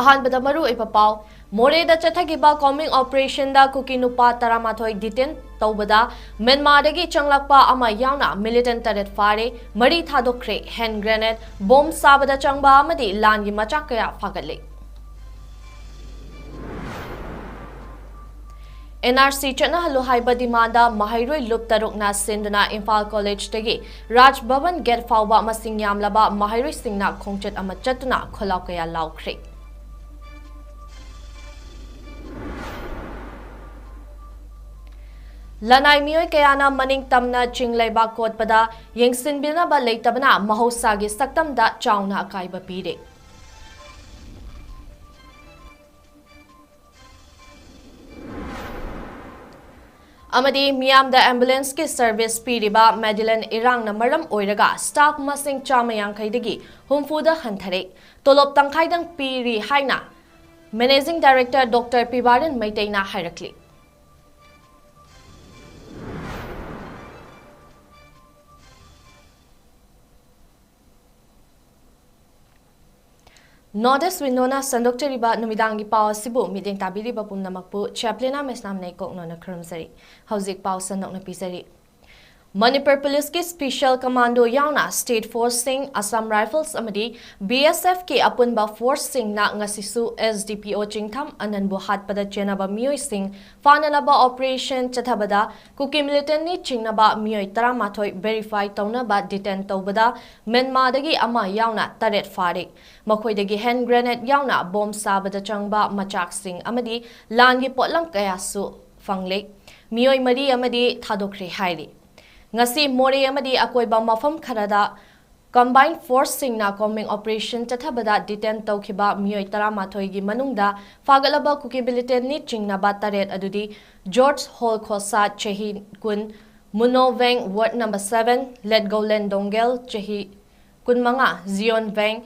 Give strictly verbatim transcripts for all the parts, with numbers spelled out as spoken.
ꯑꯍꯥꯟꯕꯗ ꯃꯔꯨꯑꯣꯏꯕ ꯄꯥꯎ꯫ ꯃꯣꯔꯦꯗ ꯆꯠꯊꯈꯤꯕ combing operationꯗ ꯀꯨꯀꯤ ꯅꯨꯄꯥ ꯇꯔꯥꯃꯥꯊꯣꯏ detain ꯇꯧꯕꯗ ꯃ꯭ꯌꯥꯟꯃꯥꯔꯗꯒꯤ ꯆꯪꯂꯛꯄ ꯑꯃ ꯌꯥꯎꯅ militant ꯇꯔꯦꯠ ꯐꯥꯔꯦ꯫ ꯃꯔꯤ ꯊꯥꯗꯣꯛꯈ꯭ꯔꯦ꯫ Hand grenade, bomb ꯁꯥꯕꯗ ꯆꯪꯕ ꯑꯃꯗꯤ ꯂꯥꯟꯒꯤ ꯃꯆꯥꯛ ꯀꯌꯥ ꯐꯥꯒꯠꯂꯦ꯫ NRC ꯆꯠꯅꯍꯜꯂꯨ ꯍꯥꯏꯕ demandꯗ ꯃꯍꯩꯔꯣꯏ ꯂꯨꯞ ꯇꯔꯨꯛꯅ ꯁꯤꯟꯗꯨꯅ ꯏꯝꯐꯥꯜ ꯀꯣꯂꯦꯖꯇꯒꯤ ꯔꯥꯖ ꯚꯕꯟ gate ꯐꯥꯎꯕ ꯃꯁꯤꯡ ꯌꯥꯝꯂꯕ ꯃꯍꯩꯔꯣꯏꯁꯤꯡꯅ ꯈꯣꯡꯆꯠ ꯑꯃ ꯆꯠꯇꯨꯅ ꯈꯣꯜꯂꯥꯎ ꯀꯌꯥ ꯂꯥꯎꯈ꯭ꯔꯦ꯫ ꯂꯅꯥꯏ ꯃꯤꯑꯣꯏ ꯀꯌꯥꯅ ꯃꯅꯤꯡ ꯇꯝꯅ ꯆꯤꯡ ꯂꯩꯕꯥꯛ ꯀꯣꯠꯄꯗ ꯌꯦꯡꯁꯤꯟꯕꯤꯅꯕ ꯂꯩꯇꯕꯅ ꯃꯍꯧꯁꯥꯒꯤ ꯁꯛꯇꯝꯗ ꯆꯥꯎꯅ ꯑꯀꯥꯏꯕ ꯄꯤꯔꯦ꯫ ꯑꯃꯗꯤ ꯃꯤꯌꯥꯝꯗ ambulanceꯀꯤ service ꯄꯤꯔꯤꯕ ꯃꯦꯗꯤꯂꯟ ꯏꯔꯥꯡꯅ ꯃꯔꯝ ꯑꯣꯏꯔꯒ staff ꯃꯁꯤꯡ ꯆꯥꯝꯃ ꯌꯥꯡꯈꯩꯗꯒꯤ ꯍꯨꯝꯐꯨꯗ ꯍꯟꯊꯔꯦ꯫ ꯇꯣꯂꯣꯞ ꯇꯪꯈꯥꯏꯗꯪ ꯄꯤꯔꯤ ꯍꯥꯏꯅ managing director Doctor ꯄꯤꯕꯥꯔꯤꯟ ꯃꯩꯇꯩꯅ ꯍꯥꯏꯔꯛꯂꯤ꯫ North East Windowꯅ ꯁꯟꯗꯣꯛꯆꯔꯤꯕ ꯅꯨꯃꯤꯗꯥꯡꯒꯤ ꯄꯥꯎ ꯑꯁꯤꯕꯨ ꯃꯤꯠꯌꯦꯡ ꯇꯥꯕꯤꯔꯤꯕ ꯄꯨꯝꯅꯃꯛꯄꯨ ꯆꯦꯄ꯭ꯂꯤꯅꯥ ꯃꯦꯁꯅꯥꯝꯅ ꯏꯀꯣꯛꯅꯣꯅ ꯈꯨꯔꯨꯝꯖꯔꯤ꯫ ꯍꯧꯖꯤꯛ ꯄꯥꯎ ꯁꯟꯗꯣꯛꯅ ꯄꯤꯖꯔꯤ꯫ ꯃꯅꯤꯄꯨꯔ ꯄꯨꯂꯤꯁꯀꯤ special commando ꯌꯥꯎꯅ state forceꯁꯤꯡ, Assam Rifles ꯑꯃꯗꯤ BSFꯀꯤ ꯑꯄꯨꯟꯕ forceꯁꯤꯡꯅ ꯉꯁꯤꯁꯨ SDPO ꯆꯤꯡꯊꯝ ꯑꯅꯟꯕꯨ ꯍꯥꯠꯄꯗ ꯆꯦꯟꯅꯕ ꯃꯤꯑꯣꯏꯁꯤꯡ ꯐꯥꯅꯅꯕ operation ꯆꯠꯊꯕꯗ ꯀꯨꯀꯤ militantꯅꯤ ꯆꯤꯡꯅꯕ ꯃꯤꯑꯣꯏ ꯇꯔꯥꯃꯥꯊꯣꯏ verify ꯇꯧꯅꯕ detain ꯇꯧꯕꯗ ꯃ꯭ꯌꯥꯟꯃꯥꯔꯗꯒꯤ ꯑꯃ ꯌꯥꯎꯅ ꯇꯔꯦꯠ ꯐꯥꯔꯦ꯫ ꯃꯈꯣꯏꯗꯒꯤ hand grenade ꯌꯥꯎꯅ bomb ꯁꯥꯕꯗ ꯆꯪꯕ ꯃꯆꯥꯛꯁꯤꯡ ꯑꯃꯗꯤ ꯂꯥꯟꯒꯤ ꯄꯣꯠꯂꯝ ꯀꯌꯥꯁꯨ ꯐꯪꯂꯦ꯫ ꯃꯤꯑꯣꯏ ꯃꯔꯤ ꯑꯃꯗꯤ ꯊꯥꯗꯣꯛꯈ꯭ꯔꯦ ꯍꯥꯏꯔꯤ꯫ ꯉꯁꯤ ꯃꯣꯔꯦ ꯑꯃꯗꯤ ꯑꯀꯣꯏꯕ ꯃꯐꯝ ꯈꯔꯗ combined forceꯁꯤꯡꯅ combing operation ꯆꯠꯊꯕꯗ detain ꯇꯧꯈꯤꯕ ꯃꯤꯑꯣꯏ ꯇꯔꯥꯃꯥꯊꯣꯏꯒꯤ ꯃꯅꯨꯡꯗ ꯐꯥꯒꯠꯂꯕ ꯀꯨꯀꯤ militantꯅꯤ ꯆꯤꯡꯅꯕ ꯇꯔꯦꯠ ꯑꯗꯨꯗꯤ ꯖꯣꯔꯖ ꯍꯣꯜ ꯈꯣꯁꯥ, ꯆꯍꯤ ꯀꯨꯟ, ꯃꯨꯅꯣ ꯚꯦꯡ, ward number seven, ꯂꯦꯠꯒꯧꯂꯦꯟ ꯗꯣꯡꯒꯦꯜ, ꯆꯍꯤ ꯀꯨꯟꯃꯉꯥ, ꯖꯤꯌꯣꯟ ꯚꯦꯡ,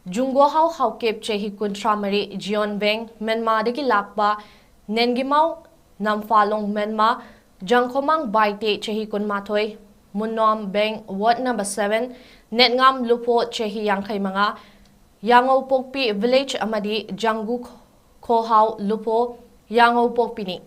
ꯖꯨꯡꯒꯣꯍꯥꯎ ꯍꯥꯎꯀꯦꯞ, ꯆꯍꯤ ꯀꯨꯟꯊ꯭ꯔꯥꯃꯔꯤ, ꯖꯤꯌꯣꯟ ꯚꯦꯡ, ꯃ꯭ꯌꯥꯟꯃꯥꯔꯗꯒꯤ ꯂꯥꯛꯄ ꯅꯦꯟꯒꯤꯃꯥꯎ ꯅꯝꯐꯥꯂꯣꯡ ꯃ꯭ꯌꯥꯟꯃꯥꯔ, ꯖꯪꯈꯣꯃꯥꯡ ꯕꯥꯏꯇꯦ, ꯆꯍꯤ ꯀꯨꯟꯃꯥꯊꯣꯏ, ꯃꯨꯟꯅꯣꯝ ꯚꯦꯡ, ward number seven, ꯅꯦꯠꯉꯥꯝ ꯂꯨꯐꯣ, ꯆꯍꯤ ꯌꯥꯡꯈꯩꯃꯉꯥ, ꯌꯥꯉꯧꯄꯣꯛꯄꯤ ꯚꯤꯂꯦꯖ ꯑꯃꯗꯤ ꯖꯪꯒꯨ ꯈꯣꯍꯥꯎ ꯂꯨꯐꯣ ꯌꯥꯉꯧꯄꯣꯛꯄꯤꯅꯤ꯫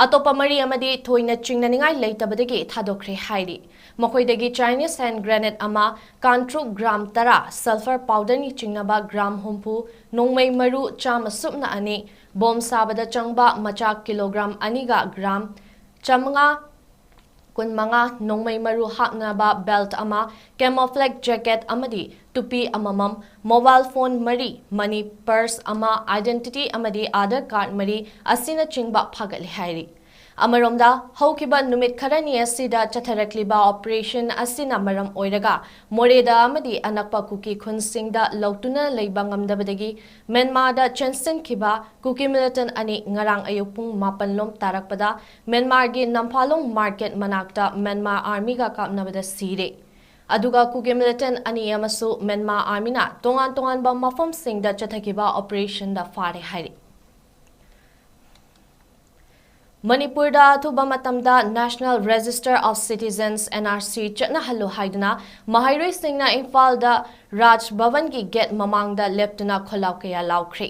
ꯑꯇꯣꯞꯄ ꯃꯔꯤ ꯑꯃꯗꯤ ꯊꯣꯏꯅ ꯆꯤꯡꯅꯅꯤꯡꯉꯥꯏ ꯂꯩꯇꯕꯗꯒꯤ ꯊꯥꯗꯣꯛꯈ꯭ꯔꯦ ꯍꯥꯏꯔꯤ꯫ ꯃꯈꯣꯏꯗꯒꯤ ꯆꯥꯏꯅꯤꯁ ꯍꯦꯟ ꯒ꯭ꯔꯦꯅꯦꯗ ꯑꯃ, ꯀꯥꯟꯇ꯭ꯔꯨꯛ ꯒ꯭ꯔꯥꯝ ꯇꯔꯥ, ꯁꯜꯐꯔ ꯄꯥꯎꯗꯔꯅꯤ ꯆꯤꯡꯅꯕ ꯒ꯭ꯔꯥꯝ ꯍꯨꯝꯐꯨ, ꯅꯣꯡꯃꯩ ꯃꯔꯨ ꯆꯥꯝꯃ ꯁꯨꯞꯅ ꯑꯅꯤ, ꯕꯣꯝ ꯁꯥꯕꯗ ꯆꯪꯕ ꯃꯆꯥꯛ ꯀꯤꯂꯣꯒ꯭ꯔꯥꯝ ꯑꯅꯤꯒ ꯒ꯭ꯔꯥꯝ ꯆꯥꯝꯃꯉꯥ ꯀꯨꯟꯃꯉꯥ, ꯅꯣꯡꯃꯩ ꯃꯔꯨ ꯍꯥꯞꯅꯕ ꯕꯦꯜꯠ ꯑꯃ, ꯀꯦꯃꯣꯐ꯭ꯂꯦꯛ ꯖꯦꯀꯦꯠ ꯑꯃꯗꯤ ꯇꯨꯄꯤ ꯑꯃꯃꯝ, ꯃꯣꯕꯥꯏꯜ ꯐꯣꯟ ꯃꯔꯤ, ꯃꯅꯤ ꯄꯔꯁ ꯑꯃ, ꯑꯥꯏꯗꯦꯟꯇꯤꯇꯤ ꯑꯃꯗꯤ ꯑꯥꯙꯥꯔ ꯀꯥꯔꯗ ꯃꯔꯤ ꯑꯁꯤꯅꯆꯤꯡꯕ ꯐꯥꯒꯠꯂꯦ ꯍꯥꯏꯔꯤ꯫ ꯑꯃꯔꯣꯝꯗ, ꯍꯧꯈꯤꯕ ꯅꯨꯃꯤꯠ ꯈꯔꯅꯤ ꯑꯁꯤꯗ ꯆꯠꯊꯔꯛꯂꯤꯕ ꯑꯣꯄꯔꯦꯁꯟ ꯑꯁꯤꯅ ꯃꯔꯝ ꯑꯣꯏꯔꯒ ꯃꯣꯔꯦꯗ ꯑꯃꯗꯤ ꯑꯅꯛꯄ ꯀꯨꯀꯤ ꯈꯨꯟꯁꯤꯡꯗ ꯂꯧꯇꯨꯅ ꯂꯩꯕ ꯉꯝꯗꯕꯗꯒꯤ ꯃ꯭ꯌꯥꯟꯃꯥꯔꯗ ꯆꯦꯟꯁꯤꯟꯈꯤꯕ ꯀꯨꯀꯤ ꯃꯤꯂꯤꯇꯦꯟꯠ ꯑꯅꯤ ꯉꯔꯥꯡ ꯑꯌꯨꯛ ꯄꯨꯡ ꯃꯥꯄꯟ ꯂꯣꯝ ꯇꯥꯔꯛꯄꯗ ꯃ꯭ꯌꯥꯟꯃꯥꯔꯒꯤ ꯅꯝꯐꯥꯂꯣꯡ ꯃꯥꯔꯀꯦꯠ ꯃꯅꯥꯛꯇ ꯃ꯭ꯌꯥꯟꯃꯥꯔ ꯑꯥꯔꯃꯤꯒ ꯀꯥꯞꯅꯕꯗ ꯁꯤꯔꯦ꯫ ꯑꯗꯨꯒ ꯀꯨꯀꯤ ꯃꯤꯂꯤꯇꯦꯟꯠ ꯑꯅꯤ ꯑꯃꯁꯨ ꯃ꯭ꯌꯥꯟꯃꯥꯔ ꯑꯥꯔꯃꯤꯅ ꯇꯣꯉꯥꯟ ꯇꯣꯉꯥꯟꯕ ꯃꯐꯝꯁꯤꯡꯗ ꯆꯠꯊꯈꯤꯕ ꯑꯣꯄꯔꯦꯁꯟꯗ ꯐꯥꯔꯦ ꯍꯥꯏꯔꯤ꯫ ꯃꯅꯤꯄꯨꯔꯗ ꯑꯊꯨꯕ ꯃꯇꯝꯗ National Register of Citizens, N R C, ꯆꯠꯅꯍꯜꯂꯨ ꯍꯥꯏꯗꯨꯅ ꯃꯍꯩꯔꯣꯏꯁꯤꯡꯅ ꯏꯝꯐꯥꯜꯗ ꯔꯥꯖ ꯚꯕꯟꯒꯤ ꯒꯦꯠ ꯃꯃꯥꯡꯗ ꯂꯦꯞꯇꯨꯅ ꯈꯣꯜꯂꯥꯎ ꯀꯌꯥ ꯂꯥꯎꯈ꯭ꯔꯦ꯫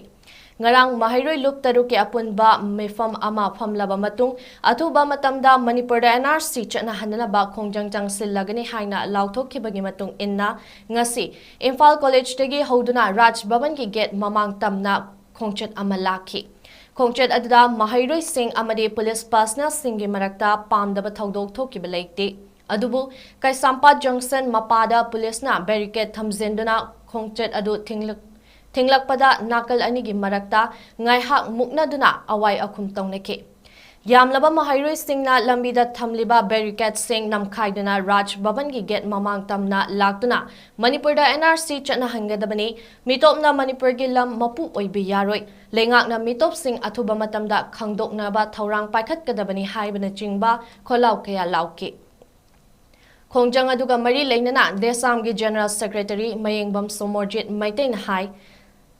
ꯉꯔꯥꯡ ꯃꯍꯩꯔꯣꯏ ꯂꯨꯞ ꯇꯔꯨꯛꯀꯤ ꯑꯄꯨꯟꯕ ꯃꯤꯐꯝ ꯑꯃ ꯐꯝꯂꯕ ꯃꯇꯨꯡ, ꯑꯊꯨꯕ ꯃꯇꯝꯗ ꯃꯅꯤꯄꯨꯔꯗ N R C ꯆꯠꯅꯍꯟꯅꯕ ꯈꯣꯡꯖꯪ ꯆꯪꯁꯤꯜꯂꯒꯅꯤ ꯍꯥꯏꯅ ꯂꯥꯎꯊꯣꯛꯈꯤꯕꯒꯤ ꯃꯇꯨꯡ ꯏꯟꯅ, ꯉꯁꯤ ꯏꯝꯐꯥꯜ ꯀꯣꯂꯦꯖꯇꯒꯤ ꯍꯧꯗꯨꯅ ꯔꯥꯖ ꯚꯕꯟꯒꯤ ꯒꯦꯠ ꯃꯃꯥꯡ ꯇꯝꯅ ꯈꯣꯡꯆꯠ ꯑꯃ ꯂꯥꯛꯈꯤ꯫ ꯈꯣꯡꯆꯠ ꯑꯗꯨꯗ ꯃꯍꯩꯔꯣꯏꯁꯤꯡ ꯑꯃꯗꯤ ꯄꯨꯂꯤꯁ ꯄꯔꯁꯅꯦꯜꯁꯤꯡꯒꯤ ꯃꯔꯛꯇ ꯄꯥꯝꯗꯕ ꯊꯧꯗꯣꯛ ꯊꯣꯛꯈꯤꯕ ꯂꯩꯇꯦ꯫ ꯑꯗꯨꯕꯨ ꯀꯩꯁꯥꯝꯄꯥꯠ ꯖꯪꯁꯟ ꯃꯄꯥꯗ ꯄꯨꯂꯤꯁꯅ ꯕꯦꯔꯤꯀꯦꯗ ꯊꯝꯖꯤꯟꯗꯨꯅ ꯈꯣꯡꯆꯠ ꯑꯗꯨ ꯊꯤꯡꯂꯛ-, ꯊꯤꯡꯂꯛꯄꯗ ꯅꯥꯀꯜ ꯑꯅꯤꯒꯤ ꯃꯔꯛꯇ ꯉꯥꯏꯍꯥꯛ ꯃꯨꯛꯅꯗꯨꯅ ꯑꯋꯥꯏ ꯑꯈꯨꯝ ꯇꯧꯅꯈꯤ꯫ ꯌꯥꯝꯂꯕ ꯃꯍꯩꯔꯣꯏꯁꯤꯡꯅ ꯂꯝꯕꯤꯗ ꯊꯝꯂꯤꯕ ꯕꯦꯔꯤꯀꯦꯗꯁꯤꯡ ꯅꯝꯈꯥꯏꯗꯨꯅ ꯔꯥꯖ ꯚꯕꯟꯒꯤ ꯒꯦꯠ ꯃꯃꯥꯡ ꯇꯝꯅ ꯂꯥꯛꯇꯨꯅ ꯃꯅꯤꯄꯨꯔꯗ N R C ꯆꯠꯅꯍꯟꯒꯗꯕꯅꯤ, ꯃꯤꯇꯣꯞꯅ ꯃꯅꯤꯄꯨꯔꯒꯤ ꯂꯝ ꯃꯄꯨ ꯑꯣꯏꯕ ꯌꯥꯔꯣꯏ, ꯂꯩꯉꯥꯛꯅ ꯃꯤꯇꯣꯞꯁꯤꯡ ꯑꯊꯨꯕ ꯃꯇꯝꯗ ꯈꯪꯗꯣꯛꯅꯕ ꯊꯧꯔꯥꯡ ꯄꯥꯏꯈꯠꯀꯗꯕꯅꯤ ꯍꯥꯏꯕꯅꯆꯤꯡꯕ ꯈꯣꯜꯂꯥꯎ ꯀꯌꯥ ꯂꯥꯎꯈꯤ꯫ ꯈꯣꯡꯖꯪ ꯑꯗꯨꯒ ꯃꯔꯤ ꯂꯩꯅꯅ ꯗꯦꯁꯥꯝꯒꯤ ꯖꯦꯅꯔꯦꯜ ꯁꯦꯀ꯭ꯔꯦꯇꯔꯤ ꯃꯌꯦꯡꯕꯝ ꯁꯣꯃꯣꯔꯖꯤꯠ ꯃꯩꯇꯩꯅ ꯍꯥꯏ,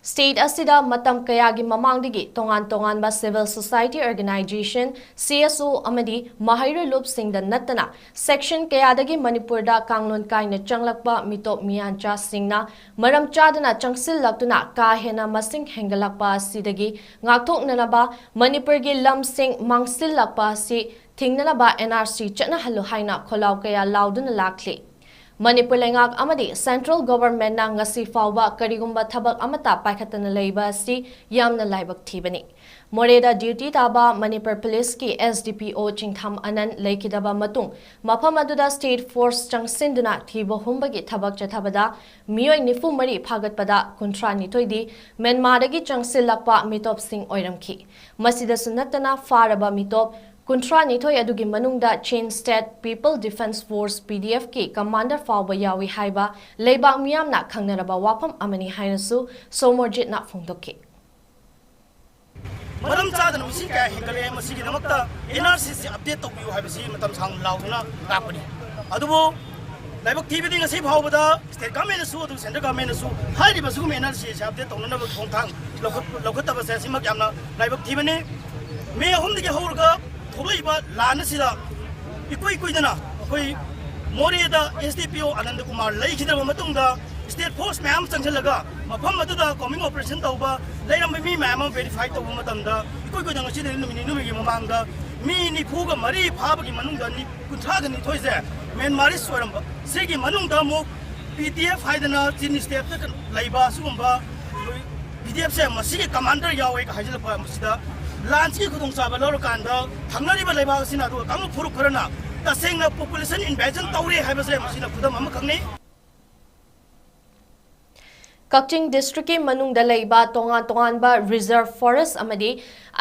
State ꯑꯁꯤꯗ ꯃꯇꯝ ꯀꯌꯥꯒꯤ ꯃꯃꯥꯡꯗꯒꯤ ꯇꯣꯉꯥꯟ ꯇꯣꯉꯥꯟꯕ civil society organization, C S O ꯑꯃꯗꯤ ꯃꯍꯩꯔꯣꯏ ꯂꯨꯞꯁꯤꯡꯗ ꯅꯠꯇꯅ section ꯀꯌꯥꯗꯒꯤ ꯃꯅꯤꯄꯨꯔꯗ ꯀꯥꯡꯂꯣꯟ ꯀꯥꯏꯅ ꯆꯪꯂꯛꯄ ꯃꯤꯇꯣꯞ ꯃꯤꯌꯥꯟꯆꯥꯁꯤꯡꯅ ꯃꯔꯝ ꯆꯥꯗꯅ ꯆꯪꯁꯤꯜꯂꯛꯇꯨꯅ ꯀꯥ ꯍꯦꯟꯅ ꯃꯁꯤꯡ ꯍꯦꯟꯒꯠꯂꯛꯄ ꯑꯁꯤꯗꯒꯤ ꯉꯥꯛꯊꯣꯛꯅꯅꯕ ꯃꯅꯤꯄꯨꯔꯒꯤ ꯂꯝꯁꯤꯡ ꯃꯥꯡꯁꯤꯜꯂꯛꯄ ꯑꯁꯤ ꯊꯤꯡꯅꯅꯕ N R C ꯆꯠꯅꯍꯜꯂꯨ ꯍꯥꯏꯅ ꯈꯣꯜꯂꯥꯎ ꯀꯌꯥ ꯂꯥꯎꯗꯨꯅ ꯂꯥꯛꯂꯤ꯫ ꯃꯅꯤꯄꯨꯔ ꯂꯩꯉꯥꯛ ꯑꯃꯗꯤ central governmentꯅ ꯉꯁꯤ ꯐꯥꯎꯕ ꯀꯔꯤꯒꯨꯝꯕ ꯊꯕꯛ ꯑꯃꯠꯇ ꯄꯥꯏꯈꯠꯇꯅ ꯂꯩꯕ ꯑꯁꯤ ꯌꯥꯝꯅ ꯂꯥꯏꯕꯛ ꯊꯤꯕꯅꯤ꯫ ꯃꯣꯔꯦꯗ duty ꯇꯥꯕ ꯃꯅꯤꯄꯨꯔ ꯄꯨꯂꯤꯁꯀꯤ S D P O ꯆꯤꯡꯊꯥꯝ ꯑꯅꯟ ꯂꯩꯈꯤꯗꯕ ꯃꯇꯨꯡ ꯃꯐꯝ ꯑꯗꯨꯗ state force ꯆꯪꯁꯤꯟꯗꯨꯅ ꯊꯤꯕ ꯍꯨꯝꯕꯒꯤ ꯊꯕꯛ ꯆꯠꯊꯕꯗ ꯃꯤꯑꯣꯏ ꯅꯤꯐꯨ ꯃꯔꯤ ꯐꯥꯒꯠꯄꯗ ꯀꯨꯟꯊ꯭ꯔꯥ ꯅꯤꯊꯣꯏꯗꯤ ꯃ꯭ꯌꯥꯟꯃꯥꯔꯗꯒꯤ ꯆꯪꯁꯤꯜꯂꯛꯄ ꯃꯤꯇꯣꯞꯁꯤꯡ ꯑꯣꯏꯔꯝꯈꯤ꯫ ꯃꯁꯤꯗꯁꯨ ꯅꯠꯇꯅ ꯐꯥꯔꯕ ꯃꯤꯇꯣꯞ ꯀꯨꯟꯊ꯭ꯔꯥ ꯅꯤꯊꯣꯏ ꯑꯗꯨꯒꯤ ꯃꯅꯨꯡꯗ Chin State People Defence Force, P D Fꯀꯤ commander ꯐꯥꯎꯕ ꯌꯥꯎꯏ ꯍꯥꯏꯕ ꯂꯩꯕꯥꯛ ꯃꯤꯌꯥꯝꯅ ꯈꯪꯅꯔꯕ ꯋꯥꯐꯝ ꯑꯃꯅꯤ ꯍꯥꯏꯅꯁꯨ ꯁꯣꯃꯣꯔꯖꯤꯠꯅ ꯐꯣꯡꯗꯣꯛꯈꯤ꯫ ꯃꯔꯝ ꯆꯥꯗꯅ ꯃꯁꯤꯡ ꯀꯌꯥ ꯍꯦꯟꯒꯠꯂꯛꯑꯦ꯫ ꯃꯁꯤꯒꯤꯗꯃꯛꯇ N R Cꯁꯤ update ꯇꯧꯕꯤꯌꯨ ꯍꯥꯏꯕꯁꯤ ꯃꯇꯝ ꯁꯥꯡꯅ ꯂꯥꯎꯗꯨꯅ ꯂꯥꯛꯄꯅꯤ꯫ ꯑꯗꯨꯕꯨ ꯂꯥꯏꯕꯛ ꯊꯤꯕꯗꯤ ꯉꯁꯤ ꯐꯥꯎꯕꯗ state governmentꯅꯁꯨ ꯑꯗꯨꯒ central governmentꯅꯁꯨ ꯍꯥꯏꯔꯤꯕ ꯁꯤꯒꯨꯝꯕ N R Cꯁꯤ update ꯇꯧꯅꯅꯕ ꯈꯣꯡꯊꯥꯡ ꯂꯧꯈꯠ-, ꯂꯧꯈꯠꯇꯕꯁꯦ ꯁꯤꯃꯛ ꯌꯥꯝꯅ ꯂꯥꯏꯕꯛ ꯊꯤꯕꯅꯤ꯫ May ꯑꯍꯨꯝꯗꯒꯤ ꯍꯧꯔꯒ ꯊꯣꯛꯂꯛꯏꯕ ꯂꯥꯟ ꯑꯁꯤꯗ ꯏꯀꯨꯏ ꯀꯨꯏꯗꯅ ꯑꯩꯈꯣꯏ ꯃꯣꯔꯦꯗ S D P O Anand Kumar ꯂꯩꯈꯤꯗ꯭ꯔꯕ ꯃꯇꯨꯡꯗ state force ꯃꯌꯥꯝ ꯆꯪꯁꯤꯜꯂꯒ ꯃꯐꯝ ꯑꯗꯨꯗ combing operation ꯇꯧꯕ ꯂꯩꯔꯝꯕ ꯃꯤ ꯃꯌꯥꯝ ꯑꯃ verify ꯇꯧꯕ ꯃꯇꯝꯗ ꯏꯀꯨꯏ ꯀꯨꯏꯗꯅ ꯉꯁꯤꯗꯒꯤ ꯅꯨꯃꯤꯠ ꯅꯤꯅꯤꯒꯤ ꯃꯃꯥꯡꯗ ꯃꯤ ꯅꯤꯐꯨꯒ ꯃꯔꯤ ꯐꯥꯕꯒꯤ ꯃꯅꯨꯡꯗ ꯅꯤ-, ꯀꯨꯟꯊ꯭ꯔꯥꯒ ꯅꯤꯊꯣꯏꯁꯦ Myanmarese ꯑꯣꯏꯔꯝꯕ꯫ ꯁꯤꯒꯤ ꯃꯅꯨꯡꯗ ꯑꯃꯨꯛ P D F ꯍꯥꯏꯗꯅ Chin Stateꯇ ꯂꯩꯕ ꯁꯤꯒꯨꯝꯕ P D Fꯁꯦ ꯃꯁꯤꯒꯤ commander ꯌꯥꯎꯋꯦ ꯍꯥꯏꯖꯤꯜꯂꯛꯄ ꯃꯁꯤꯗ ꯂꯥꯟꯁꯤꯒꯤ ꯈꯨꯗꯣꯡꯆꯥꯕ ꯂꯧꯔꯀꯥꯟꯗ ꯊꯪꯅꯔꯤꯕ ꯂꯩꯕꯥꯛ ꯑꯁꯤꯅ ꯑꯗꯨꯒ ꯀꯥꯡꯂꯨꯞ ꯐꯨꯔꯨꯞ ꯈꯔꯅ ꯇꯁꯦꯡꯅ population invasion ꯇꯧꯔꯦ ꯍꯥꯏꯕꯁꯦ ꯃꯁꯤꯅ ꯈꯨꯗꯝ ꯑꯃꯈꯛꯅꯤ꯫ ꯀꯛꯆꯤꯡ districtꯀꯤ ꯃꯅꯨꯡꯗ ꯂꯩꯕ ꯇꯣꯉꯥꯟ ꯇꯣꯉꯥꯟꯕ reserve forest ꯑꯃꯗꯤ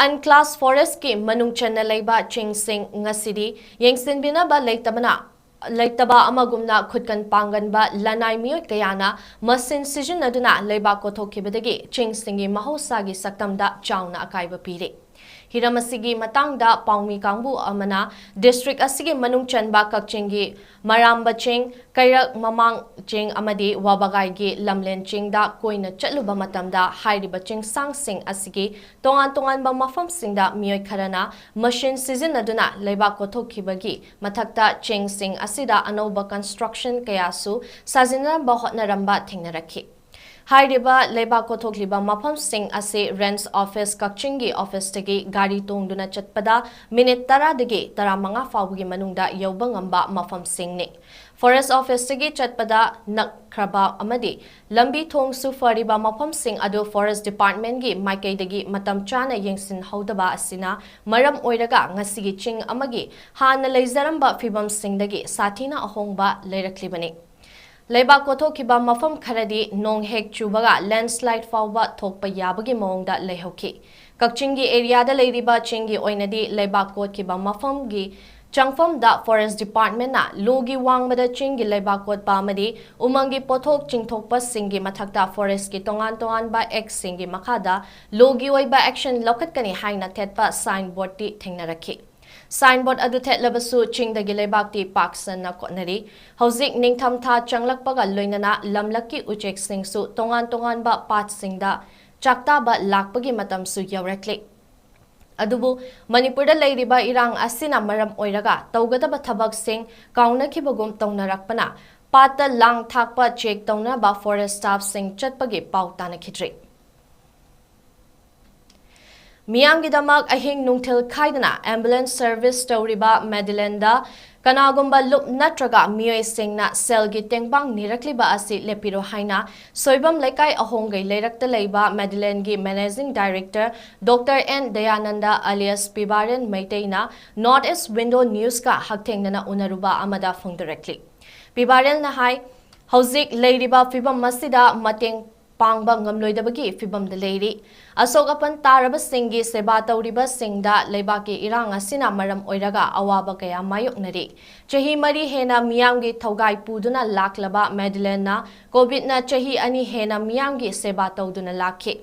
unclassed forestꯀꯤ ꯃꯅꯨꯡ ꯆꯟꯅ ꯂꯩꯕ ꯆꯤꯡꯁꯤꯡ ꯉꯁꯤꯗꯤ ꯌꯦꯡꯁꯤꯟꯕꯤꯅꯕ ꯂꯩꯇꯕꯅ, ꯂꯩꯇꯕ ꯑꯃꯒꯨꯝꯅ ꯈꯨꯠꯀꯟ ꯄꯥꯡꯒꯟꯕ ꯂꯅꯥꯏ ꯃꯤꯑꯣꯏ ꯀꯌꯥꯅ machine ꯁꯤꯖꯤꯟꯅꯗꯨꯅ ꯂꯩꯕꯥꯛ ꯀꯣꯊꯣꯛꯈꯤꯕꯗꯒꯤ ꯆꯤꯡꯁꯤꯡꯒꯤ ꯃꯍꯧꯁꯥꯒꯤ ꯁꯛꯇꯝꯗ ꯆꯥꯎꯅ ꯑꯀꯥꯏꯕ ꯄꯤꯔꯤ꯫ ꯍꯤꯔꯝ ꯑꯁꯤꯒꯤ ꯃꯇꯥꯡꯗ ꯄꯥꯎꯃꯤ ꯀꯥꯡꯕꯨ ꯑꯃꯅ district ꯑꯁꯤꯒꯤ ꯃꯅꯨꯡ ꯆꯟꯕ ꯀꯛꯆꯤꯡꯒꯤ ꯃꯔꯥꯝꯕ ꯆꯤꯡ, ꯀꯩꯔꯛ ꯃꯃꯥꯡ ꯆꯤꯡ ꯑꯃꯗꯤ ꯋꯥꯕꯒꯥꯏꯒꯤ ꯂꯝꯂꯦꯟ ꯆꯤꯡꯗ ꯀꯣꯏꯅ ꯆꯠꯂꯨꯕ ꯃꯇꯝꯗ ꯍꯥꯏꯔꯤꯕ ꯆꯤꯡꯁꯥꯡꯁꯤꯡ ꯑꯁꯤꯒꯤ ꯇꯣꯉꯥꯟ ꯇꯣꯉꯥꯟꯕ ꯃꯐꯝꯁꯤꯡꯗ ꯃꯤꯑꯣꯏ ꯈꯔꯅ machine ꯁꯤꯖꯤꯟꯅꯗꯨꯅ ꯂꯩꯕꯥꯛ ꯀꯣꯊꯣꯛꯈꯤꯕꯒꯤ ꯃꯊꯛꯇ ꯆꯤꯡꯁꯤꯡ ꯑꯁꯤꯗ ꯑꯅꯧꯕ construction ꯀꯌꯥꯁꯨ ꯁꯥꯖꯤꯟꯅꯅꯕ ꯍꯣꯠꯅꯔꯝꯕ ꯊꯦꯡꯅꯔꯛꯈꯤ꯫ ꯍꯥꯏꯔꯤꯕ ꯂꯩꯕꯥꯛ ꯀꯣꯊꯣꯛꯂꯤꯕ ꯃꯐꯝꯁꯤꯡ ꯑꯁꯤ Range Office ꯀꯛꯆꯤꯡꯒꯤ officeꯇꯒꯤ ꯒꯥꯔꯤ ꯇꯣꯡꯗꯨꯅ ꯆꯠꯄꯗ minute ꯇꯔꯥꯗꯒꯤ ꯇꯔꯥꯃꯉꯥ ꯐꯥꯎꯕꯒꯤ ꯃꯅꯨꯡꯗ ꯌꯧꯕ ꯉꯝꯕ ꯃꯐꯝꯁꯤꯡꯅꯤ꯫ Forest Officeꯇꯒꯤ ꯆꯠꯄꯗ ꯅꯛꯈ꯭ꯔꯕ ꯑꯃꯗꯤ ꯂꯝꯕꯤ ꯊꯣꯡꯁꯨ ꯐꯔꯤꯕ ꯃꯐꯝꯁꯤꯡ ꯑꯗꯨ Forest Departmentꯀꯤ ꯃꯥꯏꯀꯩꯗꯒꯤ ꯃꯇꯝ ꯆꯥꯅ ꯌꯦꯡꯁꯤꯟꯍꯧꯗꯕ ꯑꯁꯤꯅ ꯃꯔꯝ ꯑꯣꯏꯔꯒ ꯉꯁꯤꯒꯤ ꯆꯤꯡ ꯑꯃꯒꯤ ꯍꯥꯟꯅ ꯂꯩꯖꯔꯝꯕ ꯐꯤꯕꯝꯁꯤꯡꯗꯒꯤ ꯁꯥꯊꯤꯅ ꯑꯍꯣꯡꯕ ꯂꯩꯔꯛꯂꯤꯕꯅꯤ꯫ ꯂꯩꯕꯥꯛ ꯀꯣꯊꯣꯛꯈꯤꯕ ꯃꯐꯝ ꯈꯔꯗꯤ ꯅꯣꯡ ꯍꯦꯛ ꯆꯨꯕꯒ landslide ꯐꯥꯎꯕ ꯊꯣꯛꯄ ꯌꯥꯕꯒꯤ ꯃꯑꯣꯡꯗ ꯂꯩꯍꯧꯈꯤ꯫ ꯀꯛꯆꯤꯡꯒꯤ areaꯗ ꯂꯩꯔꯤꯕ ꯆꯤꯡꯒꯤ ꯑꯣꯏꯅꯗꯤ ꯂꯩꯕꯥꯛ ꯀꯣꯠꯈꯤꯕ ꯃꯐꯝꯒꯤ ꯆꯪꯐꯝꯗ Forest Departmentꯅ ꯂꯣꯒꯤ ꯋꯥꯡꯃꯗ ꯆꯤꯡꯒꯤ ꯂꯩꯕꯥꯛ ꯀꯣꯠꯄ ꯑꯃꯗꯤ ꯎꯃꯪꯒꯤ ꯄꯣꯠꯊꯣꯛ ꯆꯤꯡꯊꯣꯛꯄꯁꯤꯡꯒꯤ ꯃꯊꯛꯇ forestꯀꯤ ꯇꯣꯉꯥꯟ ꯇꯣꯉꯥꯟꯕ actꯁꯤꯡꯒꯤ ꯃꯈꯥꯗ ꯂꯣꯒꯤ ꯑꯣꯏꯕ action ꯂꯧꯈꯠꯀꯅꯤ ꯍꯥꯏꯅ ꯊꯦꯠꯄ signboardꯇꯤ ꯊꯦꯡꯅꯔꯛꯈꯤ꯫ Signboard ꯑꯗꯨ ꯊꯦꯠꯂꯕꯁꯨ ꯆꯤꯡꯗꯒꯤ ꯂꯩꯕꯥꯛꯇꯤ ꯄꯥꯛ ꯁꯟꯅ ꯀꯣꯠꯅꯔꯤ꯫ ꯍꯧꯖꯤꯛ ꯅꯤꯡꯊꯝꯊꯥ ꯆꯪꯂꯛꯄꯒ ꯂꯣꯏꯅꯅ ꯂꯝꯂꯛꯀꯤ ꯎꯆꯦꯛꯁꯤꯡꯁꯨ ꯇꯣꯉꯥꯟ ꯇꯣꯉꯥꯟꯕ ꯄꯥꯠꯁꯤꯡꯗ ꯆꯥꯛꯇꯥꯕ ꯂꯥꯛꯄꯒꯤ ꯃꯇꯝꯁꯨ ꯌꯧꯔꯛꯂꯤ꯫ ꯑꯗꯨꯕꯨ ꯃꯅꯤꯄꯨꯔꯗ ꯂꯩꯔꯤꯕ ꯏꯔꯥꯡ ꯑꯁꯤꯅ ꯃꯔꯝ ꯑꯣꯏꯔꯒ ꯇꯧꯒꯗꯕ ꯊꯕꯛꯁꯤꯡ ꯀꯥꯎꯅꯈꯤꯕꯒꯨꯝ ꯇꯧꯅꯔꯛꯄꯅ ꯄꯥꯠꯇ ꯂꯥꯡ ꯊꯥꯛꯄ check ꯇꯧꯅꯕ forest staffꯁꯤꯡ ꯆꯠꯄꯒꯤ ꯄꯥꯎ ꯇꯥꯅꯈꯤꯗ꯭ꯔꯤ꯫ ꯃꯤꯌꯥꯝꯒꯤꯗꯃꯛ ꯑꯍꯤꯡ ꯅꯨꯡꯊꯤꯜ ꯈꯥꯏꯗꯅ ambulance service ꯇꯧꯔꯤꯕ Madelineꯗ ꯀꯅꯥꯒꯨꯝꯕ ꯂꯨꯞ ꯅꯠꯇ꯭ꯔꯒ ꯃꯤꯑꯣꯏꯁꯤꯡꯅ ꯁꯦꯜꯒꯤ ꯇꯦꯡꯕꯥꯡ ꯅꯤꯔꯛꯂꯤꯕ ꯑꯁꯤ ꯂꯦꯞꯄꯤꯔꯣ ꯍꯥꯏꯅ ꯁꯣꯏꯕꯝ ꯂꯩꯀꯥꯏ ꯑꯍꯣꯡꯒꯩ ꯂꯩꯔꯛꯇ ꯂꯩꯕ Madelineꯒꯤ managing director Doctor N Dayananda alias ꯄꯤꯕꯥꯔꯦꯟ ꯃꯩꯇꯩꯅ North East Window Newsꯀ ꯍꯛꯊꯦꯡꯅꯅ ꯎꯅꯔꯨꯕ ꯑꯃꯗ ꯐꯣꯡꯗꯣꯔꯛꯂꯤ꯫ ꯄꯤꯕꯥꯔꯦꯟꯅ ꯍꯥꯏ, ꯍꯧꯖꯤꯛ ꯂꯩꯔꯤꯕ ꯐꯤꯕꯝ ꯑꯁꯤꯗ ꯃꯇꯦꯡ ꯄꯥꯡꯕ ꯉꯝꯂꯣꯏꯗꯕꯒꯤ ꯐꯤꯚꯝꯗ ꯂꯩꯔꯤ꯫ ꯑꯁꯣꯛ ꯑꯄꯟ ꯇꯥꯔꯕꯁꯤꯡꯒꯤ ꯁꯦꯕꯥ ꯇꯧꯔꯤꯕꯁꯤꯡꯗ ꯂꯩꯕꯥꯛꯀꯤ ꯏꯔꯥꯡ ꯑꯁꯤꯅ ꯃꯔꯝ ꯑꯣꯏꯔꯒ ꯑꯋꯥꯕ ꯀꯌꯥ ꯃꯥꯌꯣꯛꯅꯔꯤ꯫ ꯆꯍꯤ ꯃꯔꯤ ꯍꯦꯟꯅ ꯃꯤꯌꯥꯝꯒꯤ ꯊꯧꯒꯥꯏ ꯄꯨꯗꯨꯅ ꯂꯥꯛꯂꯕ ꯃꯦꯗꯤꯂꯦꯟꯅ ꯀꯣꯚꯤꯗꯅ ꯆꯍꯤ ꯑꯅꯤ ꯍꯦꯟꯅ ꯃꯤꯌꯥꯝꯒꯤ ꯁꯦꯕꯥ ꯇꯧꯗꯨꯅ ꯂꯥꯛꯈꯤ꯫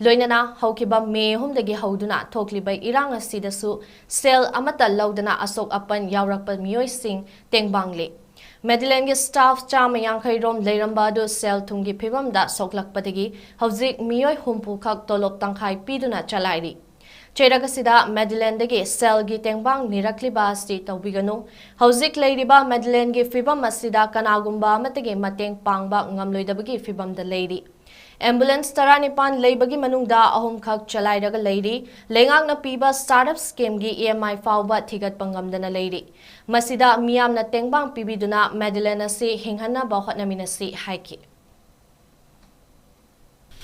ꯂꯣꯏꯅꯅ ꯍꯧꯈꯤꯕ ꯃꯦ ꯑꯍꯨꯝꯗꯒꯤ ꯍꯧꯗꯨꯅ ꯊꯣꯛꯂꯤꯕ ꯏꯔꯥꯡ ꯑꯁꯤꯗꯁꯨ ꯁꯦꯜ ꯑꯃꯠꯇ ꯂꯧꯗꯅ ꯑꯁꯣꯛ ꯑꯄꯟ ꯌꯥꯎꯔꯛꯄ ꯃꯤꯑꯣꯏꯁꯤꯡ ꯇꯦꯡꯕꯥꯡꯂꯤ꯫ ꯃꯦꯗꯤꯂꯦꯟꯒꯤ ꯁ꯭ꯇꯥꯐ ꯆꯥꯝꯃ ꯌꯥꯡꯈꯩ ꯔꯣꯝ ꯂꯩꯔꯝꯕ ꯑꯗꯨ ꯁꯦꯜ ꯊꯨꯝꯒꯤ ꯐꯤꯕꯝꯗ ꯁꯣꯛꯂꯛꯄꯗꯒꯤ ꯍꯧꯖꯤꯛ ꯃꯤꯑꯣꯏ ꯍꯨꯝꯐꯨ ꯈꯛ ꯇꯣꯂꯣꯞ ꯇꯪꯈꯥꯏ ꯄꯤꯗꯨꯅ ꯆꯂꯥꯏꯔꯤ꯫ ꯆꯩꯔꯛ ꯑꯁꯤꯗ ꯃꯦꯗꯤꯂꯦꯟꯗꯒꯤ ꯁꯦꯜꯒꯤ ꯇꯦꯡꯕꯥꯡ ꯅꯤꯔꯛꯂꯤꯕ ꯑꯁꯤ ꯇꯧꯕꯤꯒꯅꯨ꯫ ꯍꯧꯖꯤꯛ ꯂꯩꯔꯤꯕ ꯃꯦꯗꯤꯂꯦꯟꯒꯤ ꯐꯤꯕꯝ ꯑꯁꯤꯗ ꯀꯅꯥꯒꯨꯝꯕ ꯑꯃꯠꯇꯒꯤ ꯃꯇꯦꯡ ꯄꯥꯡꯕ ꯉꯝꯂꯣꯏꯗꯕꯒꯤ ꯐꯤꯕꯝꯗ ꯂꯩꯔꯤ꯫ ꯑꯦꯝꯕꯨꯂꯦꯟꯁ ꯇꯔꯥꯅꯤꯄꯥꯟ ꯂꯩꯕꯒꯤ ꯃꯅꯨꯡꯗ ꯑꯍꯨꯝꯈꯛ ꯆꯂꯥꯏꯔꯒ ꯂꯩꯔꯤ꯫ ꯂꯩꯉꯥꯛꯅ ꯄꯤꯕ ꯁ꯭ꯇꯥꯔꯠ ꯑꯞ ꯁ꯭ꯀꯤꯝꯒꯤ ꯏ ꯑꯦꯝ ꯑꯥꯏ ꯐꯥꯎꯕ ꯊꯤꯒꯠꯄ ꯉꯝꯗꯅ ꯂꯩꯔꯤ꯫ ꯃꯁꯤꯗ ꯃꯤꯌꯥꯝꯅ ꯇꯦꯡꯕꯥꯡ ꯄꯤꯕꯤꯗꯨꯅ ꯃꯦꯗꯤꯂꯦꯟ ꯑꯁꯤ ꯍꯤꯡꯍꯟꯅꯕ ꯍꯣꯠꯅꯃꯤꯟꯅꯁꯤ ꯍꯥꯏꯈꯤ꯫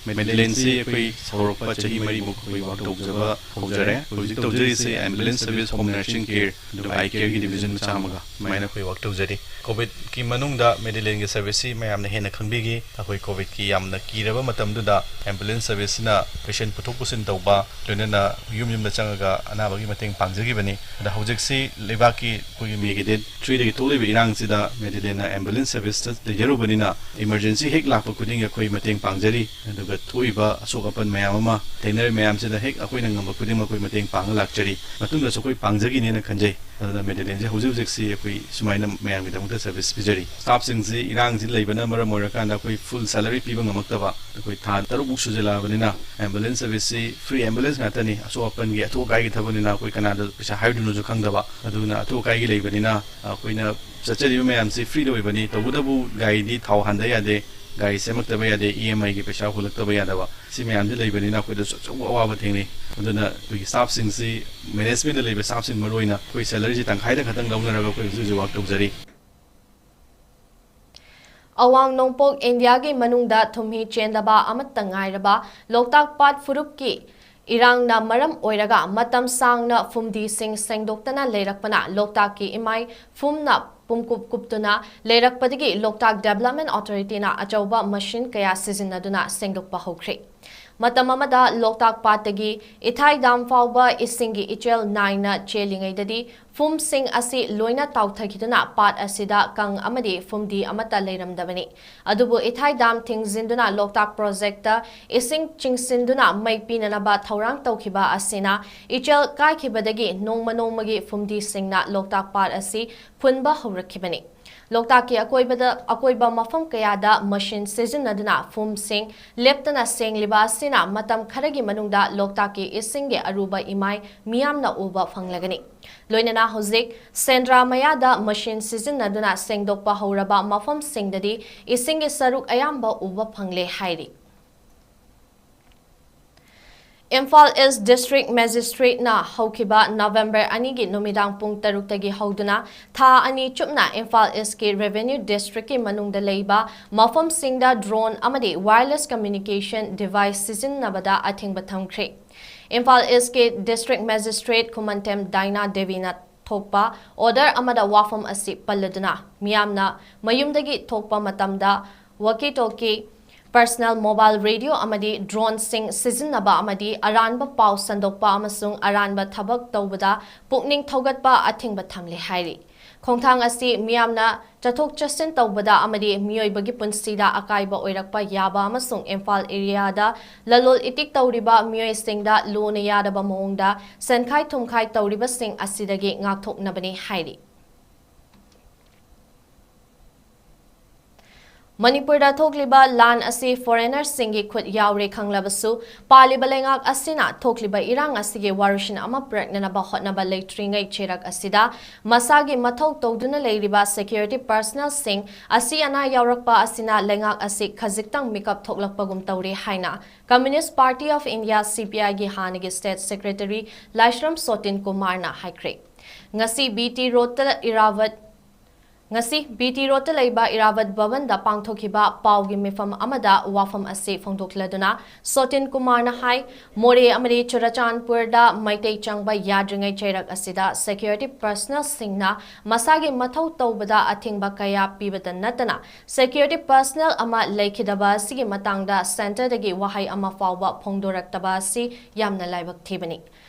ꯃꯦꯗꯤꯂꯦꯟꯁꯤ ꯑꯩꯈꯣꯏ ꯍꯧꯔꯛꯄ ꯆꯍꯤ ꯃꯔꯤꯃꯨꯛ ꯑꯩꯈꯣꯏ ꯋꯥꯛ ꯇꯧꯖꯕ ꯍꯧꯖꯔꯦ꯫ ꯍꯧꯖꯤꯛ ꯇꯧꯖꯔꯤꯁꯦ ꯑꯦꯝꯕꯨꯂꯦꯟꯁ ꯁꯔꯚꯤꯁ, ꯍꯣꯝ ꯅꯔꯁꯤꯡ ꯀꯦꯌꯔ, ꯑꯗꯨꯒ ꯑꯥꯏ ꯀꯦꯌꯔꯒꯤ ꯗꯤꯕꯤꯖꯟ ꯃꯆꯥ ꯑꯃꯒ, ꯑꯗꯨꯃꯥꯏꯅ ꯑꯩꯈꯣꯏ ꯋꯥꯛ ꯇꯧꯖꯔꯤ꯫ ꯀꯣꯚꯤꯗꯀꯤ ꯃꯅꯨꯡꯗ ꯃꯦꯗꯤꯂꯦꯟꯒꯤ ꯁꯔꯚꯤꯁꯁꯤ ꯃꯌꯥꯝꯅ ꯍꯦꯟꯅ ꯈꯪꯕꯤꯈꯤ꯫ ꯑꯩꯈꯣꯏ ꯀꯣꯚꯤꯗꯀꯤ ꯌꯥꯝꯅ ꯀꯤꯔꯕ ꯃꯇꯝꯗꯨꯗ ꯑꯦꯝꯕꯨꯂꯦꯟꯁ ꯁꯔꯚꯤꯁꯁꯤꯅ ꯄꯦꯁꯦꯟ ꯄꯨꯊꯣꯛ ꯄꯨꯁꯤꯟ ꯇꯧꯕ, ꯂꯣꯏꯅꯅ ꯌꯨꯝ ꯌꯨꯝꯗ ꯆꯪꯉꯒ ꯑꯅꯥꯕꯒꯤ ꯃꯇꯦꯡ ꯄꯥꯡꯖꯈꯤꯕꯅꯤ꯫ ꯑꯗ ꯍꯧꯖꯤꯛꯁꯤ ꯂꯩꯕꯥꯛꯀꯤ ꯑꯩꯈꯣꯏꯒꯤ ꯃꯦꯒꯤ ꯗꯦꯠ ꯊ꯭ꯔꯤꯗꯒꯤ ꯊꯣꯛꯂꯤꯕ ꯏꯔꯥꯡꯁꯤꯗ ꯃꯦꯗꯤꯂꯦꯟꯅ ꯑꯦꯝꯕꯨꯂꯦꯟꯁ ꯁꯔꯚꯤꯁꯇ ꯂꯩꯖꯔꯨꯕꯅꯤꯅ, ꯏꯃꯔꯖꯦꯟꯁꯤ ꯍꯦꯛ ꯂꯥꯛꯄ ꯈꯨꯗꯤꯡꯒꯤ ꯑꯩꯈꯣꯏ ꯃꯇꯦꯡ ꯄꯥꯡꯖꯔꯤ꯫ ꯑꯗꯨꯒ ꯊꯣꯛꯏꯕ ꯑꯁꯣꯛ ꯑꯄꯟ ꯃꯌꯥꯝ ꯑꯃ ꯊꯦꯡꯅꯔꯤ ꯃꯌꯥꯝꯁꯤꯗ ꯍꯦꯛ ꯑꯩꯈꯣꯏꯅ ꯉꯝꯕ ꯈꯨꯗꯤꯡꯃꯛ ꯑꯩꯈꯣꯏ ꯃꯇꯦꯡ ꯄꯥꯡꯉ ꯂꯥꯛꯆꯔꯤ꯫ ꯃꯇꯨꯡꯗꯁꯨ ꯑꯩꯈꯣꯏ ꯄꯥꯡꯖꯈꯤꯅꯦꯅ ꯈꯟꯖꯩ꯫ ꯑꯗꯨꯅ ꯃꯦꯗꯤꯂꯦꯟꯁꯦ ꯍꯧꯖꯤꯛ ꯍꯧꯖꯤꯛꯁꯤ ꯑꯩꯈꯣꯏ ꯁꯨꯃꯥꯏꯅ ꯃꯌꯥꯝꯒꯤꯗꯃꯛꯇ ꯁꯔꯚꯤꯁ ꯄꯤꯖꯔꯤ꯫ ꯁ꯭ꯇꯥꯐꯁꯤꯡꯁꯤ ꯏꯔꯥꯡꯁꯤ ꯂꯩꯕꯅ ꯃꯔꯝ ꯑꯣꯏꯔꯀꯥꯟꯗ ꯑꯩꯈꯣꯏ ꯐꯨꯜ ꯁꯦꯂꯔꯤ ꯄꯤꯕ ꯉꯝꯃꯛꯇꯕ, ꯑꯩꯈꯣꯏ ꯊꯥ ꯇꯔꯨꯛꯃꯨꯛ ꯁꯨꯖꯜꯂꯛꯑꯕꯅꯤꯅ ꯑꯦꯝꯕꯨꯂꯦꯟꯁ ꯁꯔꯚꯤꯁꯁꯤ ꯐ꯭ꯔꯤ ꯑꯦꯝꯕꯨꯂꯦꯟꯁ ꯉꯥꯛꯇꯅꯤ꯫ ꯑꯁꯣꯛ ꯑꯄꯟꯒꯤ ꯑꯊꯨ ꯑꯀꯥꯏꯒꯤ ꯊꯕꯛꯅꯤꯅ ꯑꯩꯈꯣꯏ ꯀꯅꯥꯗ ꯄꯩꯁꯥ ꯍꯥꯏꯔꯨꯗꯣꯏꯅꯣꯁꯨ ꯈꯪꯗꯕ꯫ ꯑꯗꯨꯅ ꯑꯊꯨ ꯑꯀꯥꯏꯒꯤ ꯂꯩꯕꯅꯤꯅ ꯑꯩꯈꯣꯏꯅ ꯆꯠꯆꯔꯤꯕ ꯃꯌꯥꯝꯁꯤ ꯐ꯭ꯔꯤꯗ ꯑꯣꯏꯕꯅꯤ꯫ ꯇꯧꯕꯇꯕꯨ ꯒꯥꯔꯤꯗꯤ ꯊꯥꯎ ꯍꯥꯟꯗ ꯌꯥꯗꯦ, ꯒꯥꯔꯤ ꯁꯦꯝꯃꯛꯇꯕ ꯌꯥꯗꯦ, ꯏ ꯑꯦꯝ ꯑꯥꯏꯒꯤ ꯄꯩꯁꯥ ꯍꯨꯜꯂꯛꯇꯕ ꯌꯥꯗꯕ, ꯁꯤ ꯃꯌꯥꯝꯁꯤ ꯂꯩꯕꯅꯤꯅ ꯑꯩꯈꯣꯏꯗꯁꯨ ꯑꯆꯧꯕ ꯑꯋꯥꯕ ꯊꯦꯡꯅꯩ꯫ ꯑꯗꯨꯅ ꯑꯩꯈꯣꯏꯒꯤ ꯁ꯭ꯇꯥꯐꯁꯤꯡꯁꯤ, ꯃꯦꯅꯦꯖꯃꯦꯟꯗ ꯂꯩꯕ ꯁ꯭ꯇꯥꯐꯁꯤꯡ ꯃꯔꯨ ꯑꯣꯏꯅ ꯑꯩꯈꯣꯏ ꯁꯦꯂꯔꯤꯁꯤ ꯇꯪꯈꯥꯏꯗ ꯈꯛꯇꯪ ꯂꯧꯅꯔꯒ ꯑꯩꯈꯣꯏ ꯍꯧꯖꯤꯛ ꯍꯧꯖꯤꯛ ꯋꯥꯛ ꯇꯧꯖꯔꯤ꯫ ꯑꯋꯥꯡ ꯅꯣꯡꯄꯣꯛ ꯏꯟꯗꯤꯌꯥꯒꯤ ꯃꯅꯨꯡꯗ ꯊꯨꯝꯍꯤ ꯆꯦꯟꯗꯕ ꯑꯃꯠꯇ ꯉꯥꯏꯔꯕ ꯂꯣꯛꯇꯥꯛ ꯄꯥꯠ ꯐꯨꯔꯨꯞꯀꯤ ꯏꯔꯥꯡꯅ ꯃꯔꯝ ꯑꯣꯏꯔꯒ ꯃꯇꯝ ꯁꯥꯡꯅ ꯐꯨꯝꯗꯤꯁꯤꯡ ꯁꯦꯡꯗꯣꯛꯇꯅ ꯂꯩꯔꯛꯄꯅ ꯂꯣꯛꯇꯥꯛꯀꯤ ꯏꯃꯥꯏ ꯐꯨꯝꯅ ꯄꯨꯝꯀꯨꯞ ꯀꯨꯞꯇꯨꯅ ꯂꯩꯔꯛꯄꯗꯒꯤ ꯂꯣꯛꯇꯥꯛ ꯗꯦꯕꯂꯞꯃꯦꯟ ꯑꯣꯊꯣꯔꯤꯇꯤꯅ ꯑꯆꯧꯕ ꯃꯁꯤꯟ ꯀꯌꯥ ꯁꯤꯖꯤꯟꯅꯗꯨꯅ ꯁꯦꯡꯗꯣꯛꯄ ꯍꯧꯈ꯭ꯔꯦ꯫ ꯃꯇꯝ ꯑꯃꯗ ꯂꯣꯛꯇꯥꯛ ꯄꯥꯠꯇꯒꯤ ꯏꯊꯥꯏ ꯗꯥꯝ ꯐꯥꯎꯕ ꯏꯁꯤꯡꯒꯤ ꯏꯆꯦꯜ ꯅꯥꯏꯅ ꯆꯦꯜꯂꯤꯉꯩꯗꯗꯤ ꯐꯨꯝꯁꯤꯡ ꯑꯁꯤ ꯂꯣꯏꯅ ꯇꯥꯎꯊꯈꯤꯗꯨꯅ ꯄꯥꯠ ꯑꯁꯤꯗ ꯀꯪ ꯑꯃꯗꯤ ꯐꯨꯝꯗꯤ ꯑꯃꯠꯇ ꯂꯩꯔꯝꯗꯕꯅꯤ꯫ ꯑꯗꯨꯕꯨ ꯏꯊꯥꯏ ꯗꯥꯝ ꯊꯤꯡꯖꯤꯟꯗꯨꯅ ꯂꯣꯛꯇꯥꯛ ꯄ꯭ꯔꯣꯖꯦꯛꯇ ꯏꯁꯤꯡ ꯆꯤꯡꯁꯤꯟꯗꯨꯅ ꯃꯩ ꯄꯤꯅꯅꯕ ꯊꯧꯔꯥꯡ ꯇꯧꯈꯤꯕ ꯑꯁꯤꯅ ꯏꯆꯦꯜ ꯀꯥꯏꯈꯤꯕꯗꯒꯤ ꯅꯣꯡꯃ ꯅꯣꯡꯃꯒꯤ ꯐꯨꯝꯗꯤꯁꯤꯡꯅ ꯂꯣꯛꯇꯥꯛ ꯄꯥꯠ ꯑꯁꯤ ꯐꯨꯟꯕ ꯍꯧꯔꯛꯈꯤꯕꯅꯤ꯫ ꯂꯣꯛꯇꯥꯛꯀꯤ ꯑꯀꯣꯏꯕꯗ, ꯑꯀꯣꯏꯕ ꯃꯐꯝ ꯀꯌꯥꯗ ꯃꯁꯤꯟ ꯁꯤꯖꯤꯟꯅꯗꯨꯅ ꯐꯨꯝꯁꯤꯡ ꯂꯦꯞꯇꯅ ꯁꯦꯡꯂꯤꯕ ꯑꯁꯤꯅ ꯃꯇꯝ ꯈꯔꯒꯤ ꯃꯅꯨꯡꯗ ꯂꯣꯛꯇꯥꯛꯀꯤ ꯏꯁꯤꯡꯒꯤ ꯑꯔꯨꯕ ꯏꯃꯥꯏ ꯃꯤꯌꯥꯝꯅ ꯎꯕ ꯐꯪꯂꯒꯅꯤ꯫ ꯂꯣꯏꯅꯅ ꯍꯧꯖꯤꯛ ꯁꯦꯟꯗ꯭ꯔꯥ ꯃꯌꯥꯗ ꯃꯁꯤꯟ ꯁꯤꯖꯤꯟꯅꯗꯨꯅ ꯁꯦꯡꯗꯣꯛꯄ ꯍꯧꯔꯕ ꯃꯐꯝꯁꯤꯡꯗꯗꯤ ꯏꯁꯤꯡꯒꯤ ꯁꯔꯨꯛ ꯑꯌꯥꯝꯕ ꯎꯕ ꯐꯪꯂꯦ ꯍꯥꯏꯔꯤ꯫ ꯏꯝꯐꯥꯜ ꯏꯁ ꯗꯤꯁꯇ꯭ꯔꯤꯛ ꯃꯦꯖꯤꯁꯇ꯭ꯔꯦꯠꯅ ꯍꯧꯈꯤꯕ ꯅꯕꯦꯝꯕꯔ ꯑꯅꯤꯒꯤ ꯅꯨꯃꯤꯗꯥꯡ ꯄꯨꯡ ꯇꯔꯨꯛꯇꯒꯤ ꯍꯧꯗꯨꯅ ꯊꯥ ꯑꯅꯤ ꯆꯨꯞꯅ ꯏꯝꯐꯥꯜ ꯏꯁꯀꯤ ꯔꯦꯚꯦꯅ꯭ꯌꯨ ꯗꯤꯁꯇ꯭ꯔꯤꯛꯀꯤ ꯃꯅꯨꯡꯗ ꯂꯩꯕ ꯃꯐꯝꯁꯤꯡꯗ ꯗ꯭ꯔꯣꯟ ꯑꯃꯗꯤ ꯋꯥꯌꯔꯂꯦꯁ ꯀꯝꯃ꯭ꯌꯨꯅꯤꯀꯦꯁꯟ ꯗꯤꯚꯥꯏꯁ ꯁꯤꯖꯤꯟꯅꯕꯗ ꯑꯊꯤꯡꯕ ꯊꯝꯈ꯭ꯔꯦ꯫ ꯏꯝꯐꯥꯜ ꯏꯁꯀꯤ ꯗꯤꯁꯇ꯭ꯔꯤꯛ ꯃꯦꯖꯤꯁꯇ꯭ꯔꯦꯠ ꯈꯨꯃꯟꯊꯦꯝ ꯗꯥꯏꯅꯥ ꯗꯦꯕꯤꯅ ꯊꯣꯛꯄ ꯑꯣꯔꯗꯔ ꯑꯃꯗ ꯋꯥꯐꯝ ꯑꯁꯤ ꯄꯜꯂꯗꯨꯅ ꯃꯤꯌꯥꯝꯅ ꯃꯌꯨꯝꯗꯒꯤ ꯊꯣꯛꯄ ꯃꯇꯝꯗ ꯋꯥꯀꯤ ꯇꯣꯀꯤ, ꯄꯔꯁꯅꯦꯜ ꯃꯣꯕꯥꯏꯜ ꯔꯦꯗꯤꯑꯣ ꯑꯃꯗꯤ ꯗ꯭ꯔꯣꯟꯁꯤꯡ ꯁꯤꯖꯤꯟꯅꯕ ꯑꯃꯗꯤ ꯑꯔꯥꯟꯕ ꯄꯥꯎ ꯁꯟꯗꯣꯛꯄ ꯑꯃꯁꯨꯡ ꯑꯔꯥꯟꯕ ꯊꯕꯛ ꯇꯧꯕꯗ ꯄꯨꯛꯅꯤꯡ ꯊꯧꯒꯠꯄ ꯑꯊꯤꯡꯕ ꯊꯝꯂꯦ ꯍꯥꯏꯔꯤ꯫ ꯈꯣꯡꯊꯥꯡ ꯑꯁꯤ ꯃꯤꯌꯥꯝꯅ ꯆꯠꯊꯣꯛ ꯆꯠꯁꯤꯟ ꯇꯧꯕꯗ ꯑꯃꯗꯤ ꯃꯤꯑꯣꯏꯕꯒꯤ ꯄꯨꯟꯁꯤꯗ ꯑꯀꯥꯏꯕ ꯑꯣꯏꯔꯛꯄ ꯌꯥꯕ ꯑꯃꯁꯨꯡ ꯏꯝꯐꯥꯜ ꯑꯦꯔꯤꯌꯥꯗ ꯂꯂꯣꯜ ꯏꯇꯤꯛ ꯇꯧꯔꯤꯕ ꯃꯤꯑꯣꯏꯁꯤꯡꯗ ꯂꯨꯅ ꯌꯥꯗꯕ ꯃꯑꯣꯡꯗ ꯁꯦꯟꯈꯥꯏ ꯊꯨꯝꯈꯥꯏ ꯇꯧꯔꯤꯕꯁꯤꯡ ꯑꯁꯤꯗꯒꯤ ꯉꯥꯛꯊꯣꯛꯅꯕꯅꯤ ꯍꯥꯏꯔꯤ꯫ ꯃꯅꯤꯄꯨꯔꯗ ꯊꯣꯛꯂꯤꯕ ꯂꯥꯟ ꯑꯁꯤ ꯐꯣꯔꯦꯅꯔꯁꯤꯡꯒꯤ ꯈꯨꯠ ꯌꯥꯎꯔꯦ ꯈꯪꯂꯕꯁꯨ, ꯄꯥꯜꯂꯤꯕ ꯂꯩꯉꯥꯛ ꯑꯁꯤꯅ ꯊꯣꯛꯂꯤꯕ ꯏꯔꯥꯡ ꯑꯁꯤꯒꯤ ꯋꯥꯔꯣꯏꯁꯤꯟ ꯑꯃ ꯄꯨꯔꯛꯅꯅꯕ ꯍꯣꯠꯅꯕ ꯂꯩꯇ꯭ꯔꯤꯉꯩ ꯆꯩꯔꯛ ꯑꯁꯤꯗ ꯃꯁꯥꯒꯤ ꯃꯊꯧ ꯇꯧꯗꯨꯅ ꯂꯩꯔꯤꯕ ꯁꯦꯀ꯭ꯌꯨꯔꯤꯇꯤ ꯄꯔꯁꯅꯦꯜꯁꯤꯡ ꯑꯁꯤ ꯑꯅꯥ ꯌꯥꯎꯔꯛꯄ ꯑꯁꯤꯅ ꯂꯩꯉꯥꯛ ꯑꯁꯤ ꯈꯖꯤꯛꯇꯪ ꯃꯤꯀꯞ ꯊꯣꯛꯂꯛꯄꯒꯨꯝ ꯇꯧꯔꯦ ꯍꯥꯏꯅ Communist Party of India, C P I, ꯒꯤ ꯍꯥꯟꯅꯒꯤ ꯁ꯭ꯇꯦꯠ ꯁꯦꯀ꯭ꯔꯦꯇꯔꯤ ꯂꯥꯏꯁ꯭ꯔꯝ ꯁꯣꯇꯤꯟ ꯀꯨꯃꯥꯔꯅ ꯍꯥꯏꯈ꯭ꯔꯦ꯫ ꯉꯁꯤ ꯕꯤ ꯇꯤ ꯔꯣꯗꯇ ꯏꯔꯥꯋꯠ ꯉꯁꯤ ꯕꯤ ꯇꯤ ꯔꯣꯗꯇ ꯂꯩꯕ ꯏꯔꯥꯕꯠ ꯚꯕꯟꯗ ꯄꯥꯡꯊꯣꯛꯈꯤꯕ ꯄꯥꯎꯒꯤ ꯃꯤꯐꯝ ꯑꯃꯗ ꯋꯥꯐꯝ ꯑꯁꯤ ꯐꯣꯡꯗꯣꯛꯂꯗꯨꯅ ꯁꯣꯇꯤꯟ ꯀꯨꯃꯥꯔꯅ ꯍꯥꯏ, ꯃꯣꯔꯦ ꯑꯃꯗꯤ ꯆꯨꯔꯆꯥꯟꯄꯨꯔꯗ ꯃꯩꯇꯩ ꯆꯪꯕ ꯌꯥꯗ꯭ꯔꯤꯉꯩ ꯆꯩꯔꯛ ꯑꯁꯤꯗ ꯁꯦꯀ꯭ꯌꯨꯔꯤꯇꯤ ꯄꯔꯁꯅꯦꯜꯁꯤꯡꯅ ꯃꯁꯥꯒꯤ ꯃꯊꯧ ꯇꯧꯕꯗ ꯑꯊꯤꯡꯕ ꯀꯌꯥ ꯄꯤꯕꯇ ꯅꯠꯇꯅ ꯁꯦꯀ꯭ꯌꯨꯔꯤꯇꯤ ꯄꯔꯁꯅꯦꯜ ꯑꯃ ꯂꯩꯈꯤꯗꯕ ꯑꯁꯤꯒꯤ ꯃꯇꯥꯡꯗ ꯁꯦꯟꯇꯔꯗꯒꯤ ꯋꯥꯍꯩ ꯑꯃ ꯐꯥꯎꯕ ꯐꯣꯡꯗꯣꯔꯛꯇꯕ ꯑꯁꯤ ꯌꯥꯝꯅ ꯂꯥꯏꯕꯛ ꯊꯤꯕꯅꯤ꯫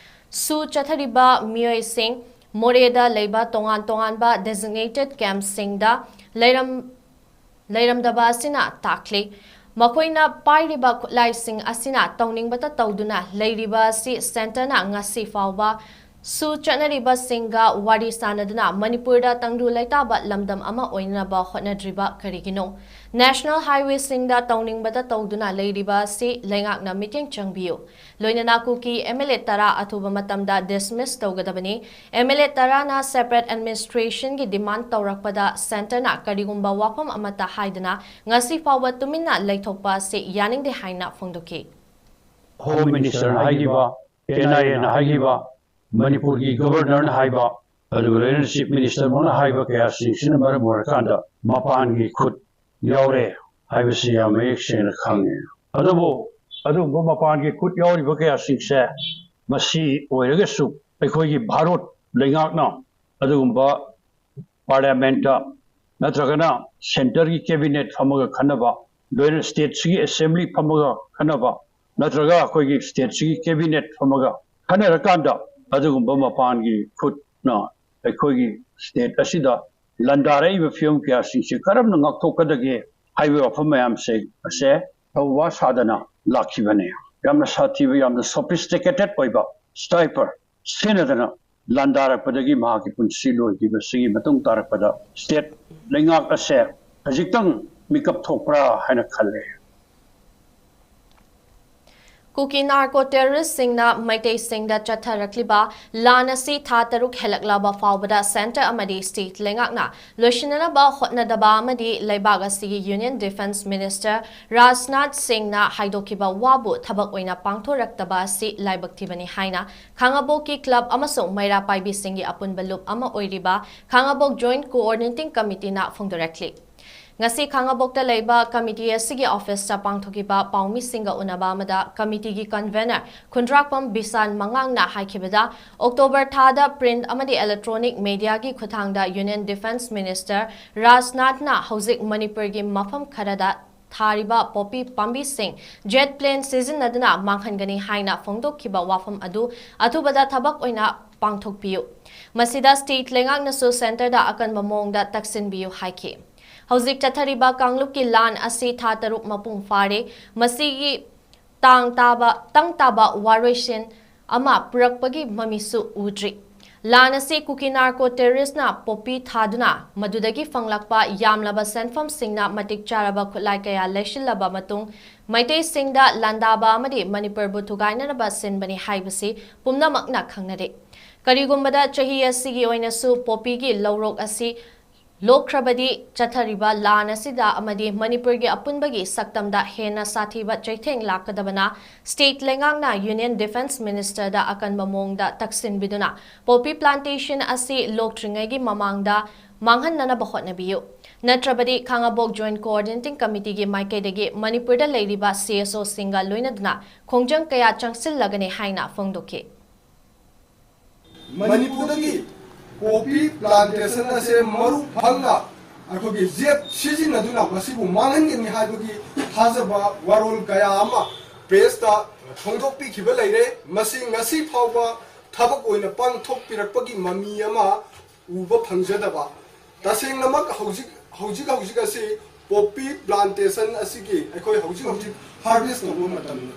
ꯁꯨ ꯆꯠꯊꯔꯤꯕ ꯃꯤꯑꯣꯏꯁꯤꯡ ꯃꯣꯔꯦꯗ ꯂꯩꯕ ꯇꯣꯉꯥꯟ ꯇꯣꯉꯥꯟꯕ ꯗꯦꯖꯤꯒꯅꯦꯇꯦꯗ ꯀꯦꯝꯞꯁꯤꯡꯗ ꯂꯩꯔꯝ-, ꯂꯩꯔꯝꯗꯕ ꯑꯁꯤꯅ ꯇꯥꯛꯂꯤ꯫ ꯃꯈꯣꯏꯅ ꯄꯥꯏꯔꯤꯕ ꯈꯨꯠꯂꯥꯏꯁꯤꯡ ꯑꯁꯤꯅ ꯇꯧꯅꯤꯡꯕꯇ ꯇꯧꯗꯨꯅ ꯂꯩꯔꯤꯕ ꯑꯁꯤ ꯁꯦꯟꯇꯔꯅ ꯉꯁꯤ ꯐꯥꯎꯕ ꯁꯨ ꯆꯠꯅꯔꯤꯕꯁꯤꯡꯒ ꯋꯥꯔꯤ ꯁꯥꯅꯗꯨꯅ ꯃꯅꯤꯄꯨꯔꯗ ꯇꯪꯗꯨ ꯂꯩꯇꯥꯕ ꯂꯝꯗꯝ ꯑꯃ ꯑꯣꯏꯅꯅꯕ ꯍꯣꯠꯅꯗ꯭ꯔꯤꯕ ꯀꯔꯤꯒꯤꯅꯣ? ꯅꯦꯁꯅꯦꯜ ꯍꯥꯏꯋꯦꯁꯤꯡꯗ ꯇꯧꯅꯤꯡꯕꯇ ꯇꯧꯗꯨꯅ ꯂꯩꯔꯤꯕ ꯑꯁꯤ ꯂꯩꯉꯥꯛꯅ ꯃꯤꯠꯌꯦꯡ ꯆꯪꯕꯤꯌꯨ꯫ ꯂꯣꯏꯅꯅ ꯀꯨꯀꯤ ꯑꯦꯝ ꯑꯦꯜ ꯑꯦ ꯇꯔꯥ ꯑꯊꯨꯕ ꯃꯇꯝꯗ ꯗꯤꯁꯃꯤꯁ ꯇꯧꯒꯗꯕꯅꯤ꯫ ꯑꯦꯝ ꯑꯦꯜ ꯑꯦ ꯇꯔꯥꯅ ꯁꯦꯄꯔꯦꯠ ꯑꯦꯗꯃꯤꯅꯤꯁꯇ꯭ꯔꯦꯁꯟꯒꯤ ꯗꯤꯃꯥꯟ ꯇꯧꯔꯛꯄꯗ ꯁꯦꯟꯇꯔꯅ ꯀꯔꯤꯒꯨꯝꯕ ꯋꯥꯐꯝ ꯑꯃꯠꯇ ꯍꯥꯏꯗꯅ ꯉꯁꯤ ꯐꯥꯎꯕ ꯇꯨꯃꯤꯟꯅ ꯂꯩꯊꯣꯛꯄ ꯑꯁꯤ ꯌꯥꯅꯤꯡꯗꯦ ꯍꯥꯏꯅ ꯐꯣꯡꯗꯣꯛꯈꯤ꯫ ꯍꯣꯝ ꯃꯤꯅꯤꯁꯇꯔꯅ ꯍꯥꯏꯈꯤꯕ, ꯑꯦꯟ ꯑꯥꯏ ꯑꯦꯅ ꯍꯥꯏꯈꯤꯕ, ꯃꯅꯤꯄꯨꯔꯒꯤ ꯒꯕꯔꯅꯔꯅ ꯍꯥꯏꯕ, ꯑꯗꯨꯒ ꯂꯣꯏꯅꯅ ꯆꯤꯐ ꯃꯤꯅꯤꯁꯇꯔꯃꯛꯅ ꯍꯥꯏꯕ ꯀꯌꯥꯁꯤꯡꯁꯤꯅ ꯃꯔꯝ ꯑꯣꯏꯔꯀꯥꯟꯗ ꯃꯄꯥꯟꯒꯤ ꯈꯨꯠ ꯌꯥꯎꯔꯦ ꯍꯥꯏꯕꯁꯤ ꯌꯥꯝ ꯃꯌꯦꯛ ꯁꯦꯡꯅ ꯈꯪꯉꯦ꯫ ꯑꯗꯨꯕꯨ ꯑꯗꯨꯒꯨꯝꯕ ꯃꯄꯥꯟꯒꯤ ꯈꯨꯠ ꯌꯥꯎꯔꯤꯕ ꯀꯌꯥꯁꯤꯡꯁꯦ ꯃꯁꯤ ꯑꯣꯏꯔꯒꯁꯨ ꯑꯩꯈꯣꯏꯒꯤ ꯚꯥꯔꯠ ꯂꯩꯉꯥꯛꯅ ꯑꯗꯨꯒꯨꯝꯕ ꯄꯥꯔꯂꯤꯌꯥꯃꯦꯟꯠꯇ ꯅꯠꯇ꯭ꯔꯒꯅ ꯁꯦꯟꯇꯔꯒꯤ ꯀꯦꯕꯤꯅꯦꯠ ꯐꯝꯃꯒ ꯈꯟꯅꯕ, ꯂꯣꯏꯅ ꯁ꯭ꯇꯦꯠꯁꯤꯒꯤ ꯑꯦꯁꯦꯝꯕ꯭ꯂꯤ ꯐꯝꯃꯒ ꯈꯟꯅꯕ, ꯅꯠꯇ꯭ꯔꯒ ꯑꯩꯈꯣꯏꯒꯤ ꯁ꯭ꯇꯦꯠꯁꯤꯒꯤ ꯀꯦꯕꯤꯅꯦꯠ ꯐꯝꯃꯒ ꯈꯟꯅꯔꯀꯥꯟꯗ ꯑꯗꯨꯒꯨꯝꯕ ꯃꯄꯥꯟꯒꯤ ꯈꯨꯠꯅ ꯑꯩꯈꯣꯏꯒꯤ ꯁ꯭ꯇꯦꯠ ꯑꯁꯤꯗ ꯂꯥꯟꯗꯥꯔꯛꯏꯕ ꯐꯤꯕꯝ ꯀꯌꯥꯁꯤꯡꯁꯦ ꯀꯔꯝꯅ ꯉꯥꯛꯊꯣꯛꯀꯗꯒꯦ ꯍꯥꯏꯕ ꯋꯥꯐꯝ ꯃꯌꯥꯝꯁꯦ ꯑꯁꯦ ꯊꯧꯋꯥ ꯁꯥꯗꯅ ꯂꯥꯛꯈꯤꯕꯅꯦ꯫ ꯌꯥꯝꯅ ꯁꯥꯊꯤꯕ, ꯌꯥꯝꯅ ꯁꯣꯐꯤꯁꯇꯤꯀꯦꯇꯦꯠ ꯑꯣꯏꯕ ꯁ꯭ꯅꯥꯏꯄꯔ ꯁꯤꯖꯤꯟꯅꯗꯅ ꯂꯥꯟꯗꯥꯔꯛꯄꯗꯒꯤ ꯃꯍꯥꯛꯀꯤ ꯄꯨꯟꯁꯤ ꯂꯣꯏꯈꯤꯕꯁꯤꯒꯤ ꯃꯇꯨꯡ ꯇꯥꯔꯛꯄꯗ ꯁ꯭ꯇꯦꯠ ꯂꯩꯉꯥꯛ ꯑꯁꯦ ꯍꯧꯖꯤꯛꯇꯪ ꯃꯤꯀꯞ ꯊꯣꯛꯄ꯭ꯔꯥ ꯍꯥꯏꯅ ꯈꯜꯂꯦ꯫ ꯀꯨꯀꯤ ꯅꯥꯔꯀꯣ ꯇꯦꯔꯣꯔꯤꯁꯁꯤꯡꯅ ꯃꯩꯇꯩꯁꯤꯡꯗ ꯆꯠꯊꯔꯛꯂꯤꯕ ꯂꯥꯟ ꯑꯁꯤ ꯊꯥ ꯇꯔꯨꯛ ꯍꯦꯜꯂꯛꯂꯕ ꯐꯥꯎꯕꯗ ꯁꯦꯟꯇꯔ ꯑꯃꯗꯤ ꯁ꯭ꯇꯦꯠ ꯂꯩꯉꯥꯛꯅ ꯂꯣꯏꯁꯤꯟꯅꯅꯕ ꯍꯣꯠꯅꯗꯕ ꯑꯃꯗꯤ ꯂꯩꯕꯥꯛ ꯑꯁꯤꯒꯤ ꯌꯨꯅꯤꯌꯟ ꯗꯤꯐꯦꯟꯁ ꯃꯤꯅꯤꯁꯇꯔ ꯔꯥꯖꯅꯥꯊ ꯁꯤꯡꯅ ꯍꯥꯏꯗꯣꯛꯈꯤꯕ ꯋꯥꯕꯨ ꯊꯕꯛ ꯑꯣꯏꯅ ꯄꯥꯡꯊꯣꯔꯛꯇꯕ ꯑꯁꯤ ꯂꯥꯏꯕꯛ ꯊꯤꯕꯅꯤ ꯍꯥꯏꯅ ꯈꯥꯉꯕꯣꯛꯀꯤ ꯀ꯭ꯂꯕ ꯑꯃꯁꯨꯡ ꯃꯩꯔꯥ ꯄꯥꯏꯕꯤꯁꯤꯡꯒꯤ ꯑꯄꯨꯟꯕ ꯂꯨꯞ ꯑꯃ ꯑꯣꯏꯔꯤꯕ ꯈꯥꯉꯕꯣꯛ ꯖꯣꯏꯟꯠ ꯀꯣꯑꯣꯔꯗꯤꯅꯦꯇꯤꯡ ꯀꯃꯤꯇꯤꯅ ꯐꯣꯡꯗꯣꯔꯛꯂꯤ꯫ ꯉꯁꯤ ꯈꯥꯉꯕꯣꯛꯇ ꯂꯩꯕ ꯀꯃꯤꯇꯤ ꯑꯁꯤꯒꯤ ꯑꯣꯐꯤꯁꯇ ꯄꯥꯡꯊꯣꯛꯈꯤꯕ ꯄꯥꯎꯃꯤꯁꯤꯡꯒ ꯎꯅꯕ ꯑꯃꯗ ꯀꯃꯤꯇꯤꯒꯤ ꯀꯟꯚꯦꯅꯔ ꯈꯨꯟꯗ꯭ꯔꯥꯛꯄꯝ ꯕꯤꯁꯥꯟ ꯃꯉꯥꯡꯅ ꯍꯥꯏꯈꯤꯕꯗ, ꯑꯣꯛꯇꯣꯕꯔ ꯊꯥꯗ ꯄ꯭ꯔꯤꯟꯠ ꯑꯃꯗꯤ ꯏꯂꯦꯛꯇ꯭ꯔꯣꯅꯤꯛ ꯃꯦꯗꯤꯌꯥꯒꯤ ꯈꯨꯠꯊꯥꯡꯗ ꯌꯨꯅꯤꯌꯟ ꯗꯤꯐꯦꯟꯁ ꯃꯤꯅꯤꯁꯇꯔ ꯔꯥꯖꯅꯥꯊꯅ ꯍꯧꯖꯤꯛ ꯃꯅꯤꯄꯨꯔꯒꯤ ꯃꯐꯝ ꯈꯔꯗ ꯊꯥꯔꯤꯕ ꯄꯣꯄꯤ ꯄꯥꯝꯕꯤꯁꯤꯡ ꯖꯦꯠ ꯄ꯭ꯂꯦꯟ ꯁꯤꯖꯤꯟꯅꯗꯨꯅ ꯃꯥꯡꯍꯟꯒꯅꯤ ꯍꯥꯏꯅ ꯐꯣꯡꯗꯣꯛꯈꯤꯕ ꯋꯥꯐꯝ ꯑꯗꯨ ꯑꯊꯨꯕꯗ ꯊꯕꯛ ꯑꯣꯏꯅ ꯄꯥꯡꯊꯣꯛꯄꯤꯌꯨ꯫ ꯃꯁꯤꯗ ꯁ꯭ꯇꯦꯠ ꯂꯩꯉꯥꯛꯅꯁꯨ ꯁꯦꯟꯇꯔꯗ ꯑꯀꯟꯕ ꯃꯑꯣꯡꯗ ꯇꯛꯁꯤꯟꯕꯤꯌꯨ ꯍꯥꯏꯈꯤ꯫ ꯍꯧꯖꯤꯛ ꯆꯠꯊꯔꯤꯕ ꯀꯥꯡꯂꯨꯞꯀꯤ ꯂꯥꯟ ꯑꯁꯤ ꯊꯥ ꯇꯔꯨꯛ ꯃꯄꯨꯡ ꯐꯥꯔꯦ꯫ ꯃꯁꯤꯒꯤ ꯇꯥꯡ ꯇꯥꯕ, ꯇꯪ ꯇꯥꯕ ꯋꯥꯔꯣꯏꯁꯤꯟ ꯑꯃ ꯄꯨꯔꯛꯄꯒꯤ ꯃꯃꯤꯁꯨ ꯎꯗ꯭ꯔꯤ꯫ ꯂꯥꯟ ꯑꯁꯤ ꯀꯨꯀꯤ ꯅꯥꯔꯀꯣ ꯇꯦꯔꯣꯔꯤꯁꯅ ꯄꯣꯄꯤ ꯊꯥꯗꯨꯅ ꯃꯗꯨꯗꯒꯤ ꯐꯪꯂꯛꯄ ꯌꯥꯝꯂꯕ ꯁꯦꯟꯐꯝꯁꯤꯡꯅ ꯃꯇꯤꯛ ꯆꯥꯔꯕ ꯈꯨꯠꯂꯥꯏ ꯀꯌꯥ ꯂꯩꯁꯤꯜꯂꯕ ꯃꯇꯨꯡ ꯃꯩꯇꯩꯁꯤꯡꯗ ꯂꯥꯟꯗꯥꯕ ꯑꯃꯗꯤ ꯃꯅꯤꯄꯨꯔꯕꯨ ꯊꯨꯒꯥꯏꯅꯅꯕ ꯁꯤꯟꯕꯅꯤ ꯍꯥꯏꯕꯁꯤ ꯄꯨꯝꯅꯃꯛꯅ ꯈꯪꯅꯔꯦ꯫ ꯀꯔꯤꯒꯨꯝꯕꯗ ꯆꯍꯤ ꯑꯁꯤꯒꯤ ꯑꯣꯏꯅꯁꯨ ꯄꯣꯄꯤꯒꯤ ꯂꯧꯔꯣꯛ ꯑꯁꯤ ꯂꯣꯛꯈ꯭ꯔꯕꯗꯤ ꯆꯠꯊꯔꯤꯕ ꯂꯥꯟ ꯑꯁꯤꯗ ꯑꯃꯗꯤ ꯃꯅꯤꯄꯨꯔꯒꯤ ꯑꯄꯨꯟꯕꯒꯤ ꯁꯛꯇꯝꯗ ꯍꯦꯟꯅ ꯁꯥꯊꯤꯕ ꯆꯩꯊꯦꯡ ꯂꯥꯛꯀꯗꯕꯅ ꯁ꯭ꯇꯦꯠ ꯂꯩꯉꯥꯛꯅ ꯌꯨꯅꯤꯌꯟ ꯗꯤꯐꯦꯟꯁ ꯃꯤꯅꯤꯁꯇꯔꯗ ꯑꯀꯟꯕ ꯃꯑꯣꯡꯗ ꯇꯛꯁꯤꯟꯕꯤꯗꯨꯅ ꯄꯣꯄꯤ ꯄ꯭ꯂꯥꯟꯇꯦꯁꯟ ꯑꯁꯤ ꯂꯣꯛꯇ꯭ꯔꯤꯉꯩꯒꯤ ꯃꯃꯥꯡꯗ ꯃꯥꯡꯍꯟꯅꯅꯕ ꯍꯣꯠꯅꯕꯤꯌꯨ꯫ ꯅꯠꯇ꯭ꯔꯕꯗꯤ ꯈꯥꯉꯕꯣꯛ ꯖꯣꯏꯟꯠ ꯀꯣꯑꯣꯔꯗꯤꯅꯦꯇꯤꯡ ꯀꯃꯤꯇꯤꯒꯤ ꯃꯥꯏꯀꯩꯗꯒꯤ ꯃꯅꯤꯄꯨꯔꯗ ꯂꯩꯔꯤꯕ ꯁꯤ ꯑꯦꯁ ꯑꯣꯁꯤꯡꯒ ꯂꯣꯏꯅꯗꯨꯅ ꯈꯣꯡꯖꯪ ꯀꯌꯥ ꯆꯪꯁꯤꯜꯂꯒꯅꯤ ꯍꯥꯏꯅ ꯐꯣꯡꯗꯣꯛꯈꯤ꯫ ꯃꯅꯤꯄꯨꯔꯗꯒꯤ ꯄꯣꯄꯤ ꯄ꯭ꯂꯥꯟꯇꯦꯁꯟ ꯑꯁꯦ ꯃꯔꯨ ꯐꯪꯅ ꯑꯩꯈꯣꯏꯒꯤ ꯖꯦꯠ ꯁꯤꯖꯤꯟꯅꯗꯨꯅ ꯃꯁꯤꯕꯨ ꯃꯥꯡꯍꯟꯒꯅꯤ ꯍꯥꯏꯕꯒꯤ ꯊꯥꯖꯕ ꯋꯥꯔꯣꯜ ꯀꯌꯥ ꯑꯃ ꯄ꯭ꯔꯦꯁꯇ ꯐꯣꯡꯗꯣꯛꯄꯤꯈꯤꯕ ꯂꯩꯔꯦ꯫ ꯃꯁꯤ ꯉꯁꯤ ꯐꯥꯎꯕ ꯊꯕꯛ ꯑꯣꯏꯅ ꯄꯥꯡꯊꯣꯛꯄꯤꯔꯛꯄꯒꯤ ꯃꯃꯤ ꯑꯃ ꯎꯕ ꯐꯪꯖꯗꯕ꯫ ꯇꯁꯦꯡꯅꯃꯛ ꯍꯧꯖꯤꯛ, ꯍꯧꯖꯤꯛ ꯍꯧꯖꯤꯛ ꯑꯁꯤ ꯄꯣꯄꯤ ꯄ꯭ꯂꯥꯟꯇꯦꯁꯟ ꯑꯁꯤꯒꯤ ꯑꯩꯈꯣꯏ ꯍꯧꯖꯤꯛ ꯍꯧꯖꯤꯛ ꯍꯥꯔꯚꯦꯁ ꯇꯧꯕ ꯃꯇꯝꯅꯤ꯫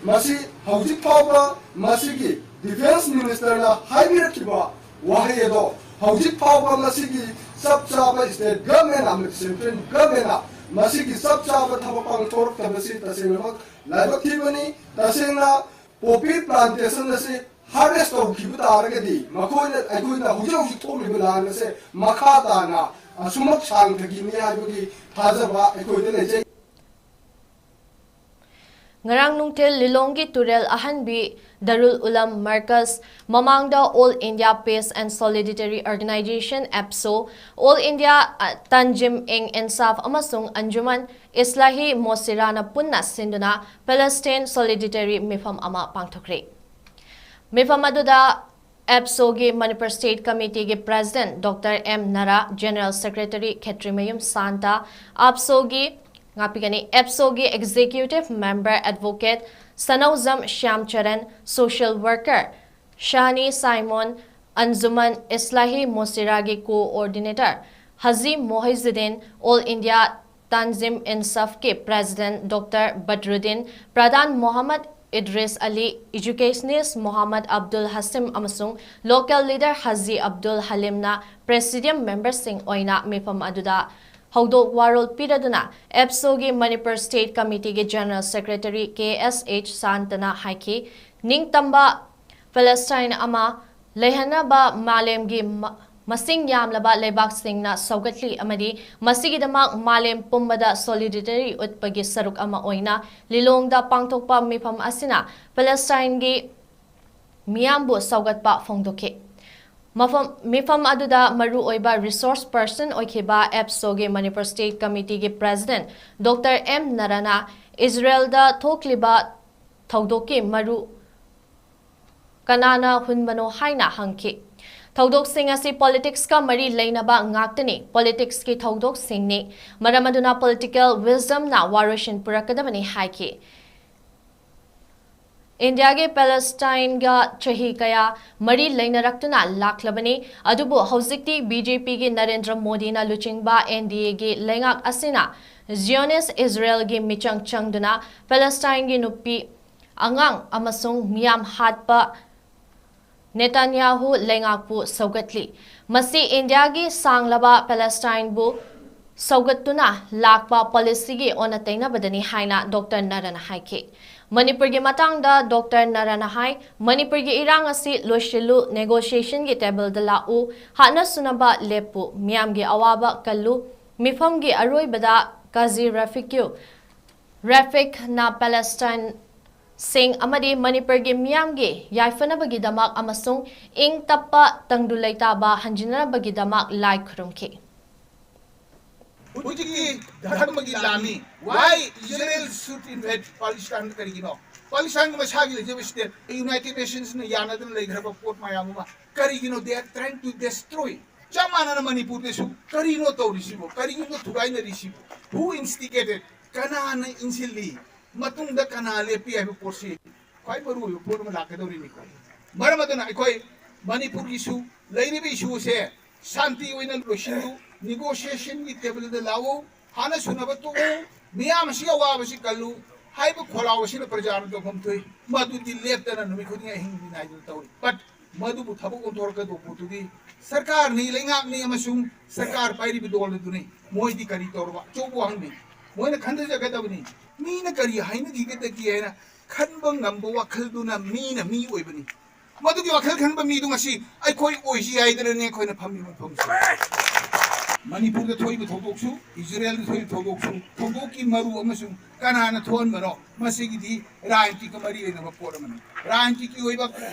ꯃꯁꯤ ꯍꯧꯖꯤꯛ ꯐꯥꯎꯕ ꯃꯁꯤꯒꯤ ꯗꯤꯐꯦꯟꯁ ꯃꯤꯅꯤꯁꯇꯔꯅ ꯍꯥꯏꯕꯤꯔꯛꯈꯤꯕ ꯋꯥꯍꯩ ꯑꯗꯣ ꯍꯧꯖꯤꯛ ꯐꯥꯎꯕ ꯃꯁꯤꯒꯤ ꯆꯞ ꯆꯥꯕ ꯁ꯭ꯇꯦꯠ ꯒꯚꯔꯟꯃꯦꯟꯠ ꯑꯃꯗꯤ ꯁꯦꯟꯇ꯭ꯔꯦꯜ ꯒꯚꯔꯟꯃꯦꯟꯠꯅ ꯃꯁꯤꯒꯤ ꯆꯞ ꯆꯥꯕ ꯊꯕꯛ ꯄꯥꯡꯊꯣꯔꯛꯇꯕꯁꯤ ꯇꯁꯦꯡꯅꯃꯛ ꯂꯥꯏꯕꯛ ꯊꯤꯕꯅꯤ꯫ ꯇꯁꯦꯡꯅ ꯄꯣꯄꯤ ꯄ꯭ꯂꯥꯟꯇꯦꯁꯟ ꯑꯁꯤ ꯍꯥꯔꯚꯦꯁ ꯇꯧꯈꯤꯕ ꯇꯥꯔꯒꯗꯤ ꯃꯈꯣꯏꯅ, ꯑꯩꯈꯣꯏꯅ ꯍꯧꯖꯤꯛ ꯍꯧꯖꯤꯛ ꯊꯣꯛꯂꯤꯕ ꯂꯥꯟ ꯑꯁꯦ ꯃꯈꯥ ꯇꯥꯅ ꯑꯁꯨꯃꯛ ꯁꯥꯡꯊꯈꯤꯅꯤ ꯍꯥꯏꯕꯒꯤ ꯊꯥꯖꯕ ꯑꯩꯈꯣꯏꯗ ꯂꯩꯖꯩ꯫ ꯉꯔꯥꯡ ꯅꯨꯡꯊꯤꯜ ꯂꯤꯂꯣꯡꯒꯤ ꯇꯨꯔꯦꯜ ꯑꯍꯟꯕꯤ ꯗꯔꯨꯜ ꯎꯂꯝ ꯃꯔꯀꯖ ꯃꯃꯥꯡꯗ All India Peace and Solidarity Organization, ꯑꯦꯞꯁꯣ, All India, ꯑ, Tanzim-e-Insaf ꯑꯃꯁꯨꯡ Anjuman Islahie Mosirana ꯄꯨꯟꯅ ꯁꯤꯟꯗꯨꯅ Palestine Solidarity ꯃꯤꯐꯝ ꯑꯃ ꯄꯥꯡꯊꯣꯛꯈ꯭ꯔꯦ꯫ ꯃꯤꯐꯝ ꯑꯗꯨꯗ ꯑꯦꯞꯁꯣꯒꯤ ꯃꯅꯤꯄꯨꯔ ꯁ꯭ꯇꯦꯠ ꯀꯃꯤꯇꯤꯒꯤ president doctor M Nara, general secretary Khetrimayum Santa, ꯑꯦꯞꯁꯣꯒꯤ, ꯉꯥꯛꯄꯤꯒꯅꯤ, ꯑꯦꯞꯁꯣꯒꯤ executive member advocate Sanoujam Shyamcharan, social worker Sani Simon, Anjuman Islahi ꯃꯣꯁꯤꯔꯥꯒꯤ coordinator Haji Mohijuddin, all India Tanzim ꯏꯟꯁꯥꯐꯀꯤ president doctor Badruddin, Pradhan Mohammad Idris Ali, educationist Mohammad Abdul Hashim ꯑꯃꯁꯨꯡ ꯂꯣꯀꯦꯜ ꯂꯤꯗꯔ ꯍꯖꯤ ꯑꯕꯗꯨꯜ ꯍꯂꯤꯝꯅ ꯄ꯭ꯔꯦꯁꯤꯗꯤꯌꯝ ꯃꯦꯝꯕꯔꯁꯤꯡ ꯑꯣꯏꯅ ꯃꯤꯐꯝ ꯑꯗꯨꯗ ꯍꯧꯗꯣꯛ ꯋꯥꯔꯣꯜ ꯄꯤꯔꯗꯨꯅ ꯑꯦꯞꯁꯣꯒꯤ ꯃꯅꯤꯄꯨꯔ ꯁ꯭ꯇꯦꯠ ꯀꯃꯤꯇꯤꯒꯤ ꯖꯦꯅꯔꯦꯜ ꯁꯦꯀ꯭ꯔꯦꯇꯔꯤ ꯀꯦ ꯑꯦꯁ ꯑꯩꯆ ꯁꯥꯟꯇꯅ ꯍꯥꯏꯈꯤ, ꯅꯤꯡꯇꯝꯕ ꯄꯦꯂꯦꯁꯇꯥꯏꯟ ꯑꯃ ꯂꯩꯍꯟꯅꯕ ꯃꯥꯂꯦꯝꯒꯤ ꯃ-, ꯃꯁꯤꯡ ꯌꯥꯝꯂꯕ ꯂꯩꯕꯥꯛꯁꯤꯡꯅ ꯁꯧꯒꯠꯂꯤ ꯑꯃꯗꯤ ꯃꯁꯤꯒꯤꯗꯃꯛ ꯃꯥꯂꯦꯝ ꯄꯨꯝꯕꯗ ꯁꯣꯂꯤꯗꯔꯤꯇꯤ ꯎꯠꯄꯒꯤ ꯁꯔꯨꯛ ꯑꯃ ꯑꯣꯏꯅ ꯂꯤꯂꯣꯡꯗ ꯄꯥꯡꯊꯣꯛꯄ ꯃꯤꯐꯝ ꯑꯁꯤꯅ ꯄꯦꯂꯦꯁꯇꯥꯏꯟꯒꯤ ꯃꯤꯌꯥꯝꯕꯨ ꯁꯧꯒꯠꯄ ꯐꯣꯡꯗꯣꯛꯈꯤ꯫ ꯃꯐꯝ, ꯃꯤꯐꯝ ꯑꯗꯨꯗ ꯃꯔꯨ ꯑꯣꯏꯕ ꯔꯤꯁꯣꯔꯁ ꯄꯔꯁꯟ ꯑꯣꯏꯈꯤꯕ ꯑꯦꯞꯁꯣꯒꯤ ꯃꯅꯤꯄꯨꯔ ꯁ꯭ꯇꯦꯠ ꯀꯃꯤꯇꯤꯒꯤ ꯄ꯭ꯔꯦꯁꯤꯗꯦꯟꯠ ꯗꯣꯛꯇꯔ ꯑꯦꯝ ꯅꯔꯥꯅ ꯏꯖꯔꯦꯜꯗ ꯊꯣꯛꯂꯤꯕ ꯊꯧꯗꯣꯛꯀꯤ ꯃꯔꯨ ꯀꯅꯥꯅ ꯍꯨꯟꯕꯅꯣ ꯍꯥꯏꯅ ꯍꯪꯈꯤ꯫ ꯊꯧꯗꯣꯛꯁꯤꯡ ꯑꯁꯤ ꯄꯣꯂꯤꯇꯤꯛꯁꯀ ꯃꯔꯤ ꯂꯩꯅꯕ ꯉꯥꯛꯇꯅꯤ, ꯄꯣꯂꯤꯇꯤꯛꯁꯀꯤ ꯊꯧꯗꯣꯛꯁꯤꯡꯅꯤ, ꯃꯔꯝ ꯑꯗꯨꯅ ꯄꯣꯂꯤꯇꯤꯀꯦꯜ ꯋꯤꯖꯗꯝꯅ ꯋꯥꯔꯣꯏꯁꯤꯟ ꯄꯨꯔꯛꯀꯗꯕꯅꯤ ꯍꯥꯏꯈꯤ꯫ ꯏꯟꯗꯤꯌꯥꯒꯤ ꯄꯦꯂꯦꯁꯇꯥꯏꯟꯒ ꯆꯍꯤ ꯀꯌꯥ ꯃꯔꯤ ꯂꯩꯅꯔꯛꯇꯨꯅ ꯂꯥꯛꯂꯕꯅꯤ, ꯑꯗꯨꯕꯨ ꯍꯧꯖꯤꯛꯇꯤ ꯕꯤ ꯖꯦ ꯄꯤꯒꯤ ꯅꯔꯦꯟꯗ꯭ꯔ ꯃꯣꯗꯤꯅ ꯂꯨꯆꯤꯡꯕ ꯑꯦꯟ ꯗꯤ ꯑꯦꯒꯤ ꯂꯩꯉꯥꯛ ꯑꯁꯤꯅ ꯖꯤꯌꯣꯅꯤꯁ꯭ꯠ ꯏꯖꯔꯦꯜꯒꯤ ꯃꯤꯆꯪ ꯆꯪꯗꯨꯅ ꯄꯦꯂꯦꯁꯇꯥꯏꯟꯒꯤ ꯅꯨꯄꯤ, ꯑꯉꯥꯡ ꯑꯃꯁꯨꯡ ꯃꯤꯌꯥꯝ ꯍꯥꯠꯄ ꯅꯦꯇꯥꯟꯌꯥꯍꯨ ꯂꯩꯉꯥꯛꯄꯨ ꯁꯧꯒꯠꯂꯤ꯫ ꯃꯁꯤ ꯏꯟꯗꯤꯌꯥꯒꯤ ꯁꯥꯡꯂꯕ ꯄꯦꯂꯦꯁꯇꯥꯏꯟꯕꯨ ꯁꯧꯒꯠꯇꯨꯅ ꯂꯥꯛꯄ ꯄꯣꯂꯤꯁꯤꯒꯤ ꯑꯣꯟꯅ ꯇꯩꯅꯕꯗꯅꯤ ꯍꯥꯏꯅ ꯗꯣꯛꯇꯔ ꯅꯔꯟꯅ ꯍꯥꯏꯈꯤ꯫ ꯃꯅꯤꯄꯨꯔꯒꯤ ꯃꯇꯥꯡꯗ ꯗꯣꯛꯇꯔ ꯅꯔꯟꯅ ꯍꯥꯏ, ꯃꯅꯤꯄꯨꯔꯒꯤ ꯏꯔꯥꯡ ꯑꯁꯤ ꯂꯣꯏꯁꯤꯜꯂꯨ, ꯅꯦꯒꯣꯁꯤꯌꯦꯁꯟꯒꯤ ꯇꯦꯕꯜꯗ ꯂꯥꯛꯎ, ꯍꯥꯠꯅ ꯁꯨꯅꯕ ꯂꯦꯞꯄꯨ, ꯃꯤꯌꯥꯝꯒꯤ ꯑꯋꯥꯕ ꯀꯜꯂꯨ, ꯃꯤꯐꯝꯒꯤ ꯑꯔꯣꯏꯕꯗ ꯀꯥꯖꯤ ꯔꯐꯤꯛꯀꯤꯌꯨ, ꯔꯐꯤꯛꯅ ꯄꯦꯂꯦꯁꯇꯥꯏꯟꯁꯤꯡ ꯑꯃꯗꯤ ꯃꯅꯤꯄꯨꯔꯒꯤ ꯃꯤꯌꯥꯝꯒꯤ ꯌꯥꯏꯐꯅꯕꯒꯤꯗꯃꯛ ꯑꯃꯁꯨꯡ ꯏꯪ ꯇꯞꯄ ꯇꯪꯗꯨ ꯂꯩꯇꯥꯕ ꯍꯟꯖꯤꯟꯅꯕꯒꯤꯗꯃꯛ ꯂꯥꯏ ꯈꯨꯔꯨꯝꯈꯤ꯫ ꯍꯧꯖꯤꯛꯀꯤ ꯙꯔꯃꯒꯤ ꯂꯥꯟꯅꯤ꯫ Why Israel should invade Palestine? ꯀꯔꯤꯒꯤꯅꯣ? ꯄꯥꯂꯤꯁꯇꯥꯏꯟꯒꯤ ꯃꯁꯥꯒꯤ ꯂꯩꯖꯕ ꯁ꯭ꯇꯦꯠ, ꯌꯨꯅꯥꯏꯇꯦꯗ ꯅꯦꯁꯟꯁꯅ ꯌꯥꯅꯗꯅ ꯂꯩꯈ꯭ꯔꯕ ꯄꯣꯠ ꯃꯌꯥꯝ ꯑꯃ ꯀꯔꯤꯒꯤꯅꯣ they are trying to destroy? ꯆꯞ ꯃꯥꯟꯅꯅ ꯃꯅꯤꯄꯨꯔꯗꯁꯨ ꯀꯔꯤꯅꯣ ꯇꯧꯔꯤꯁꯤꯕꯣ? ꯀꯔꯤꯒꯤꯅꯣ ꯊꯨꯒꯥꯏꯅꯔꯤꯁꯤꯕꯣ? Who instigated? ꯀꯅꯥꯅ ꯏꯟꯁꯤꯜꯂꯤ? ꯃꯇꯨꯡꯗ ꯀꯅꯥ ꯂꯦꯞꯄꯤ ꯍꯥꯏꯕ ꯄꯣꯠꯁꯤ ꯈ꯭ꯋꯥꯏ ꯃꯔꯨ ꯑꯣꯏꯕ ꯄꯣꯠ ꯑꯃ ꯂꯥꯛꯀꯗꯧꯔꯤꯅꯤꯀꯣ꯫ ꯃꯔꯝ ꯑꯗꯨꯅ ꯑꯩꯈꯣꯏ ꯃꯅꯤꯄꯨꯔꯒꯤꯁꯨ ꯂꯩꯔꯤꯕ ꯏꯁꯨ ꯑꯁꯦ ꯁꯥꯟꯇꯤ ꯑꯣꯏꯅ ꯂꯣꯏꯁꯤꯜꯂꯨ, ꯅꯤꯒꯣꯁꯤꯌꯦꯁꯟꯒꯤ ꯇꯦꯕꯜꯗ ꯂꯥꯛꯎ, ꯍꯥꯟꯅ ꯁꯨꯅꯕ ꯇꯣꯛꯎ, ꯃꯤꯌꯥꯝ ꯑꯁꯤꯒꯤ ꯑꯋꯥꯕꯁꯤ ꯀꯜꯂꯨ ꯍꯥꯏꯕ ꯈꯣꯜꯂꯥꯎ ꯑꯁꯤꯅ ꯄ꯭ꯔꯖꯥꯅ ꯇꯧꯐꯝ ꯊꯣꯛꯏ꯫ ꯃꯗꯨꯗꯤ ꯂꯦꯞꯇꯅ ꯅꯨꯃꯤꯠ ꯈꯨꯗꯤꯡꯒꯤ ꯑꯍꯤꯡ ꯅꯨꯃꯤꯠ ꯅꯥꯏꯗꯅ ꯇꯧꯔꯤ꯫ But ꯃꯗꯨꯕꯨ ꯊꯕꯛ ꯑꯣꯟꯊꯣꯔꯛꯀꯗꯧꯕ ꯄꯣꯠꯇꯨꯗꯤ ꯁꯔꯀꯥꯔꯅꯤ, ꯂꯩꯉꯥꯛꯅꯤ ꯑꯃꯁꯨꯡ ꯁꯔꯀꯥꯔ ꯄꯥꯏꯔꯤꯕ ꯗꯣꯜ ꯑꯗꯨꯅꯤ꯫ ꯃꯣꯏꯗꯤ ꯀꯔꯤ ꯇꯧꯔꯕ? ꯑꯆꯧꯕ ꯋꯥꯍꯪꯅꯤ꯫ ꯃꯣꯏꯅ ꯈꯟꯊꯖꯒꯗꯕꯅꯤ꯫ ꯃꯤꯅ ꯀꯔꯤ ꯍꯥꯏꯅꯈꯤꯒꯗꯒꯦ ꯍꯥꯏꯅ ꯈꯟꯕ ꯉꯝꯕ ꯋꯥꯈꯜꯗꯨꯅ ꯃꯤꯅ ꯃꯤ ꯑꯣꯏꯕꯅꯤ꯫ ꯃꯗꯨꯒꯤ ꯋꯥꯈꯜ ꯈꯟꯕ ꯃꯤꯗꯨ ꯉꯁꯤ ꯑꯩꯈꯣꯏ ꯑꯣꯏꯁꯤ ꯍꯥꯏꯗꯅꯅꯦ ꯑꯩꯈꯣꯏꯅ ꯐꯝꯃꯤꯕ ꯃꯐꯝꯁꯦ꯫ ꯃꯅꯤꯄꯨꯔꯗ ꯊꯣꯛꯏꯕ ꯊꯧꯗꯣꯛꯁꯨ, ꯏꯖꯔꯦꯜꯗ ꯊꯣꯛꯏꯕ ꯊꯧꯗꯣꯛꯁꯨ, ꯊꯧꯗꯣꯛꯀꯤ ꯃꯔꯨ ꯑꯃꯁꯨꯡ ꯀꯅꯥꯅ ꯊꯣꯛꯍꯟꯕꯅꯣ, ꯃꯁꯤꯒꯤꯗꯤ ꯔꯥꯖꯅꯤꯇꯤꯒ ꯃꯔꯤ ꯂꯩꯅꯕ ꯄꯣꯠ ꯑꯃꯅꯤ꯫ ꯔꯥꯖꯅꯤꯇꯤꯒꯤ ꯑꯣꯏꯕ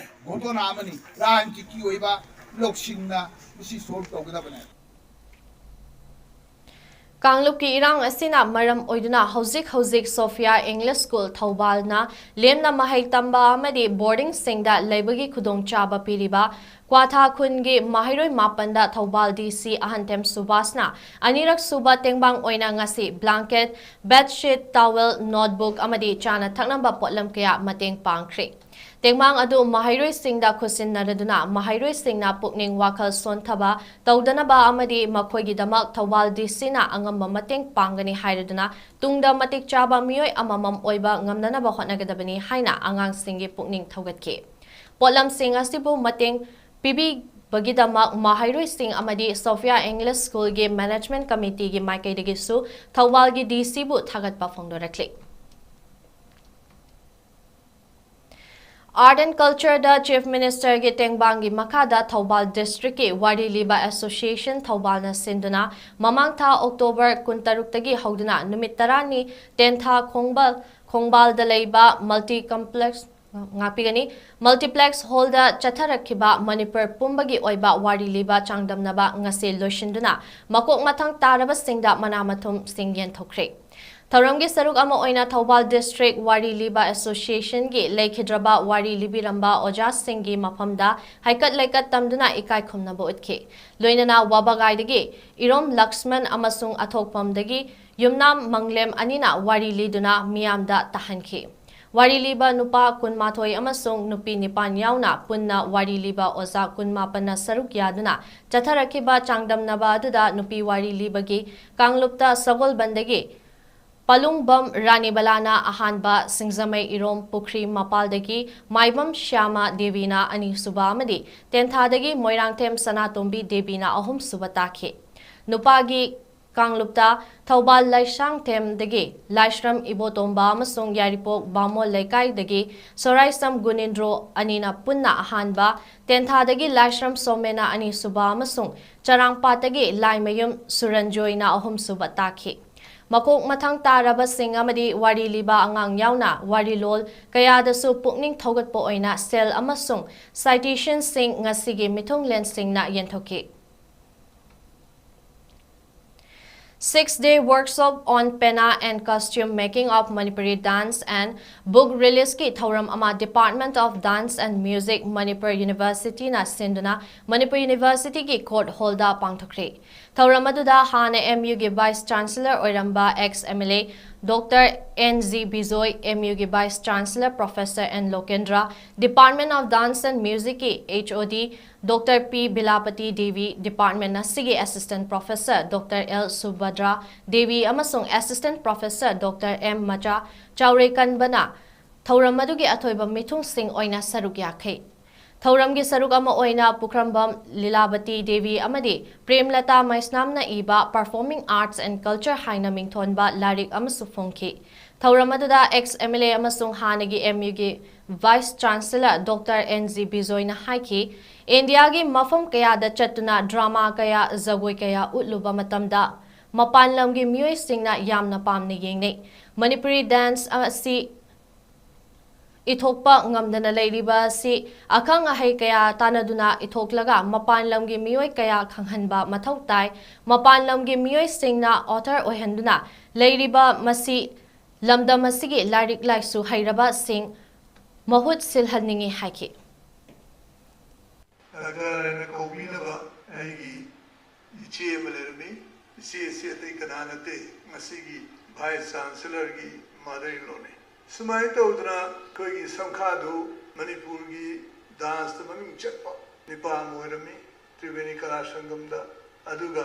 ꯘꯣꯇꯣꯅꯥ ꯑꯃꯅꯤ꯫ ꯔꯥꯖꯅꯤꯇꯤꯒꯤ ꯑꯣꯏꯕ ꯂꯧꯁꯤꯡꯅ ꯃꯁꯤ ꯁꯣꯜꯕ ꯇꯧꯒꯗꯕꯅꯦ꯫ ꯀꯥꯡꯂꯨꯞꯀꯤ ꯏꯔꯥꯡ ꯑꯁꯤꯅ ꯃꯔꯝ ꯑꯣꯏꯗꯨꯅ ꯍꯧꯖꯤꯛ ꯍꯧꯖꯤꯛ ꯁꯣꯐꯤꯌꯥ ꯏꯪꯂꯤꯁ ꯁ꯭ꯀꯨꯜ ꯊꯧꯕꯥꯜꯅ ꯂꯦꯝꯅ ꯃꯍꯩ ꯇꯝꯕ ꯑꯃꯗꯤ ꯕꯣꯔꯗꯤꯡꯁꯤꯡꯗ ꯂꯩꯕꯒꯤ ꯈꯨꯗꯣꯡꯆꯥꯕ ꯄꯤꯔꯤꯕ ꯀ꯭ꯋꯥꯊꯥ ꯈꯨꯟꯒꯤ ꯃꯍꯩꯔꯣꯏ ꯃꯥꯄꯟꯗ ꯊꯧꯕꯥꯜ ꯗꯤ ꯁꯤ ꯑꯍꯟꯊꯦꯝ ꯁꯨꯕꯥꯁꯅ ꯑꯅꯤꯔꯛ ꯁꯨꯕ ꯇꯦꯡꯕꯥꯡ ꯑꯣꯏꯅ ꯉꯁꯤ ꯕ꯭ꯂꯥꯡꯀꯦꯠ, ꯕꯦꯗꯁꯤꯠ, ꯇꯥꯋꯦꯜ, ꯅꯣꯠꯕꯨꯛ ꯑꯃꯗꯤ ꯆꯥꯅ ꯊꯛꯅꯕ ꯄꯣꯠꯂꯝ ꯀꯌꯥ ꯃꯇꯦꯡ ꯄꯥꯡꯈ꯭ꯔꯦ꯫ ꯇꯦꯡꯕꯥꯡ ꯑꯗꯨ ꯃꯍꯩꯔꯣꯏꯁꯤꯡꯗ ꯈꯨꯠꯁꯤꯟꯅꯔꯗꯨꯅ ꯃꯍꯩꯔꯣꯏꯁꯤꯡꯅ ꯄꯨꯛꯅꯤꯡ ꯋꯥꯈꯜ ꯁꯣꯟꯊꯕ ꯇꯧꯗꯅꯕ ꯑꯃꯗꯤ ꯃꯈꯣꯏꯒꯤꯗꯃꯛ ꯊꯧꯕꯥꯜ ꯗꯤ ꯁꯤꯅ ꯑꯉꯝꯕ ꯃꯇꯦꯡ ꯄꯥꯡꯒꯅꯤ ꯍꯥꯏꯔꯗꯨꯅ ꯇꯨꯡꯗ ꯃꯇꯤꯛ ꯆꯥꯕ ꯃꯤꯑꯣꯏ ꯑꯃꯃꯝ ꯑꯣꯏꯕ ꯉꯝꯅꯅꯕ ꯍꯣꯠꯅꯒꯗꯕꯅꯤ ꯍꯥꯏꯅ ꯑꯉꯥꯡꯁꯤꯡꯒꯤ ꯄꯨꯛꯅꯤꯡ ꯊꯧꯒꯠꯈꯤ꯫ ꯄꯣꯠꯂꯝꯁꯤꯡ ꯑꯁꯤꯕꯨ ꯃꯇꯦꯡ ꯄꯤꯕꯤ-, ꯄꯒꯤꯗꯃꯛ ꯃꯍꯩꯔꯣꯏꯁꯤꯡ ꯑꯃꯗꯤ Sophia English School ꯒꯤ Management Committee ꯒꯤ ꯃꯥꯏꯀꯩꯗꯒꯤꯁꯨ ꯊꯧꯕꯥꯜꯒꯤ D C ꯕꯨ ꯊꯥꯒꯠꯄ ꯐꯣꯡꯗꯣꯔꯛꯂꯤ꯫ Art and Culture the Chief Minister ꯒꯤ ꯇꯦꯡꯕꯥꯡꯒꯤ ꯃꯈꯥꯗ ꯊꯧꯕꯥꯜ District ꯀꯤ ꯋꯥꯔꯤ ꯂꯤꯕ Association ꯊꯧꯕꯥꯜꯅ ꯁꯤꯟꯗꯨꯅ ꯃꯃꯥꯡ ꯊꯥ October ꯀꯨꯟꯇꯔꯨꯛꯇꯒꯤ ꯍꯧꯗꯨꯅ ꯅꯨꯃꯤꯠ ꯇꯔꯥꯅꯤ ꯇꯦꯟꯊꯥ ꯈꯣꯡꯕꯥꯜ, ꯈꯣꯡꯕꯥꯜꯗ ꯂꯩꯕ Multi Complex, ꯉꯥꯛꯄꯤꯒꯅꯤ, Multiplex Hall ꯗ ꯆꯠꯊꯔꯛꯈꯤꯕ ꯃꯅꯤꯄꯨꯔ ꯄꯨꯝꯕꯒꯤ ꯑꯣꯏꯕ ꯋꯥꯔꯤ ꯂꯤꯕ ꯆꯥꯡꯗꯝꯅꯕ ꯉꯁꯤ ꯂꯣꯏꯁꯤꯟꯗꯨꯅ ꯃꯀꯣꯛ ꯃꯊꯪ ꯇꯥꯔꯕꯁꯤꯡꯗ ꯃꯅꯥ ꯃꯊꯨꯝꯁꯤꯡ ꯌꯦꯟꯊꯣꯛꯈ꯭ꯔꯦ꯫ ꯊꯧꯔꯝꯒꯤ ꯁꯔꯨꯛ ꯑꯃ ꯑꯣꯏꯅ ꯊꯧꯕꯥꯜ District ꯋꯥꯔꯤ ꯂꯤꯕ Association ꯒꯤ ꯂꯩꯈꯤꯗ꯭ꯔꯕ ꯋꯥꯔꯤ ꯂꯤꯕꯤꯔꯝꯕ ꯑꯣꯖꯥꯁꯤꯡꯒꯤ ꯃꯐꯝꯗ ꯍꯩꯀꯠ ꯂꯩꯀꯠ ꯇꯝꯗꯨꯅ ꯏꯀꯥꯏ ꯈꯨꯝꯅꯕ ꯎꯠꯈꯤ꯫ ꯂꯣꯏꯅꯅ ꯋꯥꯕꯒꯥꯏꯗꯒꯤ ꯏꯔꯣꯝ ꯂꯛꯁꯃꯟ ꯑꯃꯁꯨꯡ ꯑꯊꯣꯛꯄꯝꯗꯒꯤ ꯌꯨꯝꯅꯥꯝ ꯃꯪꯂꯦꯝ ꯑꯅꯤꯅ ꯋꯥꯔꯤ ꯂꯤꯗꯨꯅ ꯃꯤꯌꯥꯝꯗ ꯇꯥꯍꯟꯈꯤ꯫ ꯋꯥꯔꯤ ꯂꯤꯕ ꯅꯨꯄꯥ ꯀꯨꯟꯃꯥꯊꯣꯏ ꯑꯃꯁꯨꯡ ꯅꯨꯄꯤ ꯅꯤꯄꯥꯟ ꯌꯥꯎꯅ ꯄꯨꯟꯅ ꯋꯥꯔꯤ ꯂꯤꯕ ꯑꯣꯖꯥ ꯀꯨꯟꯃꯥꯄꯟꯅ ꯁꯔꯨꯛ ꯌꯥꯗꯨꯅ ꯆꯠꯊꯔꯛꯈꯤꯕ ꯆꯥꯡꯗꯝꯅꯕ ꯑꯗꯨꯗ ꯅꯨꯄꯤ ꯋꯥꯔꯤ ꯂꯤꯕꯒꯤ ꯀꯥꯡꯂꯨꯞꯇ ꯁꯒꯣꯜꯕꯟꯗꯒꯤ ꯄꯥꯂꯨꯡꯕꯝ ꯔꯥꯅꯤꯕꯂꯥꯅ ꯑꯍꯥꯟꯕ, ꯁꯤꯡꯖꯃꯩ ꯏꯔꯣꯝ ꯄꯨꯈ꯭ꯔꯤ ꯃꯄꯥꯜꯗꯒꯤ ꯃꯥꯏꯕꯝ ꯁ꯭ꯌꯥꯃ ꯗꯦꯕꯤꯅ ꯑꯅꯤꯁꯨꯕ ꯑꯃꯗꯤ ꯇꯦꯟꯊꯥꯗꯒꯤ ꯃꯣꯏꯔꯥꯡꯊꯦꯝ ꯁꯅꯥꯇꯣꯝꯕꯤ ꯗꯦꯕꯤꯅ ꯑꯍꯨꯝꯁꯨꯕ ꯇꯥꯈꯤ꯫ ꯅꯨꯄꯥꯒꯤ ꯀꯥꯡꯂꯨꯞꯇ ꯊꯧꯕꯥꯜ ꯂꯥꯏꯁꯥꯡꯊꯦꯝꯗꯒꯤ ꯂꯥꯏꯁ꯭ꯔꯝ ꯏꯕꯣꯇꯣꯝꯕ ꯑꯃꯁꯨꯡ ꯌꯥꯏꯔꯤꯄꯣꯛ ꯕꯥꯃꯣꯟ ꯂꯩꯀꯥꯏꯗꯒꯤ ꯁꯣꯔꯥꯏꯁꯝ ꯒꯨꯅꯤꯟꯗ꯭ꯔꯣ ꯑꯅꯤꯅ ꯄꯨꯟꯅ ꯑꯍꯥꯟꯕ, ꯇꯦꯟꯊꯥꯗꯒꯤ ꯂꯥꯏꯁ꯭ꯔꯝ ꯁꯣꯃꯦꯅ ꯑꯅꯤꯁꯨꯕ ꯑꯃꯁꯨꯡ ꯆꯔꯥꯡꯄꯥꯠꯇꯒꯤ ꯂꯥꯏꯃꯌꯨꯝ ꯁꯨꯔꯟꯖꯣꯏꯅ ꯑꯍꯨꯝꯁꯨꯕ ꯇꯥꯈꯤ꯫ ꯃꯀꯣꯛ ꯃꯊꯪ ꯇꯥꯔꯕꯁꯤꯡ ꯑꯃꯗꯤ ꯋꯥꯔꯤ ꯂꯤꯕ ꯑꯉꯥꯡ ꯌꯥꯎꯅ ꯋꯥꯔꯤꯂꯣꯜ ꯀꯌꯥꯗꯁꯨ ꯄꯨꯛꯅꯤꯡ ꯊꯧꯒꯠꯄ ꯑꯣꯏꯅ ꯁꯦꯜ ꯑꯃꯁꯨꯡ citationꯁꯤꯡ ꯉꯁꯤꯒꯤ ꯃꯤꯊꯨꯡꯂꯦꯟꯁꯤꯡꯅ ꯌꯦꯟꯊꯣꯛꯈꯤ꯫ Six day workshop on Penna and Costume Making of Manipuri Dance and Book Releaseꯀꯤ ꯊꯧꯔꯝ ꯑꯃ Department of Dance and Music, Manipur Universityꯅ ꯁꯤꯟꯗꯨꯅ ꯃꯅꯤꯄꯨꯔ Universityꯒꯤ Court Hallꯗ ꯄꯥꯡꯊꯣꯛꯈ꯭ꯔꯦ꯫ ꯊꯧꯔꯝ ꯑꯗꯨꯗ ꯍꯥꯟꯅ M Uꯒꯤ Vice Chancellor ꯑꯣꯏꯔꯝꯕ ex M L A Doctor N G Bijoy, M Uꯒꯤ Vice Chancellor Professor N Lokendra, Department of Dance and Musicꯀꯤ H O D Doctor P Bilapati Devi, Department ꯑꯁꯤꯒꯤ Assistant Professor Doctor L Subhadra Devi ꯑꯃꯁꯨꯡ Assistant Professor Doctor M Macha ꯆꯥꯎꯔꯦꯀꯟꯕꯅ ꯊꯧꯔꯝ ꯑꯗꯨꯒꯤ ꯑꯊꯣꯏꯕ ꯃꯤꯊꯨꯡꯁꯤꯡ ꯑꯣꯏꯅ ꯁꯔꯨꯛ ꯌꯥꯈꯤ꯫ ꯊꯧꯔꯝꯒꯤ ꯁꯔꯨꯛ ꯑꯃ ꯑꯣꯏꯅ ꯄꯨꯈ꯭ꯔꯝꯕꯝ ꯂꯤꯂꯥꯕꯇꯤ ꯗꯦꯕꯤ ꯑꯃꯗꯤ ꯄ꯭ꯔꯦꯝꯂꯇꯥ ꯃꯩꯁꯅꯥꯝꯅ ꯏꯕ Performing Arts and Culture ꯍꯥꯏꯅ ꯃꯤꯡꯊꯣꯟꯕ ꯂꯥꯏꯔꯤꯛ ꯑꯃꯁꯨ ꯐꯣꯡꯈꯤ꯫ ꯊꯧꯔꯝ ꯑꯗꯨꯗ ex M L A ꯑꯃꯁꯨꯡ ꯍꯥꯟꯅꯒꯤ M U ꯒꯤ Vice Chancellor Doctor N G ꯕꯤꯖꯣꯏꯅ ꯍꯥꯏꯈꯤ, ꯏꯟꯗꯤꯌꯥꯒꯤ ꯃꯐꯝ ꯀꯌꯥꯗ ꯆꯠꯇꯨꯅ drama ꯀꯌꯥ, ꯖꯒꯣꯏ ꯀꯌꯥ ꯎꯠꯂꯨꯕ ꯃꯇꯝꯗ ꯃꯄꯥꯟ ꯂꯝꯒꯤ ꯃꯤꯑꯣꯏꯁꯤꯡꯅ ꯌꯥꯝꯅ ꯄꯥꯝꯅ ꯌꯦꯡꯅꯩ꯫ ꯃꯅꯤꯄꯨꯔꯤ dance ꯑꯁꯤ ꯏꯊꯣꯛꯄ ꯉꯝꯗꯅ ꯂꯩꯔꯤꯕ ꯑꯁꯤ ꯑꯈꯪ ꯑꯍꯩ ꯀꯌꯥ ꯇꯥꯟꯅꯗꯨꯅ ꯏꯊꯣꯛꯂꯒ ꯃꯄꯥꯟ ꯂꯝꯒꯤ ꯃꯤꯑꯣꯏ ꯀꯌꯥ ꯈꯪꯍꯟꯕ ꯃꯊꯧ ꯇꯥꯏ꯫ ꯃꯄꯥꯟ ꯂꯝꯒꯤ ꯃꯤꯑꯣꯏꯁꯤꯡꯅ author ꯑꯣꯏꯍꯟꯗꯨꯅ ꯂꯩꯔꯤꯕ ꯃꯁꯤ ꯂꯝꯗꯝ ꯑꯁꯤꯒꯤ ꯂꯥꯏꯔꯤꯛ ꯂꯥꯏꯁꯨ ꯍꯩꯔꯕꯁꯤꯡ ꯃꯍꯨꯠ ꯁꯤꯜꯍꯟꯅꯤꯡꯏ ꯍꯥꯏꯈꯤ꯫ ꯗꯥꯛꯇꯔ ꯍꯥꯏꯅ ꯀꯧꯕꯤꯅꯕ ꯑꯩꯒꯤ ꯏꯆꯦ ꯑꯃ ꯂꯩꯔꯝꯃꯤ꯫ ꯏꯆꯦ ꯑꯁꯤ ꯑꯇꯩ ꯀꯅꯥ ꯅꯠꯇꯦ, ꯉꯁꯤꯒꯤ Vice Chancellorꯒꯤ mother in lawꯅꯤ꯫ ꯁꯨꯃꯥꯏꯅ ꯇꯧꯗꯅ ꯑꯩꯈꯣꯏꯒꯤ ꯁꯝꯈꯥꯗꯨ ꯃꯅꯤꯄꯨꯔꯒꯤ danceꯇ ꯃꯃꯤꯡ ꯆꯠꯄ ꯅꯤꯄꯥ ꯑꯃ ꯑꯣꯏꯔꯝꯃꯤ ꯇ꯭ꯔꯤꯕꯦꯅꯤ ꯀꯂꯥ ꯁꯪꯒꯝꯗ꯫ ꯑꯗꯨꯒ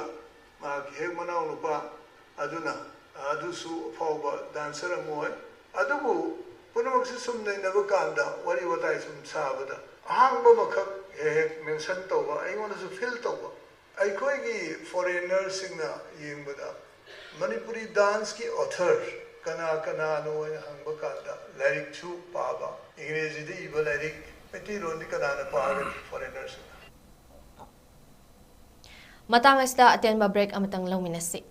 ꯃꯍꯥꯛꯀꯤ ꯍꯦꯛ ꯃꯅꯥꯎ ꯅꯨꯄꯥ ꯑꯗꯨꯅ ꯑꯗꯨꯁꯨ ꯑꯐꯥꯎꯕ dancer ꯑꯃ ꯑꯣꯏ꯫ ꯑꯗꯨꯕꯨ ꯄꯨꯝꯅꯃꯛꯁꯤ ꯁꯨꯝ ꯅꯩꯅꯕ ꯀꯥꯟꯗ, ꯋꯥꯔꯤ ꯋꯥꯇꯥꯏ ꯁꯨꯝ ꯁꯥꯕꯗ ꯑꯍꯥꯡꯕ ꯑꯃꯈꯛ ꯍꯦꯛ ꯍꯦꯛ mention ꯇꯧꯕ, ꯑꯩꯉꯣꯟꯗꯁꯨ feel ꯇꯧꯕ꯫ ꯑꯩꯈꯣꯏꯒꯤ foreignerꯁꯤꯡꯅ ꯌꯦꯡꯕꯗ ꯃꯅꯤꯄꯨꯔꯤ danceꯀꯤ author ꯀꯅꯥ ꯀꯅꯥꯅꯣ ꯍꯥꯏꯅ ꯍꯪꯕ ꯀꯥꯟꯗ ꯂꯥꯏꯔꯤꯛꯁꯨ ꯄꯥꯕ, ꯏꯪꯒ꯭ꯔꯦꯖꯤꯗ ꯏꯕ ꯂꯥꯏꯔꯤꯛ ꯃꯩꯇꯩꯂꯣꯟꯗꯤ ꯀꯅꯥꯅ ꯄꯥꯒꯅꯤ foreignerꯁꯤꯡꯅ? ꯃꯇꯥꯡ ꯑꯁꯤꯗ ꯑꯇꯦꯟꯕ break ꯑꯃꯇꯪ ꯂꯧꯃꯤꯟꯅꯁꯤ꯫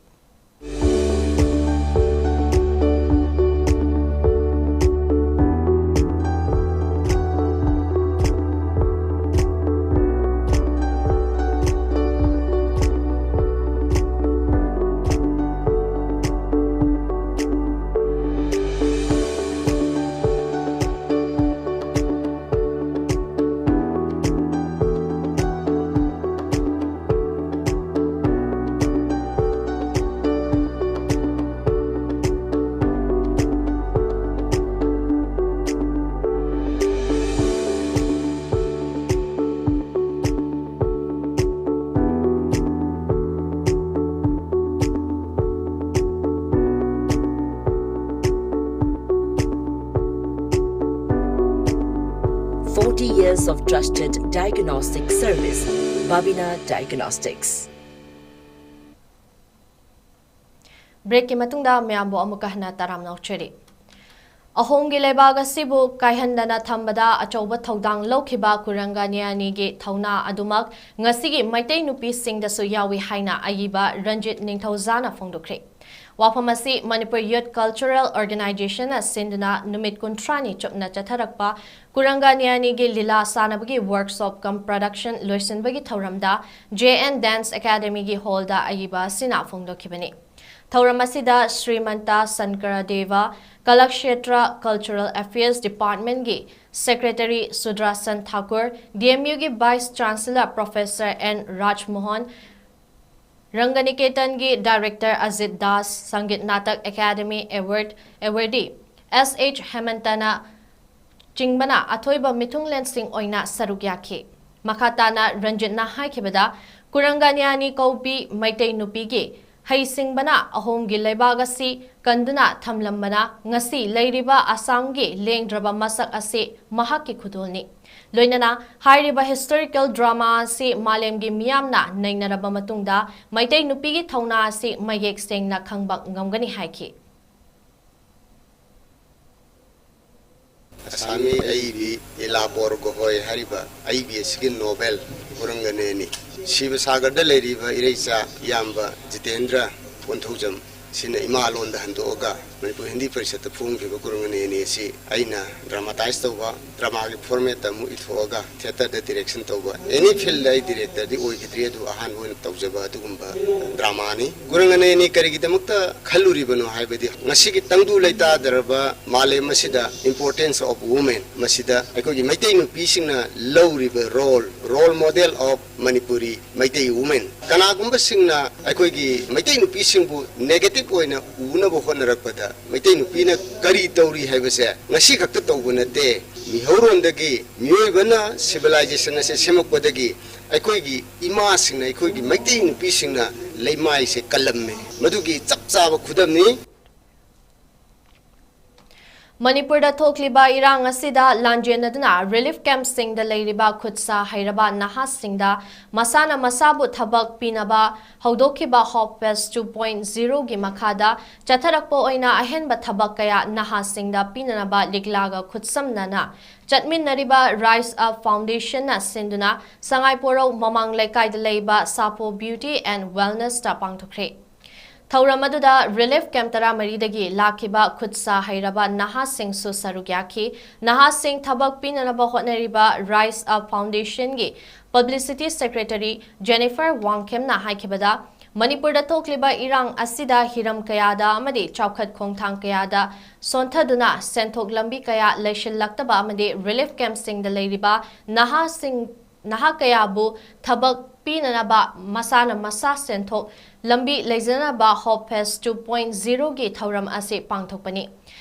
forty years of trusted diagnostic service, Babina Diagnostics. ꯕ꯭ꯔꯦꯛꯀꯤ ꯃꯇꯨꯡꯗ ꯃꯌꯥꯝꯕꯨ ꯑꯃꯨꯛꯀ ꯍꯟꯅ ꯇꯔꯥꯝꯅ ꯑꯣꯛꯆꯔꯤ꯫ ꯑꯍꯣꯝꯒꯤ ꯂꯩꯕꯥꯛ ꯑꯁꯤꯕꯨ ꯀꯥꯏꯍꯟꯗꯅ ꯊꯝꯕꯗ ꯑꯆꯧꯕ ꯊꯧꯗꯥꯡ ꯂꯧꯈꯤꯕ ꯀꯨꯔꯪꯒ ꯅꯤꯌꯥꯅꯤꯒꯤ ꯊꯧꯅꯥ ꯑꯗꯨꯃꯛ ꯉꯁꯤꯒꯤ ꯃꯩꯇꯩ ꯅꯨꯄꯤꯁꯤꯡꯗꯁꯨ ꯌꯥꯎꯏ ꯍꯥꯏꯅ ꯑꯏꯕ ꯔꯟꯖꯤꯠ ꯅꯤꯡꯊꯧꯖꯥꯅ ꯐꯣꯡꯗꯣꯛꯈ꯭ꯔꯦ꯫ ꯋꯥꯐꯝ ꯑꯁꯤ ꯃꯅꯤꯄꯨꯔ ꯌꯨꯠ ꯀꯜꯆꯔꯦꯜ ꯑꯣꯔꯒꯅꯥꯏꯖꯦꯁꯟꯅ ꯁꯤꯟꯗꯨꯅ ꯅꯨꯃꯤꯠ ꯀꯨꯟꯊ꯭ꯔꯥꯅꯤ ꯆꯨꯞꯅ ꯆꯠꯊꯔꯛꯄ ꯀꯨꯔꯪꯒ ꯅꯤꯌꯥꯅꯤꯒꯤ ꯂꯤꯂꯥ ꯁꯥꯟꯅꯕꯒꯤ ꯋꯥꯔꯛꯁꯣꯞ ꯀꯝ ꯄ꯭ꯔꯗꯛꯁꯟ ꯂꯣꯏꯁꯤꯟꯕꯒꯤ ꯊꯧꯔꯝꯗ ꯖꯦ ꯑꯦꯟ ꯗꯥꯟꯁ ꯑꯦꯀꯥꯗꯃꯤꯒꯤ ꯍꯣꯜꯗ ꯑꯏꯕ ꯑꯁꯤꯅ ꯐꯣꯡꯗꯣꯛꯈꯤꯕꯅꯤ꯫ ꯊꯧꯔꯝ ꯑꯁꯤꯗ ꯁ꯭ꯔꯤꯃꯟꯇ ꯁꯟꯀꯔꯗꯦꯕ, ꯀꯂꯛꯁꯦꯇ꯭ꯔ ꯀꯜꯆꯔꯦꯜ ꯑꯦꯐꯤꯌꯔꯁ ꯗꯤꯄꯥꯔꯠꯃꯦꯟꯒꯤ secretary Sudarshan Thakur, D M ꯌꯨꯒꯤ vice chancellor professor N Rajmohan, ꯔꯪꯒꯅꯤꯀꯦꯇꯟꯒꯤ director Ajit Das, Sangeet Natak Akademi award awardee S H ꯍꯦꯃꯟꯇꯅ ꯆꯤꯡꯕꯅ ꯑꯊꯣꯏꯕ ꯃꯤꯊꯨꯡꯂꯦꯟꯁꯤꯡ ꯑꯣꯏꯅ ꯁꯔꯨꯛ ꯌꯥꯈꯤ꯫ ꯃꯈꯥ ꯇꯥꯅ ꯔꯟꯖꯤꯠꯅ ꯍꯥꯏꯈꯤꯕꯗ, ꯀꯨꯔꯪꯒ ꯅꯤꯌꯥꯅꯤ ꯀꯧꯕꯤ ꯃꯩꯇꯩ ꯅꯨꯄꯤꯒꯤ ꯍꯩꯁꯤꯡꯕꯅ ꯑꯍꯣꯝꯒꯤ ꯂꯩꯕꯥꯛ ꯑꯁꯤ ꯀꯟꯗꯨꯅ ꯊꯝꯂꯝꯕꯅ ꯉꯁꯤ ꯂꯩꯔꯤꯕ ꯑꯁꯥꯝꯒꯤ ꯂꯦꯡꯗ꯭ꯔꯕ ꯃꯁꯛ ꯑꯁꯤ ꯃꯍꯥꯛꯀꯤ ꯈꯨꯗꯣꯜꯅꯤ꯫ ꯂꯣꯏꯅꯅ ꯍꯥꯏꯔꯤꯕ ꯍꯤꯁꯇꯣꯔꯤꯀꯦꯜ ꯗ꯭ꯔꯃꯥ ꯑꯁꯤ ꯃꯥꯂꯦꯝꯒꯤ ꯃꯤꯌꯥꯝꯅ ꯅꯩꯅꯔꯕ ꯃꯇꯨꯡꯗ ꯃꯩꯇꯩ ꯅꯨꯄꯤꯒꯤ ꯊꯧꯅꯥ ꯑꯁꯤ ꯃꯌꯦꯛ ꯁꯦꯡꯅ ꯈꯪꯕ ꯉꯝꯒꯅꯤ ꯍꯥꯏꯈꯤ꯫ ꯑꯁꯥꯃꯤ ꯑꯏꯕꯤ ꯏꯂꯥꯕꯣꯔ ꯒꯣꯍꯣꯏ ꯍꯥꯏꯔꯤꯕ ꯑꯏꯕꯤ ꯑꯁꯤꯒꯤ ꯅꯣꯕꯦꯜ ꯀꯨꯔꯪꯒꯅꯦꯅꯤ ꯁꯤꯕ ꯁꯥꯒꯔꯗ ꯂꯩꯔꯤꯕ ꯏꯔꯩꯆꯥ ꯏꯌꯥꯝꯕ ꯖꯤꯇꯦꯟꯗ꯭ꯔ ꯀꯣꯟꯊꯧꯖꯝ ꯁꯤꯅ ꯏꯃꯥ ꯂꯣꯟꯗ ꯍꯟꯗꯣꯛꯑꯒ ꯃꯅꯤꯄꯨꯔ ꯍꯤꯟꯗꯤ ꯄꯔꯤꯁꯠꯇ ꯐꯣꯡꯈꯤꯕ ꯀꯨꯔꯪꯒꯅꯦꯅꯤ ꯑꯁꯤ ꯑꯩꯅ ꯗ꯭ꯔꯃꯥꯇꯥꯏꯁ ꯇꯧꯕ, ꯗ꯭ꯔꯃꯥꯒꯤ ꯐꯣꯔꯃꯦꯠꯇ ꯑꯃꯨꯛ ꯏꯊꯣꯛꯑꯒ ꯊꯤꯌꯦꯇꯔꯗ ꯗꯤꯔꯦꯛꯁꯟ ꯇꯧꯕ꯫ ꯑꯦꯅꯤ ꯐꯤꯜꯗ ꯑꯩ ꯗꯤꯔꯦꯛꯇꯔꯗꯤ ꯑꯣꯏꯈꯤꯗ꯭ꯔꯤ, ꯑꯗꯨ ꯑꯍꯥꯟꯕ ꯑꯣꯏꯅ ꯇꯧꯖꯕ ꯑꯗꯨꯒꯨꯝꯕ ꯗ꯭ꯔꯃꯥꯅꯤ꯫ ꯀꯨꯔꯪꯒꯅꯦꯅꯤ ꯀꯔꯤꯒꯤꯗꯃꯛꯇ ꯈꯜꯂꯨꯔꯤꯕꯅꯣ ꯍꯥꯏꯕꯗꯤ, ꯉꯁꯤꯒꯤ ꯇꯪꯗꯨ ꯂꯩꯇꯥꯗꯔꯕ ꯃꯥꯂꯦꯝ ꯑꯁꯤꯗ importance of women, ꯃꯁꯤꯗ ꯑꯩꯈꯣꯏꯒꯤ ꯃꯩꯇꯩ ꯅꯨꯄꯤꯁꯤꯡꯅ ꯂꯧꯔꯤꯕ role, role model of Manipuri Meitei women꯫ ꯀꯅꯥꯒꯨꯝꯕꯁꯤꯡꯅ ꯑꯩꯈꯣꯏꯒꯤ ꯃꯩꯇꯩ ꯅꯨꯄꯤꯁꯤꯡꯕꯨ negative ꯑꯣꯏꯅ ꯎꯅꯕ ꯍꯣꯠꯅꯔꯛꯄꯗ, ꯃꯩꯇꯩ ꯅꯨꯄꯤꯅ ꯀꯔꯤ ꯇꯧꯔꯤ ꯍꯥꯏꯕꯁꯦ ꯉꯁꯤ ꯈꯛꯇ ꯇꯧꯕ ꯅꯠꯇꯦ꯫ ꯃꯤꯍꯧꯔꯣꯟꯗꯒꯤ, ꯃꯤꯑꯣꯏꯕꯅ civilization ꯑꯁꯦ ꯁꯦꯝꯃꯛꯄꯗꯒꯤ ꯑꯩꯈꯣꯏꯒꯤ ꯏꯃꯥꯁꯤꯡꯅ ꯑꯩꯈꯣꯏꯒꯤ ꯃꯩꯇꯩ ꯅꯨꯄꯤꯁꯤꯡꯅ ꯂꯩꯃꯥꯏꯁꯦ ꯀꯜꯂꯝꯃꯦ꯫ ꯃꯗꯨꯒꯤ ꯆꯞ ꯆꯥꯕ ꯈꯨꯗꯝꯅꯤ꯫ ꯃꯅꯤꯄꯨꯔꯗ ꯊꯣꯛꯂꯤꯕ ꯏꯔꯥꯡ ꯑꯁꯤꯗ ꯂꯥꯟꯖꯦꯟꯅꯗꯨꯅ relief campꯁꯤꯡꯗ ꯂꯩꯔꯤꯕ ꯈꯨꯠꯁꯥ ꯍꯩꯔꯕ ꯅꯍꯥꯁꯤꯡꯗ ꯃꯁꯥꯅ ꯃꯁꯥꯕꯨ ꯊꯕꯛ ꯄꯤꯅꯕ ꯍꯧꯗꯣꯛꯈꯤꯕ Hope Fest two point zeroꯒꯤ ꯃꯈꯥꯗ ꯆꯠꯊꯔꯛꯄ ꯑꯣꯏꯅ ꯑꯍꯦꯟꯕ ꯊꯕꯛ ꯀꯌꯥ ꯅꯍꯥꯁꯤꯡꯗ ꯄꯤꯅꯅꯕ ꯂꯤꯛꯂꯥꯒ ꯈꯨꯠꯁꯝꯅꯅ ꯆꯠꯃꯤꯟꯅꯔꯤꯕ Rise Up Foundationꯅ ꯁꯤꯟꯗꯨꯅ ꯁꯉꯥꯏꯄꯣꯔꯧ ꯃꯃꯥꯡ ꯂꯩꯀꯥꯏꯗ ꯂꯩꯕ Sapo Beauty and Wellnessꯇ ꯄꯥꯡꯊꯣꯛꯈ꯭ꯔꯦ꯫ ꯊꯧꯔꯝ ꯑꯗꯨꯗ relief camp ꯇꯔꯥꯃꯔꯤꯗꯒꯤ ꯂꯥꯛꯈꯤꯕ ꯈꯨꯠꯁꯥ ꯍꯩꯔꯕ ꯅꯍꯥꯁꯤꯡꯁꯨ ꯁꯔꯨꯛ ꯌꯥꯈꯤ꯫ ꯅꯍꯥꯁꯤꯡ ꯊꯕꯛ ꯄꯤꯅꯅꯕ ꯍꯣꯠꯅꯔꯤꯕ Rise Up Foundationꯒꯤ Publicity Secretary Jennifer ꯋꯥꯡꯈꯦꯝꯅ ꯍꯥꯏꯈꯤꯕꯗ, ꯃꯅꯤꯄꯨꯔꯗ ꯊꯣꯛꯂꯤꯕ ꯏꯔꯥꯡ ꯑꯁꯤꯗ ꯍꯤꯔꯝ ꯀꯌꯥꯗ ꯑꯃꯗꯤ ꯆꯥꯎꯈꯠ ꯈꯣꯡꯊꯥꯡ ꯀꯌꯥꯗ ꯁꯣꯟꯊꯗꯨꯅ ꯁꯦꯟꯊꯣꯛ ꯂꯝꯕꯤ ꯀꯌꯥ ꯂꯩꯁꯤꯜꯂꯛꯇꯕ ꯑꯃꯗꯤ relief campꯁꯤꯡꯗ ꯂꯩꯔꯤꯕ ꯅꯍꯥꯁꯤꯡ, ꯅꯍꯥ ꯀꯌꯥꯕꯨ ꯊꯕꯛ ꯄꯤꯅꯅꯕ ꯃꯁꯥꯅ ꯃꯁꯥ ꯁꯦꯟꯊꯣꯛ ꯂꯝꯕꯤ ꯂꯩꯖꯅꯕ Hope Fest two point zeroꯒꯤ ꯊꯧꯔꯝ ꯑꯁꯤ ꯄꯥꯡꯊꯣꯛꯄꯅꯤ꯫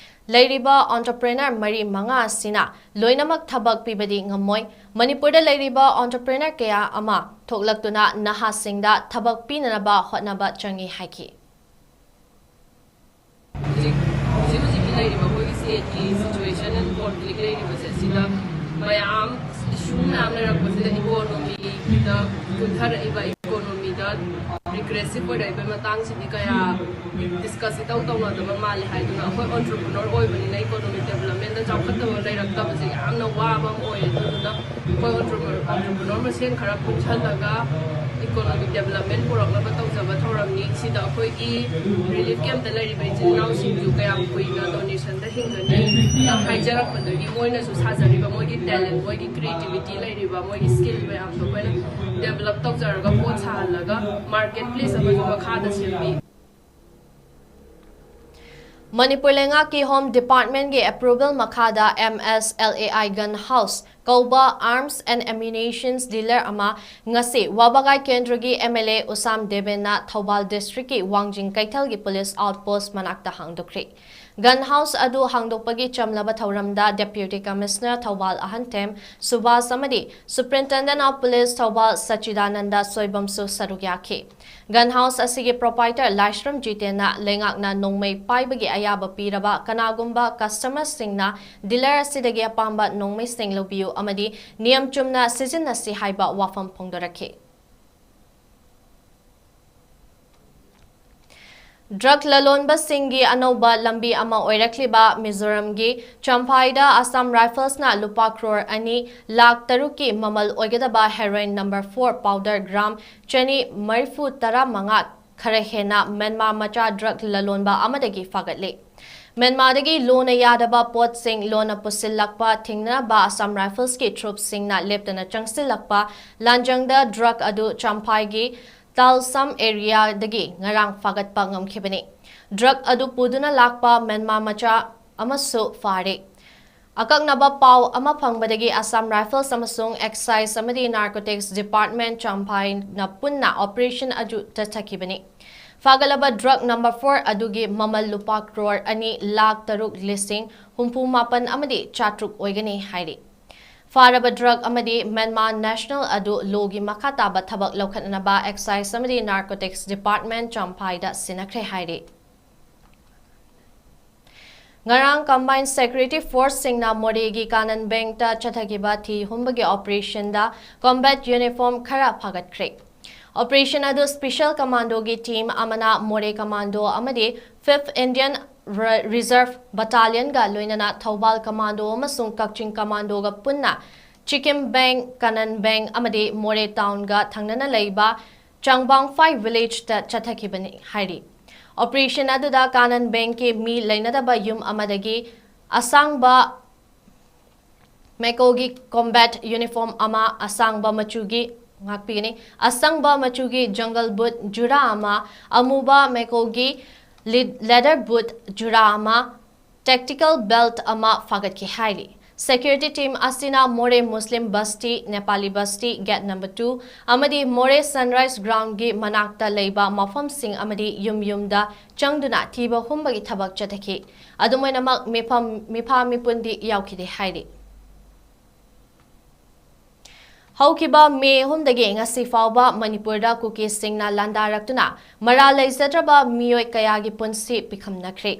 ꯂꯩꯔꯤꯕ entrepreneur ꯃꯔꯤ ꯃꯉꯥ ꯑꯁꯤꯅ ꯂꯣꯏꯅꯃꯛ ꯊꯕꯛ ꯄꯤꯕꯗꯤ ꯉꯝꯃꯣꯏ꯫ ꯃꯅꯤꯄꯨꯔꯗ ꯂꯩꯔꯤꯕ entrepreneur ꯀꯌꯥ ꯑꯃ ꯊꯣꯛꯂꯛꯇꯨꯅ ꯅꯍꯥꯁꯤꯡꯗ ꯊꯕꯛ ꯄꯤꯅꯅꯕ ꯍꯣꯠꯅꯕ ꯆꯪꯏ ꯍꯥꯏꯈꯤ꯫ ꯍꯧꯖꯤꯛ, ꯍꯧꯖꯤꯛ ꯍꯧꯖꯤꯛꯀꯤ ꯂꯩꯔꯤꯕ ꯑꯩꯈꯣꯏꯒꯤ stateꯀꯤ situation and conflict ꯂꯩꯔꯤꯕꯁꯦ, ꯁꯤꯗ ꯃꯌꯥꯝ issue ꯃꯌꯥꯝ ꯂꯩꯔꯛꯄꯁꯤꯗ economyꯗ ꯀꯨꯟꯊꯔꯛꯏꯕ, economyꯗ regressive ꯑꯣꯏꯔꯛꯏꯕ ꯃꯇꯥꯡꯁꯤꯗꯤ ꯀꯌꯥ discuss ꯏꯇꯧ ꯇꯧꯅꯗꯕ ꯃꯥꯜꯂꯦ ꯍꯥꯏꯗꯨꯅ, ꯑꯩꯈꯣꯏ entrepreneur ꯑꯣꯏꯕꯅꯤꯅ economic developmentꯗ ꯆꯥꯎꯈꯠꯇꯕ ꯂꯩꯔꯛꯇꯕꯁꯦ ꯌꯥꯝꯅ ꯋꯥꯕ ꯑꯃ ꯑꯣꯏꯌꯦ꯫ ꯑꯗꯨꯗꯨꯅ ꯑꯩꯈꯣꯏ entrepreneur, entrepreneur ꯃꯁꯦꯟ ꯈꯔ ꯄꯨꯟꯁꯜꯂꯒ economic development ꯄꯨꯔꯛꯅꯕ ꯇꯧꯖꯕ ꯊꯧꯔꯝꯅꯤ꯫ ꯁꯤꯗ ꯑꯩꯈꯣꯏꯒꯤ relief campꯇ ꯂꯩꯔꯤꯕ ꯏꯆꯤꯜ ꯏꯅꯥꯎꯁꯤꯡꯁꯨ ꯀꯌꯥꯝ ꯀꯨꯏꯅ donationꯗ ꯍꯤꯡꯒꯅꯤ ꯍꯥꯏꯖꯔꯛꯄꯗꯒꯤ, ꯃꯣꯏꯅꯁꯨ ꯁꯥꯖꯔꯤꯕ ꯃꯣꯏꯒꯤ talent, ꯃꯣꯏꯒꯤ creativity ꯂꯩꯔꯤꯕ, ꯃꯣꯏꯒꯤ skill ꯃꯌꯥꯝꯗꯣ ꯑꯩꯈꯣꯏꯅ develop ꯇꯧꯖꯔꯒ, ꯄꯣꯠ ꯁꯥꯍꯜꯂꯒ, market place ꯑꯃꯁꯨ ꯃꯈꯥꯗ ꯁꯦꯝꯕꯤ꯫ ꯃꯅꯤꯄꯨꯔ ꯂꯩꯉꯥꯛꯀꯤ Home Departmentꯀꯤ approval ꯃꯈꯥꯗ M S L A I Gun House ꯀꯧꯕ arms and ammunitions dealer ꯑꯃ ꯉꯁꯤ ꯋꯥꯕꯒꯥꯏ ꯀꯦꯟꯗ꯭ꯔꯒꯤ M L A ꯎꯁꯥꯝ ꯗꯦꯕꯦꯟꯅ ꯊꯧꯕꯥꯜ districtꯀꯤ ꯋꯥꯡꯖꯤꯡ ꯀꯩꯊꯦꯜꯒꯤ police outpost ꯃꯅꯥꯛꯇ ꯍꯥꯡꯗꯣꯛꯈ꯭ꯔꯦ꯫ Gun house ꯑꯗꯨ ꯍꯥꯡꯗꯣꯛꯄꯒꯤ ꯆꯝꯂꯕ ꯊꯧꯔꯝꯗ Deputy Commissioner ꯊꯧꯕꯥꯜ ꯑꯍꯟꯊꯦꯝ ꯁꯨꯕꯥꯁ ꯑꯃꯗꯤ Superintendent of Police ꯊꯧꯕꯥꯜ ꯁꯆꯤꯗꯥꯅꯟꯗ ꯁꯣꯏꯕꯝꯁꯨ ꯁꯔꯨꯛ ꯌꯥꯈꯤ꯫ Gun house ꯑꯁꯤꯒꯤ proprietor ꯂꯥꯏꯁ꯭ꯔꯝ ꯖꯤꯇꯦꯟꯅ ꯂꯩꯉꯥꯛꯅ ꯅꯣꯡꯃꯩ ꯄꯥꯏꯕꯒꯤ ꯑꯌꯥꯕ ꯄꯤꯔꯕ ꯀꯅꯥꯒꯨꯝꯕ customerꯁꯤꯡꯅ dealer ꯑꯁꯤꯗꯒꯤ ꯑꯄꯥꯝꯕ ꯅꯣꯡꯃꯩꯁꯤꯡ ꯂꯧꯕꯤꯌꯨ ꯑꯃꯗꯤ ꯅꯤꯌꯝ ꯆꯨꯝꯅ ꯁꯤꯖꯤꯟꯅꯁꯤ ꯍꯥꯏꯕ ꯋꯥꯐꯝ ꯐꯣꯡꯗꯣꯔꯛꯈꯤ꯫ Drug ꯂꯂꯣꯟꯕꯁꯤꯡꯒꯤ ꯑꯅꯧꯕ ꯂꯝꯕꯤ ꯑꯃ ꯑꯣꯏꯔꯛꯂꯤꯕ ꯃꯤꯖꯣꯔꯥꯝꯒꯤ ꯆꯝꯐꯥꯏꯗ Assam Riflesꯅ ꯂꯨꯄꯥ ꯀ꯭ꯔꯣꯔ ꯑꯅꯤ ꯂꯥꯈ ꯇꯔꯨꯛꯀꯤ ꯃꯃꯜ ꯑꯣꯏꯒꯗꯕ heroin number four powder gram ꯆꯅꯤ ꯃꯔꯤꯐꯨ ꯇꯔꯥ ꯃꯉꯥ ꯈꯔ ꯍꯦꯟꯅ ꯃ꯭ꯌꯥꯟꯃꯥꯔ ꯃꯆꯥ drug ꯂꯂꯣꯟꯕ ꯑꯃꯗꯒꯤ ꯐꯥꯒꯠꯂꯤ꯫ ꯃ꯭ꯌꯥꯟꯃꯥꯔꯗꯒꯤ ꯂꯣꯟꯅ ꯌꯥꯗꯕ ꯄꯣꯠꯁꯤꯡ ꯂꯣꯟꯅ ꯄꯨꯁꯤꯜꯂꯛꯄ ꯊꯤꯡꯅꯅꯕ Assam Riflesꯀꯤ troopꯁꯤꯡꯅ ꯂꯦꯞꯇꯅ ꯆꯪꯁꯤꯜꯂꯛꯄ ꯂꯥꯟꯖꯪꯗ drug ꯑꯗꯨ ꯆꯝꯐꯥꯏꯒꯤ ꯇꯥꯜꯁꯝ areaꯗꯒꯤ ꯉꯔꯥꯡ ꯐꯥꯒꯠꯄ ꯉꯝꯈꯤꯕꯅꯤ꯫ Drug ꯑꯗꯨ ꯄꯨꯗꯨꯅ ꯂꯥꯛꯄ ꯃ꯭ꯌꯥꯟꯃꯥꯔ ꯃꯆꯥ ꯑꯃꯁꯨ ꯐꯥꯔꯦ꯫ ꯑꯀꯛꯅꯕ ꯄꯥꯎ ꯑꯃ ꯐꯪꯕꯗꯒꯤ Assam Rifles ꯑꯃꯁꯨꯡ Excise ꯑꯃꯗꯤ Narcotics Department ꯆꯝꯐꯥꯏꯅ ꯄꯨꯟꯅ operation ꯑꯗꯨ ꯆꯠꯊꯈꯤꯕꯅꯤ꯫ ꯐꯥꯒꯠꯂꯕ drug number four ꯑꯗꯨꯒꯤ ꯃꯃꯜ ꯂꯨꯄꯥ ꯀ꯭ꯔꯣꯔ ꯑꯅꯤ ꯂꯥꯈ ꯇꯔꯨꯛ ꯂꯤꯁꯤꯡ ꯍꯨꯝꯐꯨ ꯃꯥꯄꯟ ꯑꯃꯗꯤ ꯆꯥꯇ꯭ꯔꯨꯛ ꯑꯣꯏꯒꯅꯤ ꯍꯥꯏꯔꯤ꯫ ꯐꯥꯔꯕ drug ꯑꯃꯗꯤ ꯃ꯭ꯌꯥꯟꯃꯥꯔ national ꯑꯗꯨ lawꯒꯤ ꯃꯈꯥ ꯇꯥꯕ ꯊꯕꯛ ꯂꯧꯈꯠꯅꯅꯕ Excise ꯑꯃꯗꯤ Narcotics Department ꯆꯝꯐꯥꯏꯗ ꯁꯤꯟꯅꯈ꯭ꯔꯦ ꯍꯥꯏꯔꯤ꯫ ꯉꯔꯥꯡ Combined Security Forceꯁꯤꯡꯅ ꯃꯣꯔꯦꯒꯤ ꯀꯥꯅꯟ ꯕꯦꯡꯇ ꯆꯠꯊꯈꯤꯕ ꯊꯤ ꯍꯨꯝꯕꯒꯤ operationꯗ combat uniform ꯈꯔ ꯐꯥꯒꯠꯈ꯭ꯔꯦ꯫ Operation ꯑꯗꯨ Special Commandoꯒꯤ team ꯑꯃꯅ ꯃꯣꯔꯦ Commando ꯑꯃꯗꯤ Fifth Indian Re-, Reserve Battalionꯒ ꯂꯣꯏꯅꯅ ꯊꯧꯕꯥꯜ Commando ꯑꯃꯁꯨꯡ ꯀꯛꯆꯤꯡ Commandoꯒ ꯄꯨꯟꯅ ꯆꯤꯀꯤꯝ ꯕꯦꯡ, ꯀꯥꯅꯟ ꯕꯦꯡ ꯑꯃꯗꯤ ꯃꯣꯔꯦ townꯒ ꯊꯪꯅꯅ ꯂꯩꯕ ꯆꯥꯡꯕꯥꯡꯐꯥꯏ villageꯇ ꯆꯠꯊꯈꯤꯕꯅꯤ ꯍꯥꯏꯔꯤ꯫ Operation ꯑꯗꯨꯗ ꯀꯥꯅꯟ ꯕꯦꯡꯀꯤ ꯃꯤ ꯂꯩꯅꯗꯕ ꯌꯨꯝ ꯑꯃꯗꯒꯤ ꯑꯁꯥꯡꯕ ꯃꯦꯀꯣꯒꯤ combat uniform ꯑꯃ, ꯑꯁꯥꯡꯕ ꯃꯆꯨꯒꯤ, ꯉꯥꯛꯄꯤꯒꯅꯤ, ꯑꯁꯪꯕ ꯃꯆꯨꯒꯤ jungle boot ꯖꯨꯔꯥ ꯑꯃ, ꯑꯃꯨꯕ ꯃꯦꯀꯣꯒꯤ ꯂꯤ-, leather boot ꯖꯨꯔꯥ ꯑꯃ, tactical belt ꯑꯃ ꯐꯥꯒꯠꯈꯤ ꯍꯥꯏꯔꯤ꯫ Security team ꯑꯁꯤꯅ ꯃꯣꯔꯦ ꯃꯨꯁꯂꯤꯝ ꯕꯁꯇꯤ, ꯅꯦꯄꯥꯂꯤ ꯕꯁꯇꯤ, gate number two ꯑꯃꯗꯤ ꯃꯣꯔꯦ Sunrise Groundꯒꯤ ꯃꯅꯥꯛꯇ ꯂꯩꯕ ꯃꯐꯝꯁꯤꯡ ꯑꯃꯗꯤ ꯌꯨꯝ ꯌꯨꯝꯗ ꯆꯪꯗꯨꯅ ꯊꯤꯕ ꯍꯨꯝꯕꯒꯤ ꯊꯕꯛ ꯆꯠꯊꯈꯤ꯫ ꯑꯗꯨꯝ ꯑꯣꯏꯅꯃꯛ, ꯃꯤꯐꯝ, ꯃꯤꯐꯥ ꯃꯤꯄꯨꯟꯗꯤ ꯌꯥꯎꯈꯤꯗꯦ ꯍꯥꯏꯔꯤ꯫ ꯍꯧꯈꯤꯕ ꯃꯦ ꯑꯍꯨꯝꯗꯒꯤ ꯉꯁꯤ ꯐꯥꯎꯕ ꯃꯅꯤꯄꯨꯔꯗ ꯀꯨꯀꯤꯁꯤꯡꯅ ꯂꯥꯟꯗꯥꯔꯛꯇꯨꯅ ꯃꯔꯥꯜ ꯂꯩꯖꯗ꯭ꯔꯕ ꯃꯤꯑꯣꯏ ꯀꯌꯥꯒꯤ ꯄꯨꯟꯁꯤ ꯄꯤꯈꯝꯅꯈ꯭ꯔꯦ꯫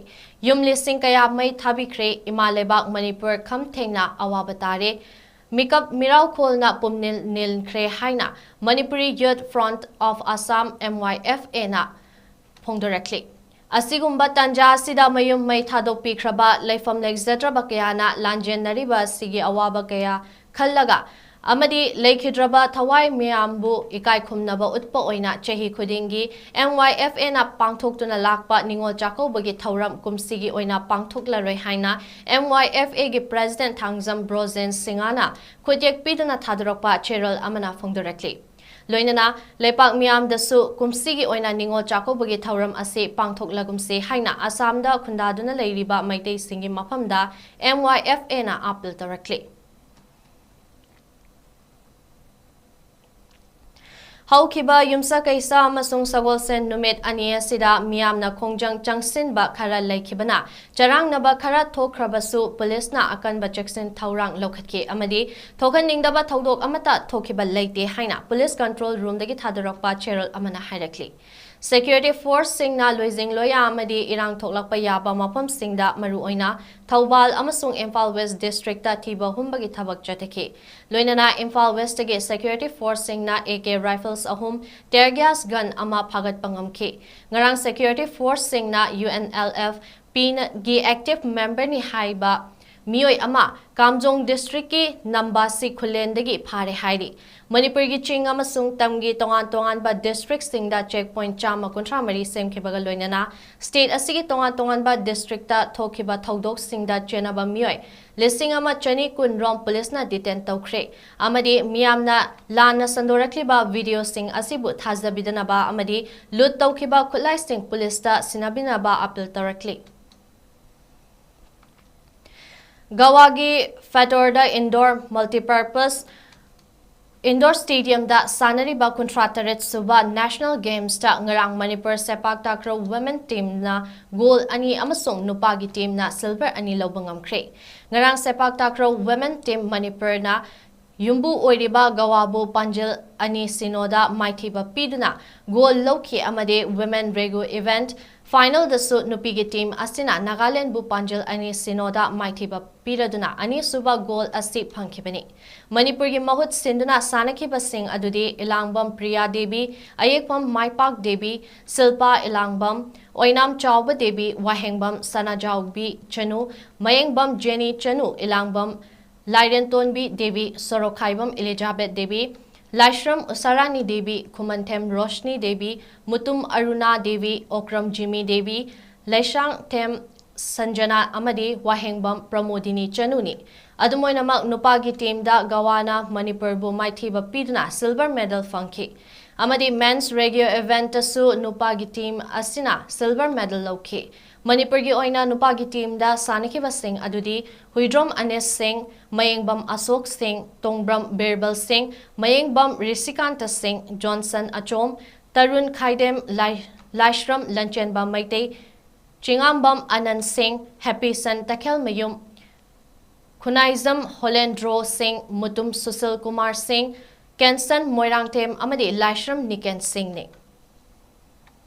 ꯌꯨꯝ ꯂꯤꯁꯤꯡ ꯀꯌꯥ ꯃꯩ ꯊꯥꯕꯤꯈ꯭ꯔꯦ꯫ ꯏꯃꯥ ꯂꯩꯕꯥꯛ ꯃꯅꯤꯄꯨꯔ ꯈꯝ ꯊꯦꯡꯅ ꯑꯋꯥꯕ ꯇꯥꯔꯦ꯫ ꯃꯤꯀꯞ ꯃꯤꯔꯥꯎꯈꯣꯜꯅ ꯄꯨꯝꯅꯤꯜ ꯅꯤꯜꯈ꯭ꯔꯦ ꯍꯥꯏꯅ Manipuri Youth Front of Assam, M Y F Aꯅ ꯐꯣꯡꯗꯣꯔꯛꯂꯤ꯫ ꯑꯁꯤꯒꯨꯝꯕ ꯇꯥꯟꯖꯥ ꯑꯁꯤꯗ ꯃꯌꯨꯝ ꯃꯩ ꯊꯥꯗꯣꯛꯄꯤꯈ꯭ꯔꯕ, ꯂꯩꯐꯝ ꯂꯩꯖꯗ꯭ꯔꯕ ꯀꯌꯥꯅ ꯂꯥꯟꯖꯦꯟꯅꯔꯤꯕ ꯑꯁꯤꯒꯤ ꯑꯋꯥꯕ ꯀꯌꯥ ꯈꯜꯂꯒ ꯑꯃꯗꯤ ꯂꯩꯈꯤꯗ꯭ꯔꯕ ꯊꯋꯥꯏ ꯃꯌꯥꯝꯕꯨ ꯏꯀꯥꯏ ꯈꯨꯝꯅꯕ ꯎꯠꯄ ꯑꯣꯏꯅ ꯆꯍꯤ ꯈꯨꯗꯤꯡꯒꯤ M Y F Aꯅ ꯄꯥꯡꯊꯣꯛꯇꯨꯅ ꯂꯥꯛꯄ ꯅꯤꯉꯣꯜ ꯆꯥꯛꯀꯧꯕꯒꯤ ꯊꯧꯔꯝ ꯀꯨꯝꯁꯤꯒꯤ ꯑꯣꯏꯅ ꯄꯥꯡꯊꯣꯛꯂꯔꯣꯏ ꯍꯥꯏꯅ M Y F Aꯒꯤ President Thangjam Brojen ꯁꯤꯡꯍꯅ ꯈꯨꯠꯌꯦꯛ ꯄꯤꯗꯨꯅ ꯊꯥꯗꯣꯔꯛꯄ ꯆꯦꯔꯣꯜ ꯑꯃꯅ ꯐꯣꯡꯗꯣꯔꯛꯂꯤ꯫ ꯂꯣꯏꯅꯅ ꯂꯩꯄꯥꯛ ꯃꯤꯌꯥꯝꯗꯁꯨ ꯀꯨꯝꯁꯤꯒꯤ ꯑꯣꯏꯅ ꯅꯤꯉꯣꯜ ꯆꯥꯛꯀꯧꯕꯒꯤ ꯊꯧꯔꯝ ꯑꯁꯤ ꯄꯥꯡꯊꯣꯛꯂꯒꯨꯝꯁꯤ ꯍꯥꯏꯅ ꯑꯁꯥꯝꯗ ꯈꯨꯟꯗꯥꯗꯨꯅ ꯂꯩꯔꯤꯕ ꯃꯩꯇꯩꯁꯤꯡꯒꯤ ꯃꯐꯝꯗ M Y F Aꯅ appeal ꯇꯧꯔꯛꯂꯤ꯫ ꯍꯧꯈꯤꯕ ꯌꯨꯝꯁꯀꯩꯁ ꯑꯃꯁꯨꯡ ꯁꯒꯣꯜꯁꯦꯟ ꯅꯨꯃꯤꯠ ꯑꯅꯤ ꯑꯁꯤꯗ ꯃꯤꯌꯥꯝꯅ ꯈꯣꯡꯖꯪ ꯆꯪꯁꯤꯟꯕ ꯈꯔ ꯂꯩꯈꯤꯕꯅ ꯆꯔꯥꯡꯅꯕ ꯈꯔ ꯊꯣꯛꯈ꯭ꯔꯕꯁꯨ, ꯄꯨꯂꯤꯁꯅ ꯑꯀꯟꯕ ꯆꯦꯛꯁꯤꯟ ꯊꯧꯔꯥꯡ ꯂꯧꯈꯠꯈꯤ ꯑꯃꯗꯤ ꯊꯣꯛꯍꯟꯅꯤꯡꯗꯕ ꯊꯧꯗꯣꯛ ꯑꯃꯠꯇ ꯊꯣꯛꯈꯤꯕ ꯂꯩꯇꯦ ꯍꯥꯏꯅ ꯄꯨꯂꯤꯁ control roomꯗꯒꯤ ꯊꯥꯗꯣꯔꯛꯄ ꯆꯦꯔꯣꯜ ꯑꯃꯅ ꯍꯥꯏꯔꯛꯂꯤ꯫ Security forceꯁꯤꯡꯅ ꯂꯣꯏꯖꯤꯡ ꯂꯣꯌꯥ ꯑꯃꯗꯤ ꯏꯔꯥꯡ ꯊꯣꯛꯂꯛꯄ ꯌꯥꯕ ꯃꯐꯝꯁꯤꯡꯗ, ꯃꯔꯨꯑꯣꯏꯅ ꯊꯧꯕꯥꯜ ꯑꯃꯁꯨꯡ ꯏꯝꯐꯥꯜ West Districtꯇ ꯊꯤꯕ ꯍꯨꯝꯕꯒꯤ ꯊꯕꯛ ꯆꯠꯊꯈꯤ꯫ ꯂꯣꯏꯅꯅ Imphal Westꯇꯒꯤ security forceꯁꯤꯡꯅ A K rifles ꯑꯍꯨꯝ, tear gas gun ꯑꯃ ꯐꯥꯒꯠꯄ ꯉꯝꯈꯤ꯫ ꯉꯔꯥꯡ security forceꯁꯤꯡꯅ U N L F Pꯒꯤ active memberꯅꯤ ꯍꯥꯏꯕ ꯃꯤꯑꯣꯏ ꯑꯃ ꯀꯥꯝꯖꯣꯡ districtꯀꯤ ꯅꯝꯕꯥꯁꯤ ꯈꯨꯂꯦꯟꯗꯒꯤ ꯐꯥꯔꯦ ꯍꯥꯏꯔꯤ꯫ ꯃꯅꯤꯄꯨꯔꯒꯤ ꯆꯤꯡ ꯑꯃꯁꯨꯡ ꯇꯝꯒꯤ ꯇꯣꯉꯥꯟ ꯇꯣꯉꯥꯟꯕ districtꯁꯤꯡꯗ check point ꯆꯥꯝꯃ ꯀꯨꯟꯊ꯭ꯔꯥ ꯃꯔꯤ ꯁꯦꯝꯈꯤꯕꯒ ꯂꯣꯏꯅꯅ state ꯑꯁꯤꯒꯤ ꯇꯣꯉꯥꯟ ꯇꯣꯉꯥꯟꯕ districtꯇ ꯊꯣꯛꯈꯤꯕ ꯊꯧꯗꯣꯛꯁꯤꯡꯗ ꯆꯦꯟꯅꯕ ꯃꯤꯑꯣꯏ ꯂꯤꯁꯤꯡ ꯑꯃ ꯆꯅꯤ ꯀꯨꯟ ꯔꯣꯝ ꯄꯨꯂꯤꯁꯅ detain ꯇꯧꯈ꯭ꯔꯦ ꯑꯃꯗꯤ ꯃꯤꯌꯥꯝꯅ ꯂꯥꯟꯅ ꯁꯟꯗꯣꯔꯛꯂꯤꯕ videoꯁꯤꯡ ꯑꯁꯤꯕꯨ ꯊꯥꯖꯕꯤꯗꯅꯕ ꯑꯃꯗꯤ loot ꯇꯧꯈꯤꯕ ꯈꯨꯠꯂꯥꯏꯁꯤꯡ ꯄꯨꯂꯤꯁꯇ ꯁꯤꯟꯅꯕꯤꯅꯕ appeal ꯇꯧꯔꯛꯂꯤ꯫ ꯒꯋꯥꯒꯤ ꯐꯦꯇꯣꯔꯗ ꯏꯟꯗꯣꯔ ꯃꯜꯇꯤꯄꯔꯄꯁ ꯏꯟꯗꯣꯔ ꯁ꯭ꯇꯦꯗꯤꯌꯝꯗ ꯁꯥꯟꯅꯔꯤꯕ ꯀꯨꯟꯊ꯭ꯔꯥ ꯇꯔꯦꯠ ꯁꯨꯕ ꯅꯦꯁꯅꯦꯜ ꯒꯦꯝꯁꯇ ꯉꯔꯥꯡ ꯃꯅꯤꯄꯨꯔ ꯁꯦꯄꯥꯛ ꯇꯥꯀ꯭ꯔꯣ ꯋꯨꯃꯦꯟ ꯇꯤꯝꯅ ꯒꯣꯜ ꯑꯅꯤ ꯑꯃꯁꯨꯡ ꯅꯨꯄꯥꯒꯤ ꯇꯤꯝꯅ ꯁꯤꯜꯚꯔ ꯑꯅꯤ ꯂꯧꯕ ꯉꯝꯈ꯭ꯔꯦ꯫ ꯉꯔꯥꯡ ꯁꯦꯄꯥꯛ ꯇꯥꯀ꯭ꯔꯣ ꯋꯨꯃꯦꯟ ꯇꯤꯝ ꯃꯅꯤꯄꯨꯔꯅ ꯌꯨꯝꯕꯨ ꯑꯣꯏꯔꯤꯕ ꯒꯋꯥꯕꯨ ꯄꯥꯟꯖꯤꯜ ꯑꯅꯤ ꯁꯤꯅꯣꯗ ꯃꯥꯏꯊꯤꯕ ꯄꯤꯗꯨꯅ ꯒꯣꯜ ꯂꯧꯈꯤ ꯑꯃꯗꯤ ꯋꯨꯃꯦꯟ ꯔꯦꯒꯨ ꯏꯚꯦꯟꯠ ꯐꯥꯏꯅꯦꯜꯗꯁꯨ ꯅꯨꯄꯤꯒꯤ ꯇꯤꯝ ꯑꯁꯤꯅ ꯅꯥꯒꯥꯂꯦꯟꯕꯨ ꯄꯥꯟꯖꯤꯜ ꯑꯅꯤ ꯁꯤꯅꯣꯗ ꯃꯥꯏꯊꯤꯕ ꯄꯤꯔꯗꯨꯅ ꯑꯅꯤꯁꯨꯕ ꯒꯣꯜ ꯑꯁꯤ ꯐꯪꯈꯤꯕꯅꯤ꯫ ꯃꯅꯤꯄꯨꯔꯒꯤ ꯃꯍꯨꯠ ꯁꯤꯟꯗꯨꯅ ꯁꯥꯟꯅꯈꯤꯕꯁꯤꯡ ꯑꯗꯨꯗꯤ ꯏꯂꯥꯡꯕꯝ ꯄ꯭ꯔꯤꯌꯥ ꯗꯦꯕꯤ, ꯑꯌꯦꯛꯐꯝ ꯃꯥꯏꯄꯥꯛ ꯗꯦꯕꯤ, ꯁꯤꯜꯄꯥ ꯏꯂꯥꯡꯕꯝ, ꯑꯣꯏꯅꯥꯝ ꯆꯥꯎꯕ ꯗꯦꯕꯤ, ꯋꯥꯍꯦꯡꯕꯝ ꯁꯅꯥꯖꯥꯎꯕꯤ ꯆꯅꯨ, ꯃꯌꯦꯡꯕꯝ ꯖꯦꯅꯤ ꯆꯅꯨ, ꯏꯂꯥꯡꯕꯝ ꯂꯥꯏꯔꯦꯟꯇꯣꯟꯕꯤ ꯗꯦꯕꯤ, ꯁꯣꯔꯣꯛꯈꯥꯏꯕꯝ ꯏꯂꯤꯖꯥꯕꯦꯠ ꯗꯦꯕꯤ, ꯂꯥꯏꯁ꯭ꯔꯝ ꯎꯁꯥꯔꯥꯅꯤ ꯗꯦꯕꯤ, ꯈꯨꯃꯟꯊꯦꯝ ꯔꯣꯁꯅꯤ ꯗꯦꯕꯤ, ꯃꯨꯇꯨꯝ ꯑꯔꯨꯅꯥ ꯗꯦꯕꯤ, ꯑꯣꯀ꯭ꯔꯝ ꯖꯤꯃꯤ ꯗꯦꯕꯤ, ꯂꯩꯁꯥꯡꯊꯦꯝ ꯁꯟꯖꯅꯥ ꯑꯃꯗꯤ ꯋꯥꯍꯦꯡꯕꯝ ꯄ꯭ꯔꯃꯣꯗꯤꯅꯤ ꯆꯅꯨꯅꯤ꯫ ꯑꯗꯨꯝ ꯑꯣꯏꯅꯃꯛ, ꯅꯨꯄꯥꯒꯤ ꯇꯤꯝꯗ ꯒꯋꯥꯅ ꯃꯅꯤꯄꯨꯔꯕꯨ ꯃꯥꯏꯊꯤꯕ ꯄꯤꯗꯨꯅ ꯁꯤꯜꯚꯔ ꯃꯦꯗꯜ ꯐꯪꯈꯤ꯫ ꯑꯃꯗꯤ ꯃꯦꯟꯁ ꯔꯦꯒꯤꯑꯣ ꯏꯚꯦꯟꯠꯇꯁꯨ ꯅꯨꯄꯥꯒꯤ ꯇꯤꯝ ꯑꯁꯤꯅ ꯁꯤꯜꯚꯔ ꯃꯦꯗꯜ ꯂꯧꯈꯤ꯫ ꯃꯅꯤꯄꯨꯔꯒꯤ ꯑꯣꯏꯅ ꯅꯨꯄꯥꯒꯤ ꯇꯤꯝꯗ ꯁꯥꯟꯅꯈꯤꯕꯁꯤꯡ ꯑꯗꯨꯗꯤ ꯍꯨꯏꯗ꯭ꯔꯣꯝ ꯑꯅꯦꯁ ꯁꯤꯡ, ꯃꯌꯦꯡꯕꯝ ꯑꯁꯣꯛ ꯁꯤꯡ, ꯇꯣꯡꯕ꯭ꯔꯝ ꯕꯤꯔꯕꯜ ꯁꯤꯡ, ꯃꯌꯦꯡꯕꯝ ꯔꯤꯁꯤꯀꯥꯟꯇ ꯁꯤꯡ, ꯖꯣꯟꯁꯟ ꯑꯆꯣꯝ, ꯇꯔꯨꯟ ꯈꯥꯏꯗꯦꯝ, ꯂꯥꯏ-, ꯂꯥꯏꯁ꯭ꯔꯝ ꯂꯟꯆꯦꯟꯕ ꯃꯩꯇꯩ, ꯆꯤꯉꯥꯝꯕꯝ ꯑꯅꯟ ꯁꯤꯡ, ꯍꯦꯄꯤꯁꯟ ꯇꯈꯦꯜꯃꯌꯨꯝ, ꯈꯨꯅꯥꯏꯖꯝ ꯍꯣꯂꯦꯟꯗ꯭ꯔꯣ ꯁꯤꯡ, ꯃꯨꯇꯨꯝ ꯁꯨꯁꯤꯜ ꯀꯨꯃꯥꯔ ꯁꯤꯡ, ꯀꯦꯟꯁꯟ ꯃꯣꯏꯔꯥꯡꯊꯦꯝ ꯑꯃꯗꯤ ꯂꯥꯏꯁ꯭ꯔꯝ ꯅꯤꯀꯦꯟ ꯁꯤꯡꯅꯤ꯫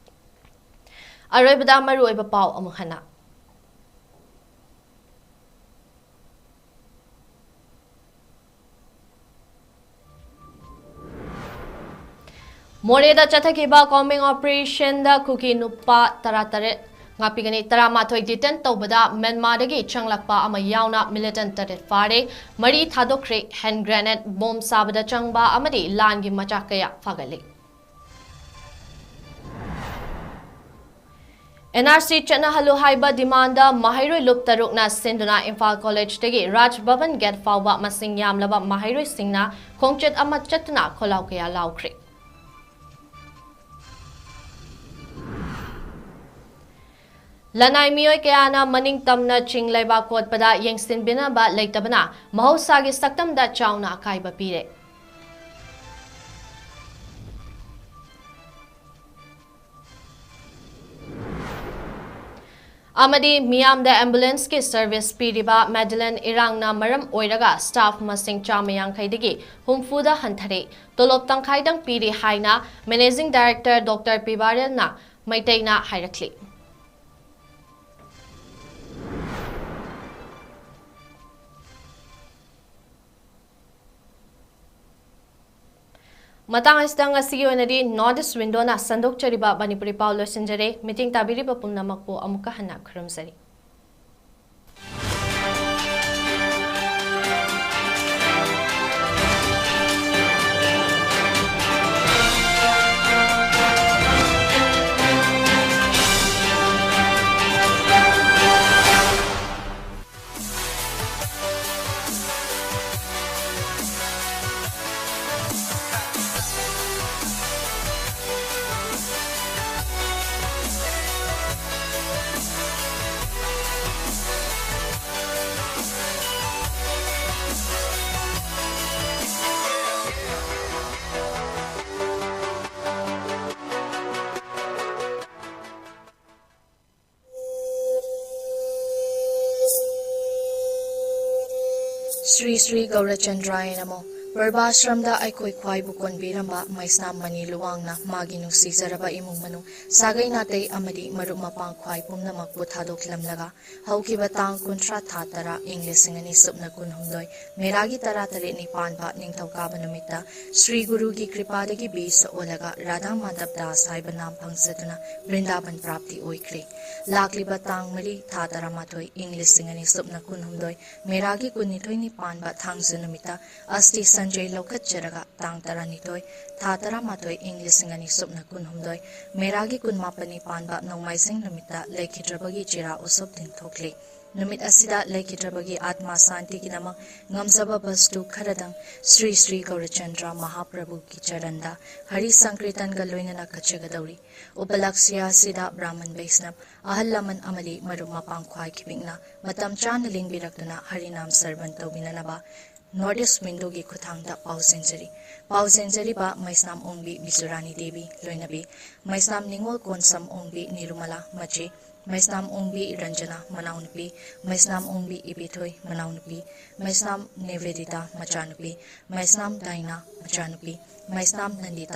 ꯑꯔꯣꯏꯕꯗ ꯃꯔꯨꯑꯣꯏꯕ ꯄꯥꯎ ꯑꯃꯨꯛ ꯍꯟꯅ꯫ ꯃꯣꯔꯦꯗ ꯆꯠꯊꯈꯤꯕ ꯀꯣꯝꯕꯤꯡ ꯑꯣꯄꯔꯦꯁꯟꯗ ꯀꯨꯀꯤ ꯅꯨꯄꯥ ꯇꯔꯥꯇꯔꯦꯠ ꯉꯥꯛꯄꯤꯒꯅꯤ, ꯇꯔꯥꯃꯥꯊꯣꯏ ꯗꯤꯇꯦꯟ ꯇꯧꯕꯗ ꯃ꯭ꯌꯥꯟꯃꯥꯔꯗꯒꯤ ꯆꯪꯂꯛꯄ ꯑꯃ ꯌꯥꯎꯅ ꯃꯤꯂꯤꯇꯦꯟ ꯇꯔꯦꯠ ꯐꯥꯔꯦ, ꯃꯔꯤ ꯊꯥꯗꯣꯛꯈ꯭ꯔꯦ, ꯍꯦꯟ ꯒ꯭ꯔꯦꯅꯦꯗ, ꯕꯣꯝ ꯁꯥꯕꯗ ꯆꯪꯕ ꯑꯃꯗꯤ ꯂꯥꯟꯒꯤ ꯃꯆꯥꯛ ꯀꯌꯥ ꯐꯥꯒꯠꯂꯤ꯫ ꯑꯦꯟ ꯑꯥꯔ ꯁꯤ ꯆꯠꯅꯍꯜꯂꯨ ꯍꯥꯏꯕ ꯗꯤꯃꯥꯟꯗ ꯃꯍꯩꯔꯣꯏ ꯂꯨꯞ ꯇꯔꯨꯛꯅ ꯁꯤꯟꯗꯨꯅ ꯏꯝꯐꯥꯜ ꯀꯣꯂꯦꯖꯇꯒꯤ ꯔꯥꯖ ꯚꯕꯟ ꯒꯦꯠ ꯐꯥꯎꯕ ꯃꯁꯤꯡ ꯌꯥꯝꯂꯕ ꯃꯍꯩꯔꯣꯏꯁꯤꯡꯅ ꯈꯣꯡꯆꯠ ꯑꯃ ꯆꯠꯇꯨꯅ ꯈꯣꯜꯂꯥꯎ ꯀꯌꯥ ꯂꯥꯎꯈ꯭ꯔꯦ꯫ ꯂꯅꯥꯏ ꯃꯤꯑꯣꯏ ꯀꯌꯥꯅ ꯃꯅꯤꯡ ꯇꯝꯅ ꯆꯤꯡ ꯂꯩꯕꯥꯛ ꯀꯣꯠꯄꯗ ꯌꯦꯡꯁꯤꯟꯕꯤꯅꯕ ꯂꯩꯇꯕꯅ ꯃꯍꯧꯁꯥꯒꯤ ꯁꯛꯇꯝꯗ ꯆꯥꯎꯅ ꯑꯀꯥꯏꯕ ꯄꯤꯔꯦ꯫ ꯑꯃꯗꯤ ꯃꯤꯌꯥꯝꯗ ꯑꯦꯝꯕꯨꯂꯦꯟꯁꯀꯤ ꯁꯔꯚꯤꯁ ꯄꯤꯔꯤꯕ ꯃꯦꯗꯂꯤꯟ ꯏꯔꯥꯡꯅ ꯃꯔꯝ ꯑꯣꯏꯔꯒ ꯁ꯭ꯇꯥꯐ ꯃꯁꯤꯡ ꯆꯥꯝꯃ ꯌꯥꯡꯈꯩꯗꯒꯤ ꯍꯨꯝꯐꯨꯗ ꯍꯟꯊꯔꯦ꯫ ꯇꯣꯂꯣꯞ ꯇꯪꯈꯥꯏꯗꯪ ꯄꯤꯔꯤ ꯍꯥꯏꯅ ꯃꯦꯅꯦꯖꯤꯡ ꯗꯥꯏꯔꯦꯛꯇꯔ ꯗꯣꯛꯇꯔ ꯄꯤꯕꯥꯔꯦꯜꯅ ꯃꯩꯇꯩꯅ ꯍꯥꯏꯔꯛꯂꯤ꯫ ꯃꯇꯥꯡ ꯑꯁꯤꯗ ꯉꯁꯤꯒꯤ ꯑꯣꯏꯅꯗꯤ North East Windowꯅ ꯁꯟꯗꯣꯛꯆꯔꯤꯕ ꯃꯅꯤꯄꯨꯔꯤ ꯄꯥꯎ ꯂꯣꯏꯁꯤꯟꯖꯔꯦ꯫ ꯃꯤꯠꯌꯦꯡ ꯇꯥꯕꯤꯔꯤꯕ ꯄꯨꯝꯅꯃꯛꯄꯨ ꯑꯃꯨꯛꯀ ꯍꯟꯅ ꯈꯨꯔꯨꯝꯖꯔꯤ꯫ ꯁ꯭ꯔꯤ ꯁ꯭ꯔꯤ ꯒꯧꯔꯆꯟꯗ꯭ꯔꯥꯌ ꯅꯃꯣ꯫ ꯄꯔꯕꯥꯁ꯭ꯔꯝꯗ ꯑꯩꯈꯣꯏ ꯈ꯭ꯋꯥꯏꯕꯨ ꯀꯣꯟꯕꯤꯔꯝꯕ ꯃꯩꯁꯅꯥꯝ ꯃꯅꯤ ꯂꯨꯋꯥꯡꯅ ꯃꯥꯒꯤ ꯅꯨꯡꯁꯤꯖꯔꯕ ꯏꯃꯨꯡ ꯃꯅꯨꯡ, ꯁꯥꯒꯩ ꯅꯥꯇꯩ ꯑꯃꯗꯤ ꯃꯔꯨꯞ ꯃꯄꯥꯡ ꯈ꯭ꯋꯥꯏ ꯄꯨꯝꯅꯃꯛꯄꯨ ꯊꯥꯗꯣꯛꯂꯝꯂꯒ, ꯍꯧꯈꯤꯕ ꯇꯥꯡ ꯀꯨꯟꯊ꯭ꯔꯥ ꯊꯥ ꯇꯔꯥ, ꯏꯪ ꯂꯤꯁꯤꯡ ꯑꯅꯤ ꯁꯨꯞꯅ ꯀꯨꯟꯍꯨꯝꯗꯣꯏ, ꯃꯦꯔꯥꯒꯤ ꯇꯔꯥꯇꯔꯦꯠꯅꯤ ꯄꯥꯟꯕ ꯅꯤꯡꯊꯧꯀꯥꯕ ꯅꯨꯃꯤꯠꯇ ꯁ꯭ꯔꯤ ꯒꯨꯔꯨꯒꯤ ꯀ꯭ꯔꯤꯄꯥꯗꯒꯤ ꯕꯤꯁ ꯑꯣꯜꯂꯒ ꯔꯥꯙꯥ ꯃꯥꯙꯕ ꯗꯥꯁ ꯍꯥꯏꯕ ꯅꯥꯝ ꯐꯪꯖꯗꯨꯅ ꯕ꯭ꯔꯤꯟꯗꯥꯕꯟ ꯄ꯭ꯔꯥꯞꯇꯤ ꯑꯣꯏꯈ꯭ꯔꯦ꯫ ꯂꯥꯛꯂꯤꯕ ꯇꯥꯡ ꯃꯔꯤ ꯊꯥ ꯇꯔꯥꯃꯥꯊꯣꯏ, ꯏꯪ ꯂꯤꯁꯤꯡ ꯑꯅꯤ ꯁꯨꯞꯅ ꯀꯨꯟꯍꯨꯝꯗꯣꯏ, ꯃꯦꯔꯥꯒꯤ ꯀꯨꯟꯅꯤꯊꯣꯏꯅꯤ ꯄꯥꯟꯕ ꯊꯥꯡꯖ ꯅꯨꯃꯤꯠꯇ ꯑꯁꯇꯤ ꯁꯟꯖꯩ ꯂꯧꯈꯠꯆꯔꯒ ꯇꯥꯡ ꯇꯔꯥꯅꯤꯊꯣꯏ ꯊꯥ ꯇꯔꯥꯃꯥꯊꯣꯏ, ꯏꯪ ꯂꯤꯁꯤꯡ ꯑꯅꯤ ꯁꯨꯞꯅ ꯀꯨꯟꯍꯨꯝꯗꯣꯏ, ꯃꯦꯔꯥꯒꯤ ꯀꯨꯟꯃꯥꯄꯟꯅꯤ ꯄꯥꯟꯕ ꯅꯣꯡꯃꯥꯏꯖꯤꯡ ꯅꯨꯃꯤꯠꯇ ꯂꯩꯈꯤꯗ꯭ꯔꯕꯒꯤ ꯆꯤꯔꯥ ꯎꯁꯨꯞ ꯂꯤꯡꯊꯣꯛꯂꯤ꯫ ꯅꯨꯃꯤꯠ ꯑꯁꯤꯗ ꯂꯩꯈꯤꯗ꯭ꯔꯕꯒꯤ ꯑꯥꯠꯃꯥ ꯁꯥꯟꯇꯤꯒꯤꯗꯃꯛ ꯉꯝꯖꯕ ꯕꯁꯇꯨ ꯈꯔꯗꯪ ꯁ꯭ꯔꯤ ꯁ꯭ꯔꯤ ꯒꯧꯔꯆꯟꯗ꯭ꯔ ꯃꯍꯥꯄ꯭ꯔꯚꯨꯒꯤ ꯆꯔꯟꯗ ꯍꯔꯤ ꯁꯪꯀꯤꯔꯇꯟꯒ ꯂꯣꯏꯅꯅ ꯀꯠꯆꯒꯗꯧꯔꯤ꯫ ꯎꯄꯂꯛꯁ꯭ꯌ ꯑꯁꯤꯗ ꯕ꯭ꯔꯥꯍꯃꯟ ꯕꯩꯁꯅꯕ, ꯑꯍꯜ ꯂꯃꯟ ꯑꯃꯗꯤ ꯃꯔꯨꯞ ꯃꯄꯥꯡ ꯈ꯭ꯋꯥꯏꯈꯤ ꯄꯤꯛꯅ ꯃꯇꯝ ꯆꯥꯅ ꯂꯦꯡꯕꯤꯔꯛꯇꯨꯅ ꯍꯔꯤꯅꯥꯝ ꯁꯔꯕꯟ ꯇꯧꯕꯤꯅꯅꯕ ꯅꯣꯔꯠ ꯏꯁ ꯋꯤꯟꯗꯣꯒꯤ ꯈꯨꯠꯊꯥꯡꯗ ꯄꯥꯎ ꯆꯦꯟꯖꯔꯤ꯫ ꯄꯥꯎ ꯆꯦꯟꯖꯔꯤꯕ ꯃꯩꯁꯅꯥꯝ ꯑꯣꯡꯕꯤ ꯕꯤꯖꯨꯔꯥꯅꯤ ꯗꯦꯕꯤ ꯂꯣꯏꯅꯕꯤ, ꯃꯩꯁꯅꯥꯝ ꯅꯤꯉꯣꯜ ꯀꯣꯟꯁꯝ ꯑꯣꯡꯕꯤ ꯅꯤꯔꯨꯃꯂꯥ ꯃꯆꯦ, ꯃꯩꯁꯅꯥꯝ ꯑꯣꯡꯕꯤ ꯔꯟꯖꯅꯥ ꯃꯅꯥꯎꯅꯨꯄꯤ, ꯃꯩꯁꯅꯥꯝ ꯑꯣꯡꯕꯤ ꯏꯕꯦꯊꯣꯏ ꯃꯅꯥꯎꯅꯨꯄꯤ, ꯃꯩꯁꯅꯥꯝ ꯅꯦꯕꯦꯗꯤꯇꯥ ꯃꯆꯥꯅꯨꯄꯤ, ꯃꯩꯁꯅꯥꯝ ꯗꯥꯏꯅꯥ ꯃꯆꯥꯅꯨꯄꯤ, ꯃꯩꯁꯅꯥꯝ ꯅꯟꯗꯤꯇꯥ